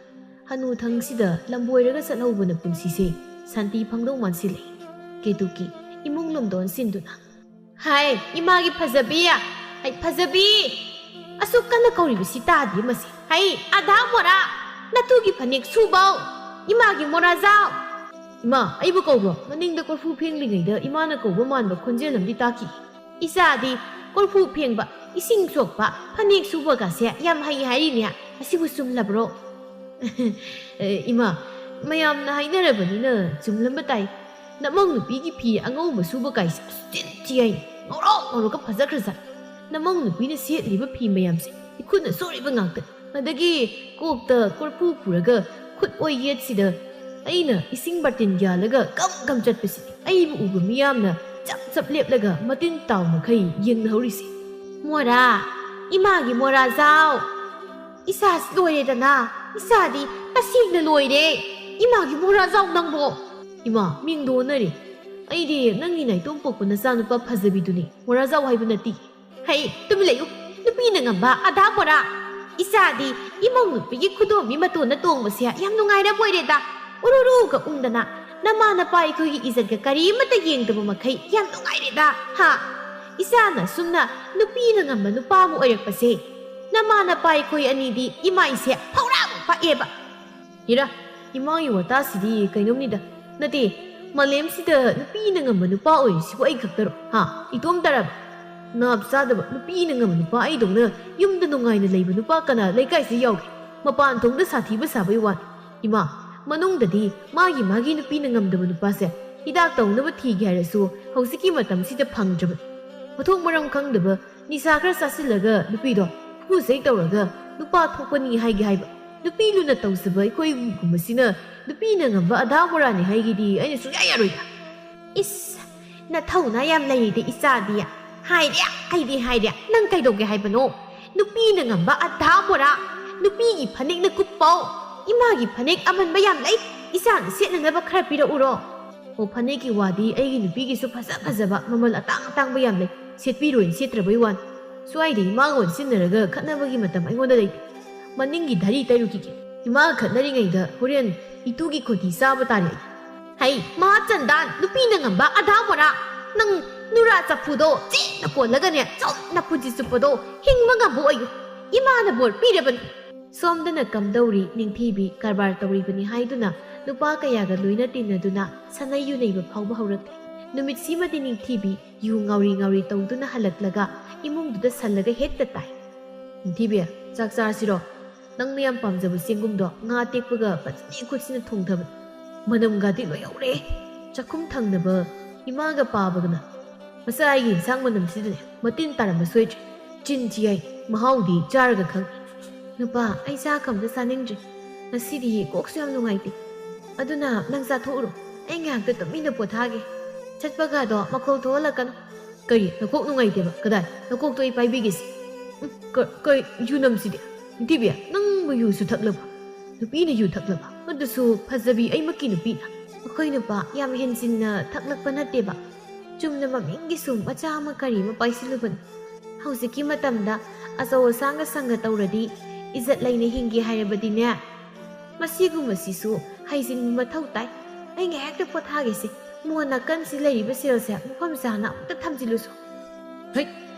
ꯍꯅꯨꯊꯪꯁꯤꯗ ꯂꯝꯕꯣꯏꯔꯒ ꯆꯠꯍꯧꯕꯅ ꯄꯨꯟꯁꯤꯁꯦ ꯁꯥꯟꯇꯤ ꯐꯪꯗꯧ ꯃꯥꯟꯁꯤꯜꯂꯦ꯫ ꯀꯦꯇꯨꯀꯤ ꯏꯃꯨꯡ ꯂꯣꯝꯗ ꯑꯣꯟꯁꯤꯟꯗꯨꯅ, "ꯍꯥꯏ, ꯏꯃꯥꯒꯤ ꯐꯖꯕꯤ! ꯍꯥꯏ, ꯐꯖꯕꯤ! ꯑꯁꯨꯛ ꯀꯟꯅ ꯀꯧꯔꯤꯕꯁꯤ ꯇꯥꯗꯦ ꯃꯁꯤ꯫ ꯍꯥꯏ, ꯑꯙꯥ ꯃꯣꯔꯥ! ꯅꯇꯨꯒꯤ ꯐꯅꯦꯛ ꯁꯨꯕꯧ! ꯏꯃꯥꯒꯤ ꯃꯣꯔꯥꯖꯥꯎ!" "ꯏꯃꯥ, ꯑꯩꯕꯨ ꯀꯧꯕ꯭ꯔꯣ? ꯃꯅꯤꯡꯗ ꯀꯣꯔꯐꯨ ꯐꯦꯡꯂꯤꯉꯩꯗ ꯏꯃꯥꯅ ꯀꯧꯕ ꯃꯥꯟꯕ ꯈꯣꯟꯖꯦꯜ ꯑꯃꯗꯤ ꯇꯥꯈꯤ꯫ ꯏꯆꯥꯗꯤ ꯀꯣꯔꯐꯨ ꯐꯦꯡꯕ, ꯏꯁꯤꯡ ꯁꯣꯛꯄ, ꯐꯅꯦꯛ ꯁꯨꯕꯒꯁꯦ ꯌꯥꯝ ꯍꯩ ꯍꯥꯏꯔꯤꯅꯦ꯫ ꯑꯁꯤꯕꯨ ꯆꯨꯝꯂꯕ꯭ꯔꯣ?" "ꯑꯦ, ꯏꯃꯥ, ꯃꯌꯥꯝꯅ ꯍꯥꯏꯅꯔꯕꯅꯤꯅ ꯆꯨꯝꯂꯝꯕ ꯇꯥꯏ꯫ ꯅꯃꯧ ꯅꯨꯄꯤꯒꯤ ꯐꯤ ꯑꯉꯧꯕ ꯁꯨꯕ ꯀꯥꯏꯁꯦ ꯑꯁ ꯆꯤꯟ ꯊꯤ ꯍꯥꯏꯅꯤ꯫ ꯉꯧꯔꯣꯛ ꯉꯧꯔꯒ ꯐꯖꯈ꯭ꯔꯖꯥꯠ꯫ ꯅꯃꯧ ꯅꯨꯄꯤꯅ ꯁꯦꯠꯂꯤꯕ ꯐꯤ ꯃꯌꯥꯝꯁꯦ ꯏꯈꯨꯠꯅ ꯁꯨꯔꯤꯕ ꯉꯥꯛꯇꯅꯤ꯫ ꯑꯗꯒꯤ ꯀꯣꯛꯇ ꯀꯣꯔꯐꯨ ꯄꯨꯔꯒ ꯈꯨꯠ ꯑꯣꯏ ꯌꯦꯠꯁꯤꯗ ꯑꯩꯅ ꯏꯁꯤꯡ ꯕꯥꯔꯇꯤꯟ ꯌꯥꯜꯂꯒ ꯒꯝ ꯒꯝ ꯆꯠꯄꯁꯤꯗꯤ ꯑꯩꯕꯨ ꯎꯕ ꯃꯤꯌꯥꯝꯅ ꯆꯞ ꯆꯞ ꯂꯦꯞꯂꯒ ꯃꯇꯤꯟ ꯇꯥꯎ ꯃꯈꯩ ꯌꯦꯡꯅꯍꯧꯔꯤꯁꯦ꯫ ꯃꯣꯔꯥ, ꯏꯃꯥꯒꯤ ꯃꯣꯔꯥꯖꯥꯎ! ꯏꯆꯥꯁꯤ ꯂꯣꯏꯔꯦꯗꯅ꯫ ꯏꯆꯥꯗꯤ ꯇꯁꯦꯡꯅ ꯂꯣꯏꯔꯦ꯫ ꯏꯃꯥꯒꯤ ꯃꯣꯔꯥꯖꯥꯎ ꯅꯪꯕꯣ!" "ꯏꯃꯥ, ꯃꯤꯡꯗꯣ ꯑꯣꯟꯅꯔꯦ꯫ ꯑꯩꯗꯤ ꯅꯪꯒꯤ ꯅꯥꯏꯇꯣꯝ ꯄꯣꯛꯄ ꯅꯆꯥꯅꯨꯄꯥ ꯐꯖꯕꯤꯗꯨꯅꯤ, ꯃꯣꯔꯥꯖꯥꯎ ꯍꯥꯏꯕ ꯅꯠꯇꯦ꯫" "ꯍꯩ, ꯇꯨꯃꯤꯟ ꯂꯩꯌꯨ꯫ ꯅꯨꯄꯤꯅ ꯉꯝꯕ ꯑꯙꯥ ꯃꯣꯔꯥ꯫ ꯏꯆꯥꯗꯤ ꯏꯃꯧ ꯅꯨꯄꯤꯒꯤ ꯈꯨꯗꯣꯝꯕꯤ ꯃꯇꯣꯟꯗ ꯇꯣꯡꯕꯁꯦ ꯌꯥꯝ ꯅꯨꯡꯉꯥꯏꯔꯕꯣꯏꯔꯦꯗ꯫ ꯎꯔꯨꯔꯨꯒ ꯎꯪꯗꯅ ꯅꯃꯥ ꯅꯄꯥ ꯑꯩꯈꯣꯏꯒꯤ ꯏꯖꯠꯀ ꯀꯔꯤꯃꯠꯇ ꯌꯦꯡꯗꯕ ꯃꯈꯩ ꯌꯥꯝ ꯅꯨꯡꯉꯥꯏꯔꯦꯗ꯫ ꯍꯥ? ꯏꯆꯥꯅ ꯁꯨꯝꯅ ꯅꯨꯄꯤꯅ ꯉꯝꯕ ꯅꯨꯄꯥ ꯑꯃ ꯑꯣꯏꯔꯛꯄꯁꯦ꯫ ꯅꯃꯥ ꯅꯄꯥ ꯑꯩꯈꯣꯏ ꯑꯅꯤꯗꯤ ꯏꯃꯥ ꯏꯁꯦ ꯐꯧꯔꯥ ꯄꯛꯑꯦꯕ꯫ ꯍꯤꯔꯥ, ꯏꯃꯥꯒꯤ ꯋꯥꯇꯥꯁꯤꯗꯤ ꯀꯩꯅꯣꯝꯅꯤꯗ꯫ ꯅꯠꯇꯦ, ꯃꯥꯂꯦꯝꯁꯤꯗ ꯅꯨꯄꯤꯅ ꯉꯝꯕ ꯅꯨꯄꯥ ꯑꯣꯏꯔꯤꯁꯤꯕꯨ ꯑꯩ ꯈꯛꯇꯔꯣ? ꯍꯥ? ꯏꯇꯣꯝꯇꯔꯕ? ꯅꯥꯞ ꯆꯥꯗꯕ, ꯅꯨꯄꯤꯅ ꯉꯝꯕ ꯅꯨꯄꯥ ꯑꯩꯗꯧꯅ ꯌꯨꯝꯗ ꯅꯨꯡꯉꯥꯏꯅ ꯂꯩꯕ ꯅꯨꯄꯥ ꯀꯅꯥ ꯂꯩꯀꯥꯏꯁꯤꯗ ꯌꯥꯎꯒꯦ? ꯃꯄꯥꯟ ꯊꯣꯡꯗ ꯁꯥꯊꯤꯕ ꯁꯥꯕꯩ ꯋꯥꯅꯤ꯫ ꯏꯃꯥ, ꯃꯅꯨꯡꯗꯗꯤ ꯃꯥꯒꯤ ꯃꯥꯒꯤ ꯅꯨꯄꯤꯅ ꯉꯝꯗꯕ ꯅꯨꯄꯥꯁꯦ ꯍꯤꯗꯥꯛ ꯇꯧꯅꯕ ꯊꯤꯒꯦ ꯍꯥꯏꯔꯁꯨ ꯍꯧꯖꯤꯛꯀꯤ ꯃꯇꯝꯁꯤꯗ ꯐꯪꯗ꯭ꯔꯕꯅꯤ꯫ ꯃꯊꯣꯡ ꯃꯔꯝ ꯈꯪꯗꯕ ꯅꯤꯁꯥ ꯈꯔ ꯆꯥꯁꯤꯜꯂꯒ ꯅꯨꯄꯤꯗꯣ ꯈꯨꯖꯩ ꯇꯧꯔꯒ ꯅꯨꯄꯥ ꯊꯣꯛꯄꯅꯤ ꯍꯥꯏꯒꯦ ꯍꯥꯏꯕ꯫ ꯅꯨꯄꯤ ꯂꯨꯅ ꯇꯧꯖꯕ ꯑꯩꯈꯣꯏꯒꯨꯝꯕꯁꯤꯅ ꯅꯨꯄꯤꯅ ꯉꯝꯕ ꯑꯙꯥ ꯃꯣꯔꯥꯅꯤ ꯍꯥꯏꯒꯦꯗꯤ ꯑꯩꯅ ꯁꯨꯡꯌꯥ ꯌꯥꯔꯣꯏꯗ꯫ ꯏꯁ, ꯅꯊꯧꯅ ꯌꯥꯝ ꯂꯩꯔꯤꯗ ꯏꯆꯥꯗꯤ꯫ ꯍꯥꯏꯔꯦ, ꯑꯩꯗꯤ ꯍꯥꯏꯔꯦ꯫ ꯅꯪ ꯀꯩꯗꯧꯒꯦ ꯍꯥꯏꯕꯅꯣ? ꯅꯨꯄꯤꯅ ꯉꯝꯕ ꯑꯙꯥ ꯃꯣꯔꯥ, ꯅꯨꯄꯤꯒꯤ ꯐꯅꯦꯛꯅ ꯀꯨꯞꯄꯥꯎ꯫ ꯏꯃꯥꯒꯤ ꯐꯅꯦꯛ ꯑꯃꯟꯕ ꯌꯥꯝ ꯂꯩ, ꯏꯆꯥꯅ ꯁꯦꯠꯅꯅꯕ ꯈꯔ ꯄꯤꯔꯛꯎꯔꯣ? ꯑꯣ, ꯐꯅꯦꯛꯀꯤ ꯋꯥꯗꯤ ꯑꯩꯒꯤ ꯅꯨꯄꯤꯒꯤꯁꯨ ꯐꯖ ꯐꯖꯕ ꯃꯃꯜ ꯑꯇꯥꯡ ꯑꯇꯥꯡꯕ ꯌꯥꯝ ꯂꯩ, ꯁꯦꯠꯄꯤꯔꯣꯏꯅ ꯁꯦꯠꯇ꯭ꯔꯕꯩ ꯋꯥꯅꯤ꯫ ꯁ꯭ꯋꯥꯏꯗ ꯏꯃꯥꯒ ꯑꯣꯟꯁꯤꯟꯅꯔꯒ ꯈꯠꯅꯕꯒꯤ ꯃꯇꯝ ꯑꯩꯉꯣꯟꯗ ꯂꯩꯇꯦ꯫ ꯃꯅꯤꯡꯒꯤ ꯙꯔꯤ ꯇꯩꯔꯨꯈꯤꯒꯦ꯫ ꯏꯃꯥꯒ ꯈꯠꯅꯔꯤꯉꯩꯗ ꯍꯣꯔꯦꯟ ꯏꯇꯨꯒꯤ ꯈꯣꯟꯊꯤ ꯆꯥꯕ ꯇꯥꯔꯦ ꯑꯩ꯫ ꯍꯩ, ꯃꯍꯥꯆꯟꯗꯥꯟ, ꯅꯨꯄꯤꯅ ꯉꯝꯕ ꯑꯙꯥ ꯃꯣꯔꯥ꯫ ꯅꯪ ꯅꯨꯔꯥ ꯆꯐꯨꯗꯣ ꯆꯦꯡꯅ ꯀꯣꯜꯂꯒꯅꯦ, ꯆꯨꯝꯅ ꯄꯨꯟꯁꯤ ꯆꯨꯞꯄꯗꯣ ꯍꯤꯡꯕ ꯉꯝꯕ ꯑꯣꯏꯌꯨ꯫ ꯏꯃꯥꯅ ꯕꯣꯔ ꯄꯤꯔꯕꯅꯤ꯫ ꯁꯣꯝꯗꯅ ꯀꯝꯗꯧꯔꯤ ꯅꯤꯡꯊꯤꯕꯤ ꯀꯔꯕꯥꯔ ꯇꯧꯔꯤꯕꯅꯤ ꯍꯥꯏꯗꯨꯅ ꯅꯨꯄꯥ ꯀꯌꯥꯒ ꯂꯣꯏꯅ ꯇꯤꯟꯅꯗꯨꯅ ꯁꯥꯟꯅꯩ ꯌꯨꯅꯩꯕ ꯐꯥꯎꯕ ꯍꯧꯔꯛꯂꯦ꯫ ꯅꯨꯃꯤꯠꯁꯤꯃꯗꯤ ꯅꯤꯡꯊꯤꯕꯤ ꯌꯨ ꯉꯥꯎꯔꯤ ꯉꯥꯎꯔꯤ ꯇꯧꯗꯨꯅ ꯍꯜꯂꯛꯂꯒ ꯏꯃꯨꯡꯗꯨꯗ ꯁꯜꯂꯒ ꯍꯦꯛꯇ ꯇꯥꯏ꯫ "ꯅꯤꯡꯊꯤꯕꯤ, ꯆꯥꯛ ꯆꯥꯔꯁꯤꯔꯣ? ꯅꯪꯅ ꯌꯥꯝ ꯄꯥꯝꯖꯕ ꯆꯦꯡꯒꯨꯝꯗꯣ ꯉꯥ ꯑꯇꯦꯛꯄꯒ ꯐꯖꯅ ꯏꯈꯨꯠꯁꯤꯅ ꯊꯣꯡꯊꯕꯅꯤ꯫ ꯃꯅꯝꯒꯗꯤ ꯂꯣꯏꯍꯧꯔꯦ꯫ ꯆꯥꯛꯈꯨꯝ ꯊꯪꯅꯕ ꯏꯃꯥꯒ ꯄꯥꯕꯒꯅ ꯃꯆꯥ ꯑꯩꯒꯤ ꯏꯟꯁꯥꯡ ꯃꯅꯝꯁꯤꯗꯅꯦ ꯃꯇꯤꯟ ꯇꯥꯔꯝꯕ ꯁꯣꯏꯗ꯭ꯔꯦ꯫ ꯆꯤꯟ ꯊꯤ ꯍꯥꯏ, ꯃꯍꯥꯎꯗꯤ ꯆꯥꯔꯒ ꯈꯪ"꯫ "ꯅꯨꯄꯥ, ꯑꯩ ꯆꯥꯛ ꯑꯝꯇ ꯆꯥꯅꯤꯡꯗ꯭ꯔꯦ꯫ ꯉꯁꯤꯗꯤ ꯀꯣꯛꯁꯨ ꯌꯥꯝ ꯅꯨꯡꯉꯥꯏꯇꯦ꯫ ꯑꯗꯨꯅ ꯅꯪ ꯆꯥꯊꯣꯛꯎꯔꯣ꯫ ꯑꯩ ꯉꯥꯏꯍꯥꯛꯇ ꯇꯨꯃꯤꯟꯅ ꯄꯣꯊꯥꯒꯦ꯫ ꯆꯠꯄꯒꯗꯣ ꯃꯈꯣꯜ ꯊꯣꯛꯍꯜꯂꯛꯀꯅꯨ"꯫ "ꯀꯔꯤ? ꯅꯀꯣꯛ ꯅꯨꯡꯉꯥꯏꯇꯦꯕ? ꯀꯗꯥꯏ? ꯅꯀꯣꯛꯇꯣ ꯑꯩ ꯄꯥꯏꯕꯤꯒꯦꯁꯦ"꯫ "ꯎꯝ, ꯀ-, ꯀꯩ ꯌꯨꯅꯝꯁꯤꯗꯤ? ꯅꯤꯡꯊꯤꯕꯤ, ꯅꯪꯕꯨ ꯌꯨꯁꯨ ꯊꯛꯂꯕ? ꯅꯨꯄꯤꯅ ꯌꯨ ꯊꯛꯂꯕ? ꯑꯗꯨꯁꯨ ꯐꯖꯕꯤ ꯑꯩꯃꯛꯀꯤ ꯅꯨꯄꯤꯅ?" "ꯑꯩꯈꯣꯏ ꯅꯨꯄꯥ ꯌꯥꯝ ꯍꯦꯟꯖꯤꯟꯅ ꯊꯛꯂꯛꯄ ꯅꯠꯇꯦꯕ꯫ ꯆꯨꯝꯅ ꯃꯃꯤꯡꯒꯤ ꯁꯨꯝ ꯃꯆꯥ ꯑꯃ ꯀꯔꯤ ꯑꯃ ꯄꯥꯏꯁꯤꯜꯂꯨꯕꯅꯤ꯫ ꯍꯧꯖꯤꯛꯀꯤ ꯃꯇꯝꯗ ꯑꯆꯧ ꯑꯁꯥꯡꯒ ꯁꯪꯒ ꯇꯧꯔꯗꯤ ꯏꯖꯠ ꯂꯩꯅ ꯍꯤꯡꯒꯦ ꯍꯥꯏꯔꯕꯗꯤꯅꯦ, ꯃꯁꯤꯒꯨꯝꯕꯁꯤꯁꯨ ꯍꯩꯖꯤꯟꯕ ꯃꯊꯧ ꯇꯥꯏ"꯫ ꯑꯩ ꯉꯥꯏꯍꯥꯛꯇ ꯄꯣꯊꯥꯒꯦꯁꯦ꯫ ꯃꯣꯟ ꯅꯥꯀꯟꯁꯤ ꯂꯩꯔꯤꯕ ꯁꯦꯜꯁꯦ ꯃꯐꯝ ꯆꯥꯅ ꯑꯝꯇ ꯊꯝꯖꯤꯜꯂꯨꯁꯣ꯫ ꯍꯩ,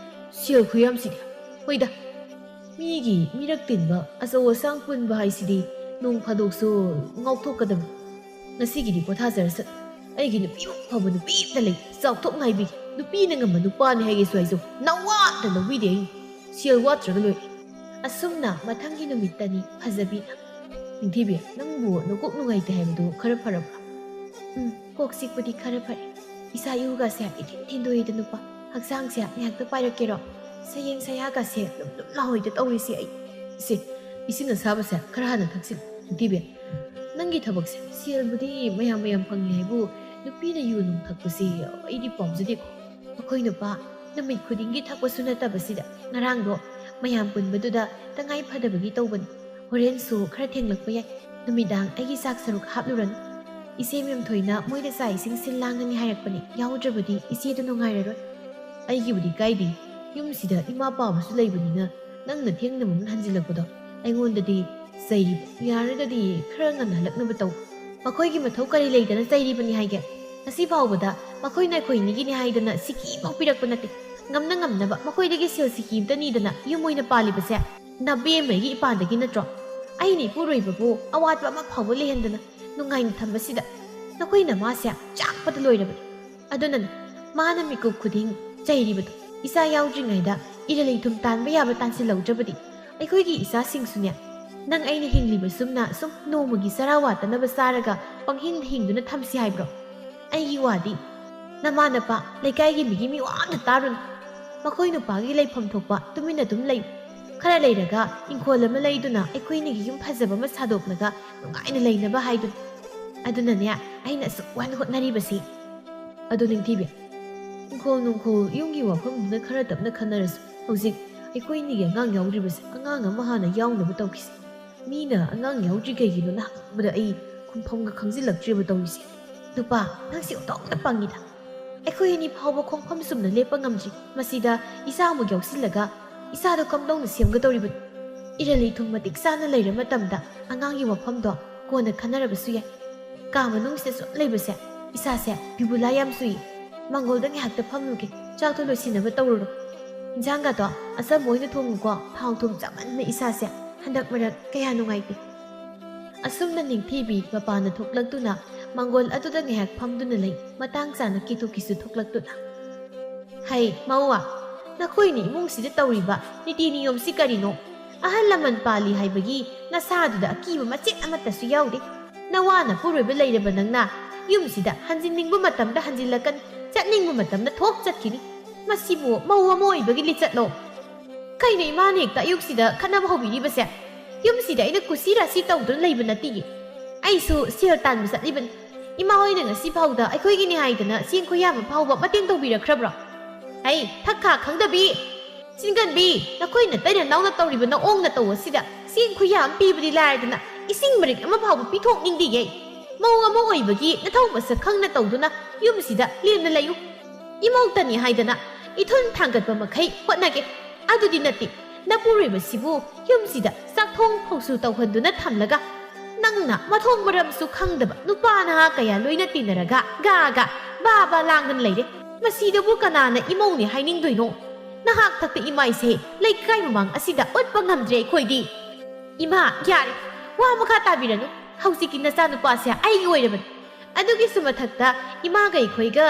ꯁꯦꯜ ꯈꯨꯌꯥꯝꯁꯤꯗꯤ꯫ ꯍꯣꯏꯗ, ꯃꯤꯒꯤ ꯃꯤꯔꯛ ꯇꯤꯟꯕ ꯑꯆꯧ ꯑꯁꯥꯡ ꯄꯨꯟꯕ ꯍꯥꯏꯁꯤꯗꯤ ꯅꯣꯡ ꯐꯥꯗꯣꯛꯁꯨ ꯉꯥꯎꯊꯣꯛꯀꯗꯕꯅꯤ꯫ ꯉꯁꯤꯒꯤꯗꯤ ꯄꯣꯊꯥꯖꯔꯁꯠ꯫ ꯑꯩꯒꯤ ꯅꯨꯄꯤꯃꯨꯛ ꯐꯕ ꯅꯨꯄꯤ ꯑꯝꯇ ꯂꯩ꯫ ꯆꯥꯎꯊꯣꯛ ꯉꯥꯏꯕꯤ꯫ ꯅꯨꯄꯤꯅ ꯉꯝꯕ ꯅꯨꯄꯥꯅꯤ ꯍꯥꯏꯒꯦꯁꯨ ꯍꯥꯏꯖꯧ꯫ ꯅꯋꯥꯗ ꯂꯧꯕꯤꯗꯦ ꯑꯩ꯫ ꯁꯦꯜ ꯋꯥꯠꯇ꯭ꯔꯒ ꯂꯣꯏꯔꯦ꯫ ꯑꯁꯨꯝꯅ ꯃꯊꯪꯒꯤ ꯅꯨꯃꯤꯠꯇꯅꯤ ꯐꯖꯕꯤꯅ, "ꯅꯤꯡꯊꯤꯕꯤ, ꯅꯪꯕꯨ ꯅꯀꯣꯛ ꯅꯨꯡꯉꯥꯏꯇꯦ ꯍꯥꯏꯕꯗꯨ ꯈꯔ ꯐꯔꯕ꯭ꯔꯥ?" "ꯎꯝ, ꯀꯣꯛ ꯆꯤꯛꯄꯗꯤ ꯈꯔ ꯐꯔꯦ꯫ ꯏꯁꯥ ꯏꯎꯒꯁꯦ ꯏꯊꯤꯟ ꯊꯤꯟꯗꯣꯛꯏꯗ ꯅꯨꯄꯥ꯫ ꯍꯛꯆꯥꯡꯁꯦ ꯉꯥꯏꯍꯥꯛꯇ ꯄꯥꯏꯔꯛꯀꯦꯔꯣ? ꯁꯌꯦꯡ ꯁꯌꯥꯒꯁꯦ ꯂꯨꯝ ꯂꯨꯝ ꯂꯥꯎꯏꯗ ꯇꯧꯔꯤꯁꯦ ꯑꯩ꯫ ꯏꯁꯦ, ꯏꯁꯤꯡ ꯑꯁꯥꯕꯁꯦ ꯈꯔ ꯍꯥꯟꯅ ꯊꯛꯁꯤꯜꯂꯨ, ꯅꯤꯡꯊꯤꯕꯤ꯫ ꯅꯪꯒꯤ ꯊꯕꯛꯁꯦ, ꯁꯦꯜꯕꯨꯗꯤ ꯃꯌꯥꯝ ꯃꯌꯥꯝ ꯐꯪꯉꯦ ꯍꯥꯏꯕꯨ ꯅꯨꯄꯤꯅ ꯌꯨ ꯅꯨꯡ ꯊꯛꯄꯁꯦ ꯑꯩꯗꯤ ꯄꯥꯝꯖꯗꯦꯀꯣ꯫ ꯑꯩꯈꯣꯏ ꯅꯨꯄꯥ ꯅꯨꯃꯤꯠ ꯈꯨꯗꯤꯡꯒꯤ ꯊꯛꯄꯁꯨ ꯅꯠꯇꯕꯁꯤꯗ ꯉꯔꯥꯡꯗꯣ ꯃꯌꯥꯝ ꯄꯨꯟꯕꯗꯨꯗ ꯇꯉꯥꯏ ꯐꯗꯕꯒꯤ ꯇꯧꯕꯅꯤ꯫ ꯍꯣꯔꯦꯟꯁꯨ ꯈꯔ ꯊꯦꯡꯂꯛꯄ ꯌꯥꯏ꯫ ꯅꯨꯃꯤꯗꯥꯡ ꯑꯩꯒꯤ ꯆꯥꯛ ꯁꯔꯨꯛ ꯍꯥꯞꯂꯨꯔꯅꯨ꯫ ꯏꯆꯦ ꯃꯦꯝꯊꯣꯏꯅ ꯃꯣꯏꯗ ꯆꯥꯛ ꯏꯁꯤꯡ ꯁꯤꯜ ꯂꯥꯡꯒꯅꯤ ꯍꯥꯏꯔꯛꯄꯅꯤ꯫ ꯌꯥꯎꯗ꯭ꯔꯕꯗꯤ ꯏꯆꯦꯗꯨ ꯅꯨꯡꯉꯥꯏꯔꯔꯣꯏ꯫ ꯑꯩꯒꯤꯕꯨꯗꯤ ꯀꯥꯏꯗꯦ꯫ ꯌꯨꯝꯁꯤꯗ ꯏꯃꯥ ꯄꯥꯕꯁꯨ ꯂꯩꯕꯅꯤꯅ ꯅꯪꯅ ꯊꯦꯡꯅ ꯃꯃꯜ ꯍꯟꯖꯤꯜꯂꯛꯄꯗꯣ ꯑꯩꯉꯣꯟꯗꯗꯤ ꯆꯩꯔꯤꯕ꯫ ꯌꯥꯔꯒꯗꯤ ꯈꯔ ꯉꯟꯅ ꯍꯜꯂꯛꯅꯕ ꯇꯧ꯫ ꯃꯈꯣꯏꯒꯤ ꯃꯊꯧ ꯀꯔꯤ ꯂꯩꯗꯅ ꯆꯩꯔꯤꯕꯅꯤ ꯍꯥꯏꯒꯦ? ꯉꯁꯤ ꯐꯥꯎꯕꯗ ꯃꯈꯣꯏꯅ ꯑꯩꯈꯣꯏ ꯑꯅꯤꯒꯤꯅꯤ ꯍꯥꯏꯗꯅ ꯁꯤꯀꯤ ꯑꯃꯐꯥꯎ ꯄꯤꯔꯛꯄ ꯅꯠꯇꯦ꯫ ꯉꯝꯅ ꯉꯝꯅꯕ ꯃꯈꯣꯏꯗꯒꯤ ꯁꯦꯜ ꯁꯤꯀꯤ ꯑꯃꯇ ꯅꯤꯗꯅ ꯌꯨꯝ ꯑꯣꯏꯅ ꯄꯥꯜꯂꯤꯕꯁꯦ ꯅꯕꯦꯝꯃꯒꯤ ꯏꯄꯥꯗꯒꯤ ꯅꯠꯇ꯭ꯔꯣ? ꯑꯩꯅ ꯏꯄꯨꯔꯣꯏꯕꯕꯨ ꯑꯋꯥꯠꯄ ꯑꯃ ꯐꯥꯎꯕ ꯂꯩꯍꯟꯗꯅ ꯅꯨꯡꯉꯥꯏꯅ ꯊꯝꯕꯁꯤꯗ ꯅꯈꯣꯏ ꯅꯃꯥꯁꯦ ꯆꯥꯛꯄꯗ ꯂꯣꯏꯔꯕꯅꯤ꯫ ꯑꯗꯨꯅꯅꯦ ꯃꯥꯅ ꯃꯤꯀꯨꯞ ꯈꯨꯗꯤꯡ ꯆꯩꯔꯤꯕꯗꯣ꯫ ꯏꯆꯥ ꯌꯥꯎꯗ꯭ꯔꯤꯉꯩꯗ ꯏꯔꯩ ꯂꯩꯊꯨꯝ ꯇꯥꯟꯕ ꯌꯥꯕ ꯇꯥꯟꯁꯤꯜꯍꯧꯗ꯭ꯔꯕꯗꯤ ꯑꯩꯈꯣꯏꯒꯤ ꯏꯆꯥꯁꯤꯡꯁꯨꯅꯦ ꯅꯪ ꯑꯩꯅ ꯍꯤꯡꯂꯤꯕ ꯁꯨꯝꯅ ꯁꯨꯝ ꯅꯣꯡꯃꯒꯤ ꯆꯔꯥ ꯋꯥꯠꯇꯅꯕ ꯆꯥꯔꯒ ꯄꯪꯍꯤꯡꯗ ꯍꯤꯡꯗꯨꯅ ꯊꯝꯁꯤ ꯍꯥꯏꯕ꯭ꯔꯣ? ꯑꯩꯒꯤ ꯋꯥꯗꯤ ꯅꯃꯥ ꯅꯄꯥ ꯂꯩꯀꯥꯏꯒꯤ ꯃꯤꯒꯤ ꯃꯤ ꯋꯥ ꯑꯝꯇ ꯇꯥꯔꯨꯅꯨ꯫ ꯃꯈꯣꯏ ꯅꯨꯄꯥꯒꯤ ꯂꯩꯐꯝ ꯊꯣꯛꯄ ꯇꯨꯃꯤꯟꯅ ꯑꯗꯨꯝ ꯂꯩ꯫ ꯈꯔ ꯂꯩꯔꯒ ꯏꯪꯈꯣꯜ ꯑꯃ ꯂꯩꯗꯨꯅ ꯑꯩꯈꯣꯏꯅꯤꯒꯤ ꯌꯨꯝ ꯐꯖꯕ ꯑꯃ ꯁꯥꯗꯣꯛꯂꯒ ꯅꯨꯡꯉꯥꯏꯅ ꯂꯩꯅꯕ ꯍꯥꯏꯗꯨꯅꯤ꯫ ꯑꯗꯨꯅꯅꯦ ꯑꯩꯅ ꯑꯁꯨꯛ ꯋꯥꯅ ꯍꯣꯠꯅꯔꯤꯕꯁꯤ꯫ ꯑꯗꯨ ꯅꯤꯡꯊꯤꯕꯤ, ꯏꯪꯈꯣꯜ ꯅꯨꯡꯈꯣꯜ ꯌꯨꯝꯒꯤ ꯋꯥꯐꯝꯗꯨꯅ ꯈꯔ ꯇꯞꯅ ꯈꯟꯅꯔꯁꯨ꯫ ꯍꯧꯖꯤꯛ ꯑꯩꯈꯣꯏꯅꯤꯒꯤ ꯑꯉꯥꯡ ꯌꯥꯎꯗ꯭ꯔꯤꯕꯁꯦ ꯑꯉꯥꯡ ꯑꯃ ꯍꯥꯟꯅ ꯌꯥꯎꯅꯕ ꯇꯧꯈꯤꯁꯤ꯫ ꯃꯤꯅ ꯑꯉꯥꯡ ꯌꯥꯎꯗ꯭ꯔꯤ ꯀꯩꯒꯤꯅꯣꯅ ꯍꯪꯕꯗ ꯑꯩ ꯈꯨꯝꯐꯝꯒ ꯈꯪꯖꯤꯜꯂꯛꯇ꯭ꯔꯤꯕ ꯇꯧꯔꯤꯁꯦ꯫ ꯅꯨꯄꯥ, ꯅꯪꯁꯤ ꯑꯣꯟꯊꯣꯛꯅ ꯄꯪꯉꯤꯗ꯫ ꯑꯩꯈꯣꯏ ꯑꯅꯤ ꯐꯥꯎꯕ ꯈꯣꯡꯐꯝ ꯆꯨꯝꯅ ꯂꯦꯞꯄ ꯉꯝꯗ꯭ꯔꯤ꯫ ꯃꯁꯤꯗ ꯏꯆꯥ ꯑꯃꯨꯛ ꯌꯥꯎꯁꯤꯜꯂꯒ ꯏꯆꯥꯗꯣ ꯀꯝꯗꯧꯅ ꯁꯦꯝꯒꯗꯧꯔꯤꯕꯅꯣ? ꯏꯔꯩ ꯂꯩꯊꯨꯝ ꯃꯇꯤꯛ ꯆꯥꯅ ꯂꯩꯔ ꯃꯇꯝꯗ ꯑꯉꯥꯡꯒꯤ ꯋꯥꯐꯝꯗꯣ ꯀꯣꯟꯅ ꯈꯟꯅꯔꯕꯁꯨ ꯌꯥꯏ꯫ ꯀꯥ ꯃꯅꯨꯡꯁꯤꯗ ꯁꯨꯝ ꯂꯩꯕꯁꯦ ꯏꯁꯥꯁꯦ ꯕꯤꯕꯨꯂꯥ ꯌꯥꯝ ꯆꯨꯏ꯫ ꯃꯥꯡꯒꯣꯜꯗ ꯉꯥꯏꯍꯥꯛꯇ ꯐꯝꯂꯨꯒꯦ, ꯆꯥꯛꯇꯣ ꯂꯣꯏꯁꯤꯟꯅꯕ ꯇꯧꯔꯨꯔꯣ꯫ ꯏꯟꯖꯥꯡꯒꯗꯣ ꯑꯆꯝꯕ ꯑꯣꯏꯅ ꯊꯣꯡꯉꯨꯀꯣ, ꯊꯥꯎ ꯊꯨꯝ ꯆꯥꯃꯟꯅ ꯏꯁꯥꯁꯦ ꯍꯟꯗꯛ ꯃꯔꯛ ꯀꯌꯥ ꯅꯨꯡꯉꯥꯏꯇꯦ꯫ ꯑꯁꯨꯝꯅ ꯅꯤꯡꯊꯤꯕꯤ ꯃꯄꯥꯟꯗ ꯊꯣꯛꯂꯛꯇꯨꯅ ꯃꯥꯡꯒꯣꯜ ꯑꯗꯨꯗ ꯉꯥꯏꯍꯥꯛ ꯐꯝꯗꯨꯅ ꯂꯩ꯫ ꯃꯇꯥꯡ ꯆꯥꯅ ꯀꯦꯇꯨꯀꯤꯁꯨ ꯊꯣꯛꯂꯛꯇꯨꯅ, "ꯍꯩ ꯃꯧꯋꯥ, ꯅꯈꯣꯏꯅ ꯏꯃꯨꯡꯁꯤꯗ ꯇꯧꯔꯤꯕ ꯅꯤꯇꯤ ꯅꯤꯌꯣꯝꯁꯤ ꯀꯔꯤꯅꯣ? ꯑꯍꯜ ꯂꯃꯟ ꯄꯥꯜꯂꯤ ꯍꯥꯏꯕꯒꯤ ꯅꯁꯥꯗꯨꯗ ꯑꯀꯤꯕ ꯃꯆꯦꯠ ꯑꯃꯠꯇꯁꯨ ꯌꯥꯎꯗꯦ꯫ ꯅꯋꯥ ꯅꯄꯨꯔꯣꯏꯕ ꯂꯩꯔꯕ ꯅꯪꯅ ꯌꯨꯝꯁꯤꯗ ꯍꯟꯖꯤꯟꯅꯤꯡꯕ ꯃꯇꯝꯗ ꯍꯟꯖꯤꯜꯂꯛꯀꯅꯤ, ꯆꯠꯅꯤꯡꯕ ꯃꯇꯝꯗ ꯊꯣꯛ ꯆꯠꯈꯤꯅꯤ꯫ ꯃꯁꯤꯕꯨ ꯃꯧ ꯑꯃ ꯑꯣꯏꯕꯒꯤ ꯂꯤꯆꯠꯂꯣ?" "ꯀꯩꯅꯣ ꯏꯃꯥꯅ ꯍꯦꯛꯇ ꯑꯌꯨꯛꯁꯤꯗ ꯈꯠꯅꯕ ꯍꯧꯕꯤꯔꯤꯕꯁꯦ? ꯌꯨꯝꯁꯤꯗ ꯑꯩꯅ ꯀꯨꯁꯤ ꯔꯥꯁꯤ ꯇꯧꯗꯨꯅ ꯂꯩꯕ ꯅꯠꯇꯤꯌꯦ꯫ ꯑꯩꯁꯨ ꯁꯦꯜ ꯇꯥꯟꯕ ꯆꯠꯂꯤꯕꯅꯤ꯫ ꯏꯃꯥ ꯍꯣꯏꯅ ꯉꯁꯤ ꯐꯥꯎꯗ ꯑꯩꯈꯣꯏꯒꯤꯅꯤ ꯍꯥꯏꯗꯅ ꯆꯦꯡ ꯈꯨꯌꯥ ꯑꯃ ꯐꯥꯎꯕ ꯃꯇꯦꯡ ꯇꯧꯕꯤꯔꯛꯈ꯭ꯔꯕ꯭ꯔꯣ? ꯍꯩ, ꯊꯛ ꯈꯥ ꯈꯪꯗꯕꯤ! ꯆꯤꯟꯒꯟꯕꯤ, ꯅꯈꯣꯏ ꯅꯇꯩ ꯅꯅꯥꯎꯅ ꯇꯧꯔꯤꯕ ꯅꯑꯣꯡ ꯅꯇꯧ ꯑꯁꯤꯗ ꯆꯦꯡ ꯈꯨꯌꯥ ꯑꯃ ꯄꯤꯕꯗꯤ ꯂꯥꯏꯔꯗꯅ ꯏꯁꯤꯡ ꯃꯔꯤꯛ ꯑꯃ ꯐꯥꯎꯕ ꯄꯤꯊꯣꯛꯅꯤꯡꯗꯦꯌꯦ꯫ ꯃꯧ ꯑꯃ ꯑꯣꯏꯕꯒꯤ ꯅꯊꯧ ꯃꯁꯛ ꯈꯪꯅ ꯇꯧꯗꯨꯅ ꯌꯨꯝꯁꯤꯗ ꯂꯦꯝꯅ ꯂꯩꯌꯨ꯫ ꯏꯃꯧꯇꯅꯤ ꯍꯥꯏꯗꯅ ꯏꯊꯨꯟ ꯊꯥꯡꯒꯠꯄ ꯃꯈꯩ ꯍꯣꯠꯅꯒꯦ꯫ ꯑꯗꯨꯗꯤ ꯅꯠꯇꯦ, ꯅꯄꯨꯔꯣꯏꯕꯁꯤꯕꯨ ꯌꯨꯝꯁꯤꯗ ꯆꯥꯛꯊꯣꯡ ꯐꯥꯎꯁꯨ ꯇꯧꯍꯟꯗꯨꯅ ꯊꯝꯂꯒ ꯅꯪꯅ ꯃꯊꯣꯡ ꯃꯔꯝꯁꯨ ꯈꯪꯗꯕ ꯅꯨꯄꯥ ꯅꯍꯥ ꯀꯌꯥ ꯂꯣꯏꯅ ꯇꯤꯟꯅꯔꯒ ꯒꯥ ꯒꯥ ꯕꯥ ꯕꯥ ꯂꯥꯡꯗꯨꯅ ꯂꯩꯔꯦ꯫ ꯃꯁꯤꯗꯕꯨ ꯀꯅꯥꯅ ꯏꯃꯧꯅꯦ ꯍꯥꯏꯅꯤꯡꯗꯣꯏꯅꯣ? ꯅꯍꯥꯛ ꯊꯛꯇ ꯏꯃꯥꯏꯁꯦ ꯂꯩꯀꯥꯏ ꯃꯃꯥꯡ ꯑꯁꯤꯗ ꯎꯠꯄ ꯉꯝꯗ꯭ꯔꯦ ꯑꯩꯈꯣꯏꯗꯤ꯫ ꯏꯃꯥ, ꯌꯥꯔꯦ, ꯋꯥ ꯃꯈꯥ ꯇꯥꯕꯤꯔꯅꯨ꯫ ꯍꯧꯖꯤꯛꯀꯤ ꯅꯆꯥꯅꯨꯄꯥꯁꯦ ꯑꯩꯒꯤ ꯑꯣꯏꯔꯕꯅꯤ꯫ ꯑꯗꯨꯒꯤꯁꯨ ꯃꯊꯛꯇ ꯏꯃꯥꯒ ꯑꯩꯈꯣꯏꯒ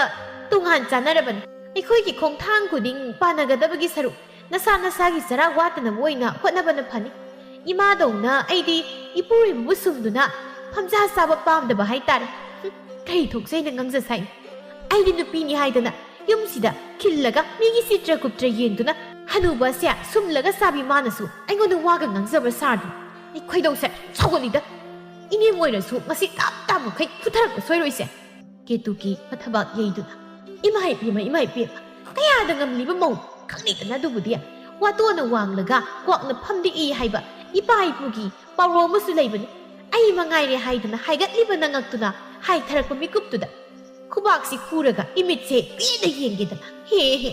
ꯇꯣꯉꯥꯟ ꯆꯥꯟꯅꯔꯕꯅꯤ꯫ ꯑꯩꯈꯣꯏꯒꯤ ꯈꯣꯡꯊꯥꯡ ꯈꯨꯗꯤꯡ ꯄꯥꯟꯅꯒꯗꯕꯒꯤ ꯁꯔꯨꯛ ꯅꯁꯥ ꯅꯁꯥꯒꯤ ꯆꯔꯥ ꯋꯥꯠꯇꯅꯕ ꯑꯣꯏꯅ ꯍꯣꯠꯅꯕꯅ ꯐꯅꯤ꯫ ꯏꯃꯥꯗꯧꯅ ꯑꯩꯗꯤ ꯏꯄꯨꯔꯣꯏꯕꯕꯨ ꯁꯨꯝꯗꯨꯅ ꯐꯝꯖꯥ ꯆꯥꯕ ꯄꯥꯝꯗꯕ ꯍꯥꯏꯇꯥꯔꯦ꯫ ꯍꯨꯝ, ꯀꯔꯤ ꯊꯣꯛꯆꯩꯅ ꯉꯥꯡꯖ ꯁꯥꯏ? ꯑꯩꯗꯤ ꯅꯨꯄꯤꯅꯤ ꯍꯥꯏꯗꯅ ꯌꯨꯝꯁꯤꯗ ꯈꯤꯜꯂꯒ ꯃꯤꯒꯤ ꯆꯤꯇ꯭ꯔ ꯒꯨꯞꯇ꯭ꯔ ꯌꯦꯡꯗꯨꯅ ꯍꯅꯨꯕ ꯑꯁꯦ ꯁꯨꯝꯂꯒ ꯆꯥꯕꯤ ꯃꯥꯅꯁꯨ ꯑꯩꯉꯣꯟꯗ ꯋꯥꯒ ꯉꯥꯡꯖꯕ ꯁꯥꯔꯗꯤ ꯑꯩ ꯈꯣꯏꯗꯧꯁꯦ ꯁꯥꯎꯒꯠꯂꯤꯗ꯫ ꯏꯅꯦꯝ ꯑꯣꯏꯔꯁꯨ ꯃꯁꯤ ꯇꯞ ꯇꯥꯞ ꯃꯈꯩ ꯐꯨꯊꯔꯛꯄ ꯁꯣꯏꯔꯣꯏꯁꯦ꯫ ꯀꯦꯇꯨꯀꯤ ꯃꯊꯕꯥꯛ ꯌꯩꯗꯨꯅ, "ꯏꯃꯥ ꯏꯕꯦꯝꯃ, ꯏꯃꯥ ꯏꯕꯦꯝꯃ, ꯀꯌꯥꯗ ꯉꯝꯂꯤꯕ ꯃꯧ ꯈꯪꯂꯤꯗꯅ ꯑꯗꯨꯕꯨꯗꯤ꯫ ꯋꯥꯇꯣꯟꯅ ꯋꯥꯡꯂꯒ ꯀ꯭ꯋꯥꯛꯅ ꯐꯝꯗꯦꯛꯏ ꯍꯥꯏꯕ ꯏꯄꯥ ꯏꯄꯨꯒꯤ ꯄꯥꯎꯔꯧ ꯑꯃꯁꯨ ꯂꯩꯕꯅꯤ꯫ ꯑꯩ ꯃꯉꯥꯏꯔꯦ ꯍꯥꯏꯗꯅ ꯍꯥꯏꯒꯠꯂꯤꯕ ꯅꯉꯛꯇꯨꯅ ꯍꯥꯏꯊꯔꯛꯄ ꯃꯤꯀꯨꯞꯇꯨꯗ ꯈꯨꯕꯥꯛꯁꯤ ꯈꯨꯔꯒ ꯏꯃꯤꯠꯁꯦ ꯄꯦꯟꯅ ꯌꯦꯡꯒꯦꯗꯅ꯫ ꯍꯦ ꯍꯦ!"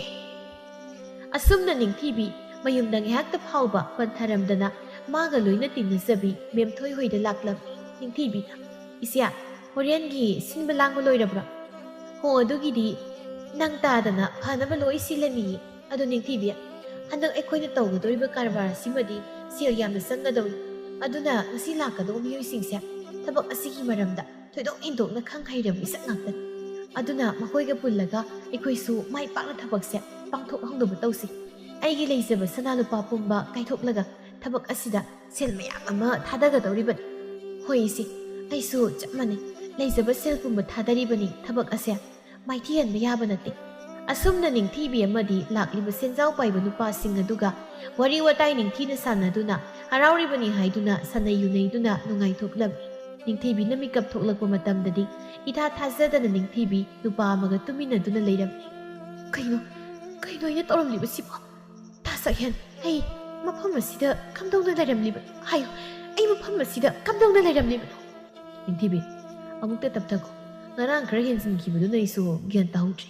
ꯑꯁꯨꯝꯅ ꯅꯤꯡꯊꯤꯕꯤ ꯃꯌꯨꯝꯗ ꯉꯥꯏꯍꯥꯛꯇ ꯐꯥꯎꯕ ꯄꯟꯊꯔꯝꯗꯅ ꯃꯥꯒ ꯂꯣꯏꯅ ꯇꯤꯟꯅꯖꯕꯤ ꯃꯦꯝꯊꯣꯏ ꯍꯣꯏꯗ ꯂꯥꯛꯂꯝꯃꯤ꯫ ꯅꯤꯡꯊꯤꯕꯤꯅ, "ꯏꯆꯦ, ꯍꯣꯔꯦꯟꯒꯤ ꯁꯤꯟꯕ ꯂꯥꯡꯕ ꯂꯣꯏꯔꯕ꯭ꯔꯥ? ꯍꯣ, ꯑꯗꯨꯒꯤꯗꯤ ꯅꯪ ꯇꯥꯗꯅ ꯐꯅꯕ ꯂꯣꯏ ꯁꯤꯜꯂꯅꯤꯌꯦ꯫ ꯑꯗꯣ ꯅꯤꯡꯊꯤꯕꯤ, ꯍꯟꯗꯛ ꯑꯩꯈꯣꯏꯅ ꯇꯧꯒꯗꯧꯔꯤꯕ ꯀꯔꯕꯥꯔ ꯑꯁꯤꯃꯗꯤ ꯁꯦꯜ ꯌꯥꯝꯅ ꯆꯪꯒꯗꯧꯔꯤ꯫ ꯑꯗꯨꯅ ꯉꯁꯤ ꯂꯥꯛꯀꯗꯧꯕ ꯃꯤꯑꯣꯏꯁꯤꯡꯁꯦ ꯊꯕꯛ ꯑꯁꯤꯒꯤ ꯃꯔꯝꯗ ꯊꯣꯏꯗꯣꯛ ꯍꯦꯟꯗꯣꯛꯅ ꯈꯪ ꯍꯩꯔꯕ ꯃꯤꯁꯛ ꯉꯥꯛꯇꯅꯤ꯫ ꯑꯗꯨꯅ ꯃꯈꯣꯏꯒ ꯄꯨꯜꯂꯒ ꯑꯩꯈꯣꯏꯁꯨ ꯃꯥꯏ ꯄꯥꯛꯅ ꯊꯕꯛꯁꯦ ꯄꯥꯡꯊꯣꯛꯍꯧꯅꯕ ꯇꯧꯁꯤ꯫ ꯑꯩꯒꯤ ꯂꯩꯖꯕ ꯁꯅꯥ ꯂꯨꯄꯥ ꯄꯨꯝꯕ ꯀꯥꯏꯊꯣꯛꯂꯒ ꯊꯕꯛ ꯑꯁꯤꯗ ꯁꯦꯜ ꯃꯌꯥꯝ ꯑꯃ ꯊꯥꯗꯒꯗꯧꯔꯤꯕꯅꯤ꯫ ꯍꯣꯏ ꯏꯆꯦ, ꯑꯩꯁꯨ ꯆꯞ ꯃꯥꯟꯅꯩ꯫ ꯂꯩꯖꯕ ꯁꯦꯜ ꯄꯨꯝꯕ ꯊꯥꯗꯔꯤꯕꯅꯤ ꯊꯕꯛ ꯑꯁꯦ꯫ ꯃꯥꯏꯊꯤꯍꯟꯕ ꯌꯥꯕ ꯅꯠꯇꯦ꯫ ꯑꯁꯨꯝꯅ ꯅꯤꯡꯊꯤꯕꯤ ꯑꯃꯗꯤ ꯂꯥꯛꯂꯤꯕ ꯁꯦꯟꯖꯥꯎ ꯄꯥꯏꯕ ꯅꯨꯄꯥꯁꯤꯡ ꯑꯗꯨꯒ ꯋꯥꯔꯤ ꯋꯥꯇꯥꯏ ꯅꯤꯡꯊꯤꯅ ꯁꯥꯟꯅꯗꯨꯅ ꯍꯔꯥꯎꯔꯤꯕꯅꯤ ꯍꯥꯏꯗꯨꯅ ꯁꯥꯟꯅꯩ ꯌꯨꯅꯩꯗꯨꯅ ꯅꯨꯡꯉꯥꯏꯊꯣꯛꯂꯝꯃꯤ꯫ ꯅꯤꯡꯊꯤꯕꯤꯅ ꯃꯤꯀꯞ ꯊꯣꯛꯂꯛꯄ ꯃꯇꯝꯗꯗꯤ ꯏꯊꯥ ꯊꯥꯖꯗꯅ ꯅꯤꯡꯊꯤꯕꯤ ꯅꯨꯄꯥ ꯑꯃꯒ ꯇꯨꯃꯤꯟꯅꯗꯨꯅ ꯂꯩꯔꯝꯃꯤ꯫ ꯀꯩꯅꯣ? ꯀꯩꯅꯣ ꯑꯩꯅ ꯇꯧꯔꯝꯂꯤꯕꯁꯤꯕꯣ? ꯇꯥ ꯁꯛꯍꯦꯟ, ꯑꯩ ꯃꯐꯝ ꯑꯁꯤꯗ ꯀꯝꯗꯧꯅ ꯂꯩꯔꯝꯂꯤꯕꯅꯣ? ꯍꯥꯏꯌꯨ, ꯑꯩ ꯃꯐꯝ ꯑꯁꯤꯗ ꯀꯝꯗꯧꯅ ꯂꯩꯔꯝꯂꯤꯕꯅꯣ? ꯅꯤꯡꯊꯤꯕꯤ, ꯑꯃꯨꯛꯇ ꯇꯞꯊꯈꯣ꯫ ꯉꯔꯥꯡ ꯈꯔ ꯍꯦꯟꯖꯤꯟꯈꯤꯕꯗꯨꯅ ꯑꯩꯁꯨ ꯒ꯭ꯌꯥꯟ ꯇꯥꯍꯧꯗ꯭ꯔꯦ꯫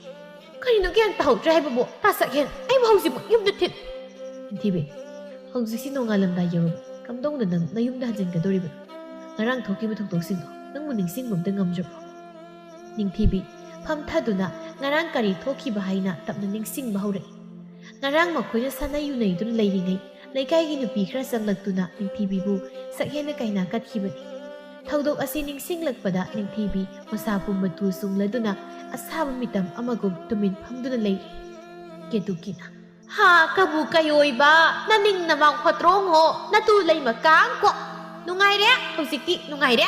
ꯀꯔꯤꯅꯣ ꯒ꯭ꯌꯥꯟ ꯇꯥꯍꯧꯗ꯭ꯔꯦ ꯍꯥꯏꯕꯕꯨ? ꯇꯥ ꯁꯛꯍꯦꯟ, ꯑꯩꯕꯨ ꯍꯧꯖꯤꯛꯃꯛ ꯌꯨꯝꯗ ꯊꯤꯟ꯫ ꯅꯤꯡꯊꯤꯕꯤ, ꯍꯧꯖꯤꯛꯁꯤ ꯅꯣꯡꯉꯥꯜꯂꯝꯗꯥꯏ ꯌꯧꯔꯕ꯫ ꯀꯝꯗꯧꯅ ꯅꯪ ꯅꯌꯨꯝꯗ ꯍꯟꯖꯤꯟꯒꯗꯧꯔꯤꯕꯅꯣ? ꯉꯔꯥꯡ ꯊꯣꯛꯈꯤꯕ ꯊꯧꯗꯣꯛꯁꯤꯡꯗꯣ ꯅꯪꯕꯨ ꯅꯤꯡꯁꯤꯡꯕ ꯑꯝꯇ ꯉꯝꯗ꯭ꯔꯕ꯭ꯔꯣ? ꯅꯤꯡꯊꯤꯕꯤ, ꯐꯝꯊꯗꯨꯅ ꯉꯔꯥꯡ ꯀꯔꯤ ꯊꯣꯛꯈꯤꯕ ꯍꯥꯏꯅ ꯇꯞꯅ ꯅꯤꯡꯁꯤꯡꯕ ꯍꯧꯔꯛꯏ꯫ ꯉꯔꯥꯡ ꯃꯈꯣꯏꯅ ꯁꯥꯟꯅ ꯌꯨꯅꯩꯗꯨꯅ ꯂꯩꯔꯤꯉꯩ ꯂꯩꯀꯥꯏꯒꯤ ꯅꯨꯄꯤ ꯈꯔ ꯆꯪꯂꯛꯇꯨꯅ ꯅꯤꯡꯊꯤꯕꯤꯕꯨ ꯁꯛꯍꯦꯟꯅ ꯀꯥꯏꯅ ꯀꯠꯈꯤꯕꯅꯤ꯫ ꯊꯧꯗꯣꯛ ꯑꯁꯤ ꯅꯤꯡꯁꯤꯡꯂꯛꯄꯗ ꯅꯤꯡꯊꯤꯕꯤ ꯃꯁꯥ ꯄꯨꯝꯕ ꯇꯨ ꯆꯨꯡꯂꯗꯨꯅ ꯑꯁꯥꯕ ꯃꯤꯇꯝ ꯑꯃꯒꯨꯝ ꯇꯨꯃꯤꯟ ꯐꯝꯗꯨꯅ ꯂꯩꯔꯤ꯫ ꯀꯦꯇꯨꯀꯤꯅ, "ꯍꯥ, ꯀꯕꯨ ꯀꯌꯣꯏꯕ, ꯅꯅꯤꯡ ꯅꯃꯥꯡ ꯐꯠꯇ꯭ꯔꯣꯡ ꯍꯣ, ꯅꯇꯨ ꯂꯩꯃ ꯀꯥꯡ ꯀꯣ꯫ ꯅꯨꯡꯉꯥꯏꯔꯦ, ꯍꯧꯖꯤꯛꯇꯤ ꯅꯨꯡꯉꯥꯏꯔꯦ꯫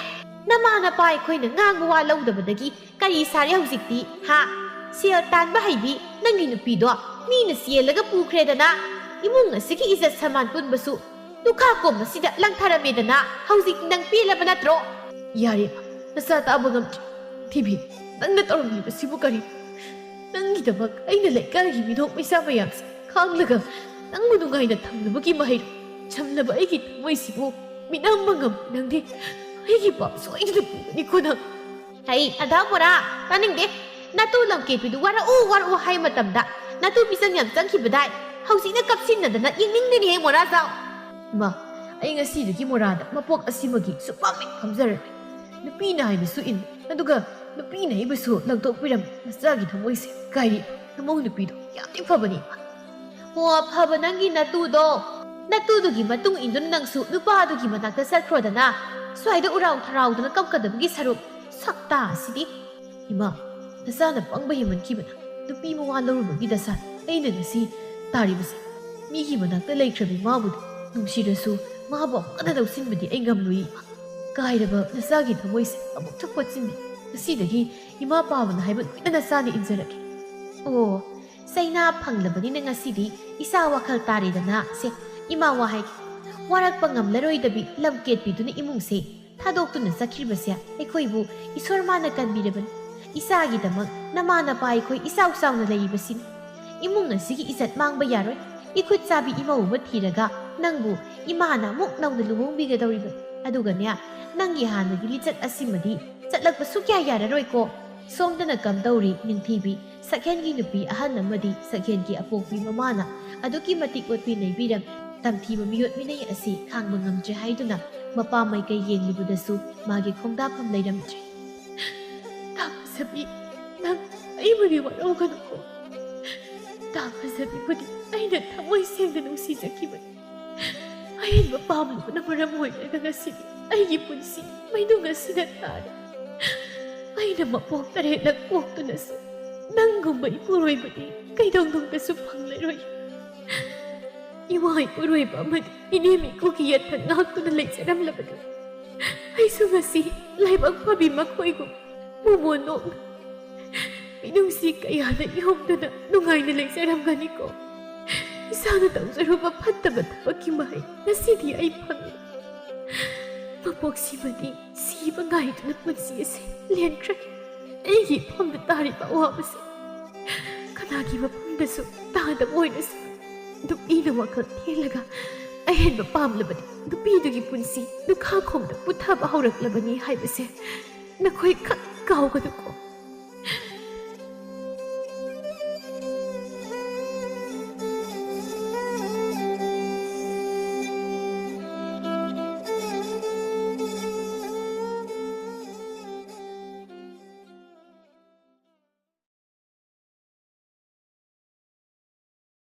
ꯅꯃꯥ ꯅꯄꯥ ꯑꯩꯈꯣꯏꯅ ꯉꯥꯡꯕ ꯋꯥ ꯂꯧꯗꯕꯗꯒꯤ ꯀꯔꯤ ꯁꯥꯔꯦ ꯍꯧꯖꯤꯛꯇꯤ, ꯍꯥ? ꯁꯦꯜ ꯇꯥꯟꯕ ꯍꯩꯕꯤ ꯅꯪꯒꯤ ꯅꯨꯄꯤꯗꯣ ꯃꯤꯅ ꯆꯦꯜꯂꯒ ꯄꯨꯈ꯭ꯔꯦꯗꯅ, ꯏꯃꯨꯡ ꯑꯁꯤꯒꯤ ꯏꯖꯠ ꯁꯃꯥꯟ ꯄꯨꯟꯕꯁꯨ ꯂꯨꯈꯥ ꯀꯣꯝ ꯑꯁꯤꯗ ꯂꯪꯊꯔꯝꯃꯦꯗꯅ, ꯍꯧꯖꯤꯛ ꯅꯪ ꯄꯦꯜꯂꯕ ꯅꯠꯇ꯭ꯔꯣ?" "ꯌꯥꯔꯦ, ꯅꯆꯥ ꯇꯥꯕ ꯉꯝꯗ꯭ꯔꯦ꯫ ꯊꯤꯕꯤ, ꯅꯪꯅ ꯇꯧꯔꯝꯂꯤꯕꯁꯤꯕꯨ ꯀꯔꯤ? ꯅꯪꯒꯤꯗꯃꯛ ꯑꯩꯅ ꯂꯩꯀꯥꯏꯒꯤ ꯃꯤꯅꯣꯛ ꯃꯩꯁꯥ ꯃꯌꯥꯝꯁꯦ ꯈꯥꯡꯂꯒ ꯅꯪꯕꯨ ꯅꯨꯡꯉꯥꯏꯅ ꯊꯝꯅꯕꯒꯤ ꯃꯍꯩꯔꯣ? ꯆꯝꯂꯕ ꯑꯩꯒꯤ ꯊꯃꯣꯏꯁꯤꯕꯨ ꯃꯤꯅꯝꯕ ꯉꯝꯕ ꯅꯪꯗꯤ ꯑꯩꯒꯤ ꯄꯥꯞ ꯁꯣꯏꯗꯅ ꯄꯨꯒꯅꯤꯀꯣ ꯅꯪ꯫" "ꯍꯩ, ꯑꯙꯥ ꯃꯣꯔꯥ, ꯇꯥꯅꯤꯡꯗꯦ꯫ ꯅꯇꯨ ꯂꯝꯀꯦꯠꯄꯤꯗꯨ ꯋꯥꯔꯛꯎ, ꯋꯥꯔꯛꯎ ꯍꯥꯏ ꯃꯇꯝꯗ ꯅꯇꯨ ꯃꯤꯆꯪ ꯌꯥꯝ ꯆꯪꯈꯤꯕꯗꯥꯏ꯫ ꯍꯧꯖꯤꯛꯅ ꯀꯞꯁꯤꯟꯅꯗꯅ ꯌꯦꯡꯅꯤꯡꯗꯦꯅꯦꯍꯦ ꯃꯣꯔꯥ ꯆꯥꯎ꯫" "ꯏꯃꯥ, ꯑꯩ ꯉꯁꯤꯗꯒꯤ ꯃꯣꯔꯥꯗ ꯃꯄꯣꯛ ꯑꯁꯤꯃꯒꯤ ꯁꯨꯡꯐꯝ ꯍꯦꯛ ꯐꯝꯖꯔꯔꯣꯏ꯫ ꯅꯨꯄꯤꯅ ꯍꯥꯏꯕꯁꯨ ꯏꯟ, ꯑꯗꯨꯒ ꯅꯨꯄꯤꯅ ꯍꯥꯏꯕꯁꯨ ꯂꯪꯊꯣꯛꯄꯤꯔꯝꯃꯤ꯫ ꯅꯆꯥꯒꯤ ꯊꯃꯣꯏꯁꯦ ꯀꯥꯏꯔꯤ꯫ ꯅꯃꯧ ꯅꯨꯄꯤꯗꯣ ꯌꯥꯝꯗꯤ ꯐꯕꯅꯤ꯫ ꯍꯣ, ꯑꯐꯕ ꯅꯪꯒꯤ ꯅꯇꯨꯗꯣ꯫ ꯅꯇꯨꯗꯨꯒꯤ ꯃꯇꯨꯡ ꯏꯟꯗꯨꯅ ꯅꯪꯁꯨ ꯅꯨꯄꯥꯗꯨꯒꯤ ꯃꯅꯥꯛꯇ ꯆꯠꯈ꯭ꯔꯣꯗꯅ꯫ ꯁ꯭ꯋꯥꯏꯗ ꯎꯔꯥꯎ ꯊꯔꯥꯎꯗꯅ ꯀꯞꯀꯗꯕꯒꯤ ꯁꯔꯨꯛ꯫ ꯁꯛꯇꯥ ꯑꯁꯤꯗꯤ꯫ ꯏꯃꯥ, ꯅꯆꯥꯅ ꯄꯪꯕ ꯍꯦꯟꯃꯟꯈꯤꯕꯅ ꯅꯨꯄꯤ ꯃꯋꯥ ꯂꯧꯔꯨꯕꯒꯤ ꯗꯁꯥ ꯑꯩꯅ ꯉꯁꯤ ꯇꯥꯔꯤꯕꯁꯦ꯫ ꯃꯤꯒꯤ ꯃꯅꯥꯛꯇ ꯂꯩꯈ꯭ꯔꯕꯤ ꯃꯥꯕꯨꯗꯤ ꯅꯨꯡꯁꯤꯔꯁꯨ ꯃꯥꯕꯨ ꯑꯃꯨꯛ ꯍꯟꯅ ꯂꯧꯁꯤꯟꯕꯗꯤ ꯑꯩ ꯉꯝꯂꯣꯏ, ꯏꯃꯥ꯫ ꯀꯥꯏꯔꯕ ꯅꯆꯥꯒꯤ ꯊꯃꯣꯏꯁꯦ ꯑꯃꯨꯛꯇ ꯄꯣꯠꯁꯤꯟꯕꯤ꯫ ꯉꯁꯤꯗꯒꯤ ꯏꯃꯥ ꯄꯥꯕꯅ ꯍꯥꯏꯕ ꯂꯣꯏꯅ ꯅꯆꯥꯅ ꯏꯟꯖꯔꯒꯦ꯫ ꯑꯣ, ꯆꯩꯅꯥ ꯐꯪꯂꯕꯅꯤꯅ ꯉꯁꯤꯗꯤ ꯏꯆꯥ ꯋꯥꯈꯜ ꯇꯥꯔꯦꯗꯅ꯫ ꯁꯦ, ꯏꯃꯥ ꯋꯥ ꯍꯥꯏꯒꯦ꯫ ꯋꯥꯔꯛꯄ ꯉꯝꯂꯔꯣꯏꯗꯕꯤ ꯂꯝ ꯀꯦꯠꯄꯤꯗꯨꯅ ꯏꯃꯨꯡꯁꯦ ꯊꯥꯗꯣꯛꯇꯨꯅ ꯆꯠꯈꯤꯕꯁꯦ ꯑꯩꯈꯣꯏꯕꯨ ꯏꯁꯣꯔ ꯃꯥꯅ ꯀꯟꯕꯤꯔꯕꯅꯤ꯫ ꯏꯆꯥꯒꯤꯗꯃꯛ ꯅꯃꯥ ꯅꯄꯥ ꯑꯩꯈꯣꯏ ꯏꯆꯥꯎ ꯆꯥꯎꯅ ꯂꯩꯔꯤꯕꯁꯤꯅꯤ꯫ ꯏꯃꯨꯡ ꯑꯁꯤꯒꯤ ꯏꯖꯠ ꯃꯥꯡꯕ ꯌꯥꯔꯣꯏ꯫ ꯏꯈꯨꯠ ꯆꯥꯕꯤ ꯏꯃꯧ ꯑꯃ ꯊꯤꯔꯒ ꯅꯪꯕꯨ ꯏꯃꯥꯅ ꯑꯃꯨꯛ ꯅꯧꯅ ꯂꯨꯍꯣꯡꯕꯤꯒꯗꯧꯔꯤꯕꯅꯤ꯫ ꯑꯗꯨꯒꯅꯦ, ꯅꯪꯒꯤ ꯍꯥꯟꯅꯒꯤ ꯂꯤꯆꯠ ꯑꯁꯤꯃꯗꯤ ꯆꯠꯂꯛꯄ ꯁꯨꯛꯌꯥ ꯌꯥꯔꯔꯣꯏꯀꯣ꯫ ꯁꯣꯝꯗꯅ ꯀꯝꯗꯧꯔꯤ ꯅꯤꯡꯊꯤꯕꯤ, ꯁꯛꯍꯦꯟꯒꯤ ꯅꯨꯄꯤ ꯑꯍꯟ ꯑꯃꯗꯤ ꯁꯛꯍꯦꯟꯒꯤ ꯑꯄꯣꯛꯄꯤ ꯃꯃꯥꯅ ꯑꯗꯨꯛꯀꯤ ꯃꯇꯤꯛ ꯑꯣꯠꯄꯤ ꯅꯩꯕꯤꯔꯝꯃꯤ꯫ ꯇꯝꯊꯤꯕ ꯃꯤꯑꯣꯠ ꯃꯤꯅꯩ ꯑꯁꯤ ꯈꯥꯡꯕ ꯉꯝꯗ꯭ꯔꯦ ꯍꯥꯏꯗꯨꯅ ꯃꯄꯥ ꯃꯥꯏꯀꯩ ꯌꯦꯡꯂꯨꯕꯗꯁꯨ ꯃꯥꯒꯤ ꯈꯣꯡꯗꯥꯐꯝ ꯂꯩꯔꯝꯗ꯭ꯔꯦ꯫ ꯇꯥ ꯐꯖꯕꯤ, ꯅꯪ ꯑꯩꯕꯨꯗꯤ ꯋꯥꯔꯧꯒꯅꯨꯀꯣ꯫ ꯇꯥ ꯐꯖꯕꯤꯕꯨꯗꯤ ꯑꯩꯅ ꯊꯃꯣꯏ ꯁꯦꯡꯅ ꯅꯨꯡꯁꯤꯖꯈꯤꯕꯅꯤ꯫ ꯑꯍꯦꯟꯕ ꯄꯥꯝꯂꯨꯕꯅ ꯃꯔꯝ ꯑꯣꯏꯔꯒ ꯉꯁꯤꯗꯤ ꯑꯩꯒꯤ ꯄꯨꯟꯁꯤ ꯃꯩꯅꯨꯡ ꯑꯁꯤꯗ ꯇꯥꯔꯦ꯫ ꯑꯩꯅ ꯃꯄꯣꯛ ꯇꯔꯦꯠꯂꯛ ꯄꯣꯛꯇꯨꯅꯁꯨ ꯅꯪꯒꯨꯝꯕ ꯏꯄꯨꯔꯣꯏꯕꯗꯤ ꯀꯩꯗꯧꯅꯨꯡꯗꯁꯨ ꯐꯪꯂꯔꯣꯏ꯫ ꯏꯃꯥ ꯏꯄꯨꯔꯣꯏꯕ ꯑꯃꯗꯤ ꯏꯅꯦꯝ ꯏꯀꯨꯒꯤ ꯌꯦꯠꯇ ꯉꯥꯛꯇꯨꯅ ꯂꯩꯖꯔꯝꯂꯕꯗꯤ ꯑꯩꯁꯨ ꯉꯁꯤ ꯂꯥꯏꯕꯛ ꯐꯕꯤ ꯃꯈꯣꯏꯒꯨꯝ ꯃꯣꯃꯣꯟ ꯅꯣꯛꯅ ꯃꯤꯅꯨꯡꯁꯤ ꯀꯌꯥꯅ ꯌꯣꯝꯗꯨꯅ ꯅꯨꯡꯉꯥꯏꯅ ꯂꯩꯖꯔꯝꯒꯅꯤꯀꯣ꯫ ꯏꯁꯥꯅ ꯇꯧꯖꯔꯨꯕ ꯐꯠꯇꯕ ꯊꯕꯛꯀꯤ ꯃꯍꯩ ꯉꯁꯤꯗꯤ ꯑꯩ ꯐꯪꯂꯦ꯫ ꯃꯄꯣꯛꯁꯤꯃꯗꯤ ꯁꯤꯕ ꯉꯥꯏꯗꯨꯅ ꯄꯨꯟꯁꯤ ꯑꯁꯤ ꯂꯦꯟꯈ꯭ꯔꯦ꯫ ꯑꯩꯒꯤ ꯏꯐꯝꯗ ꯇꯥꯔꯤꯕ ꯑꯋꯥꯕꯁꯤ ꯀꯅꯥꯒꯤ ꯃꯐꯝꯗꯁꯨ ꯇꯥꯗꯕ ꯑꯣꯏꯔꯁꯨ, ꯅꯨꯄꯤꯅ ꯋꯥꯈꯜ ꯊꯦꯜꯂꯒ ꯑꯍꯦꯟꯕ ꯄꯥꯝꯂꯕꯗꯤ ꯅꯨꯄꯤꯗꯨꯒꯤ ꯄꯨꯟꯁꯤ ꯂꯨꯈꯥ ꯈꯣꯡꯗ ꯄꯨꯊꯕ ꯍꯧꯔꯛꯂꯕꯅꯤ ꯍꯥꯏꯕꯁꯦ ꯅꯈꯣꯏ ꯈꯛ ꯀꯥꯎꯒꯅꯨꯀꯣ꯫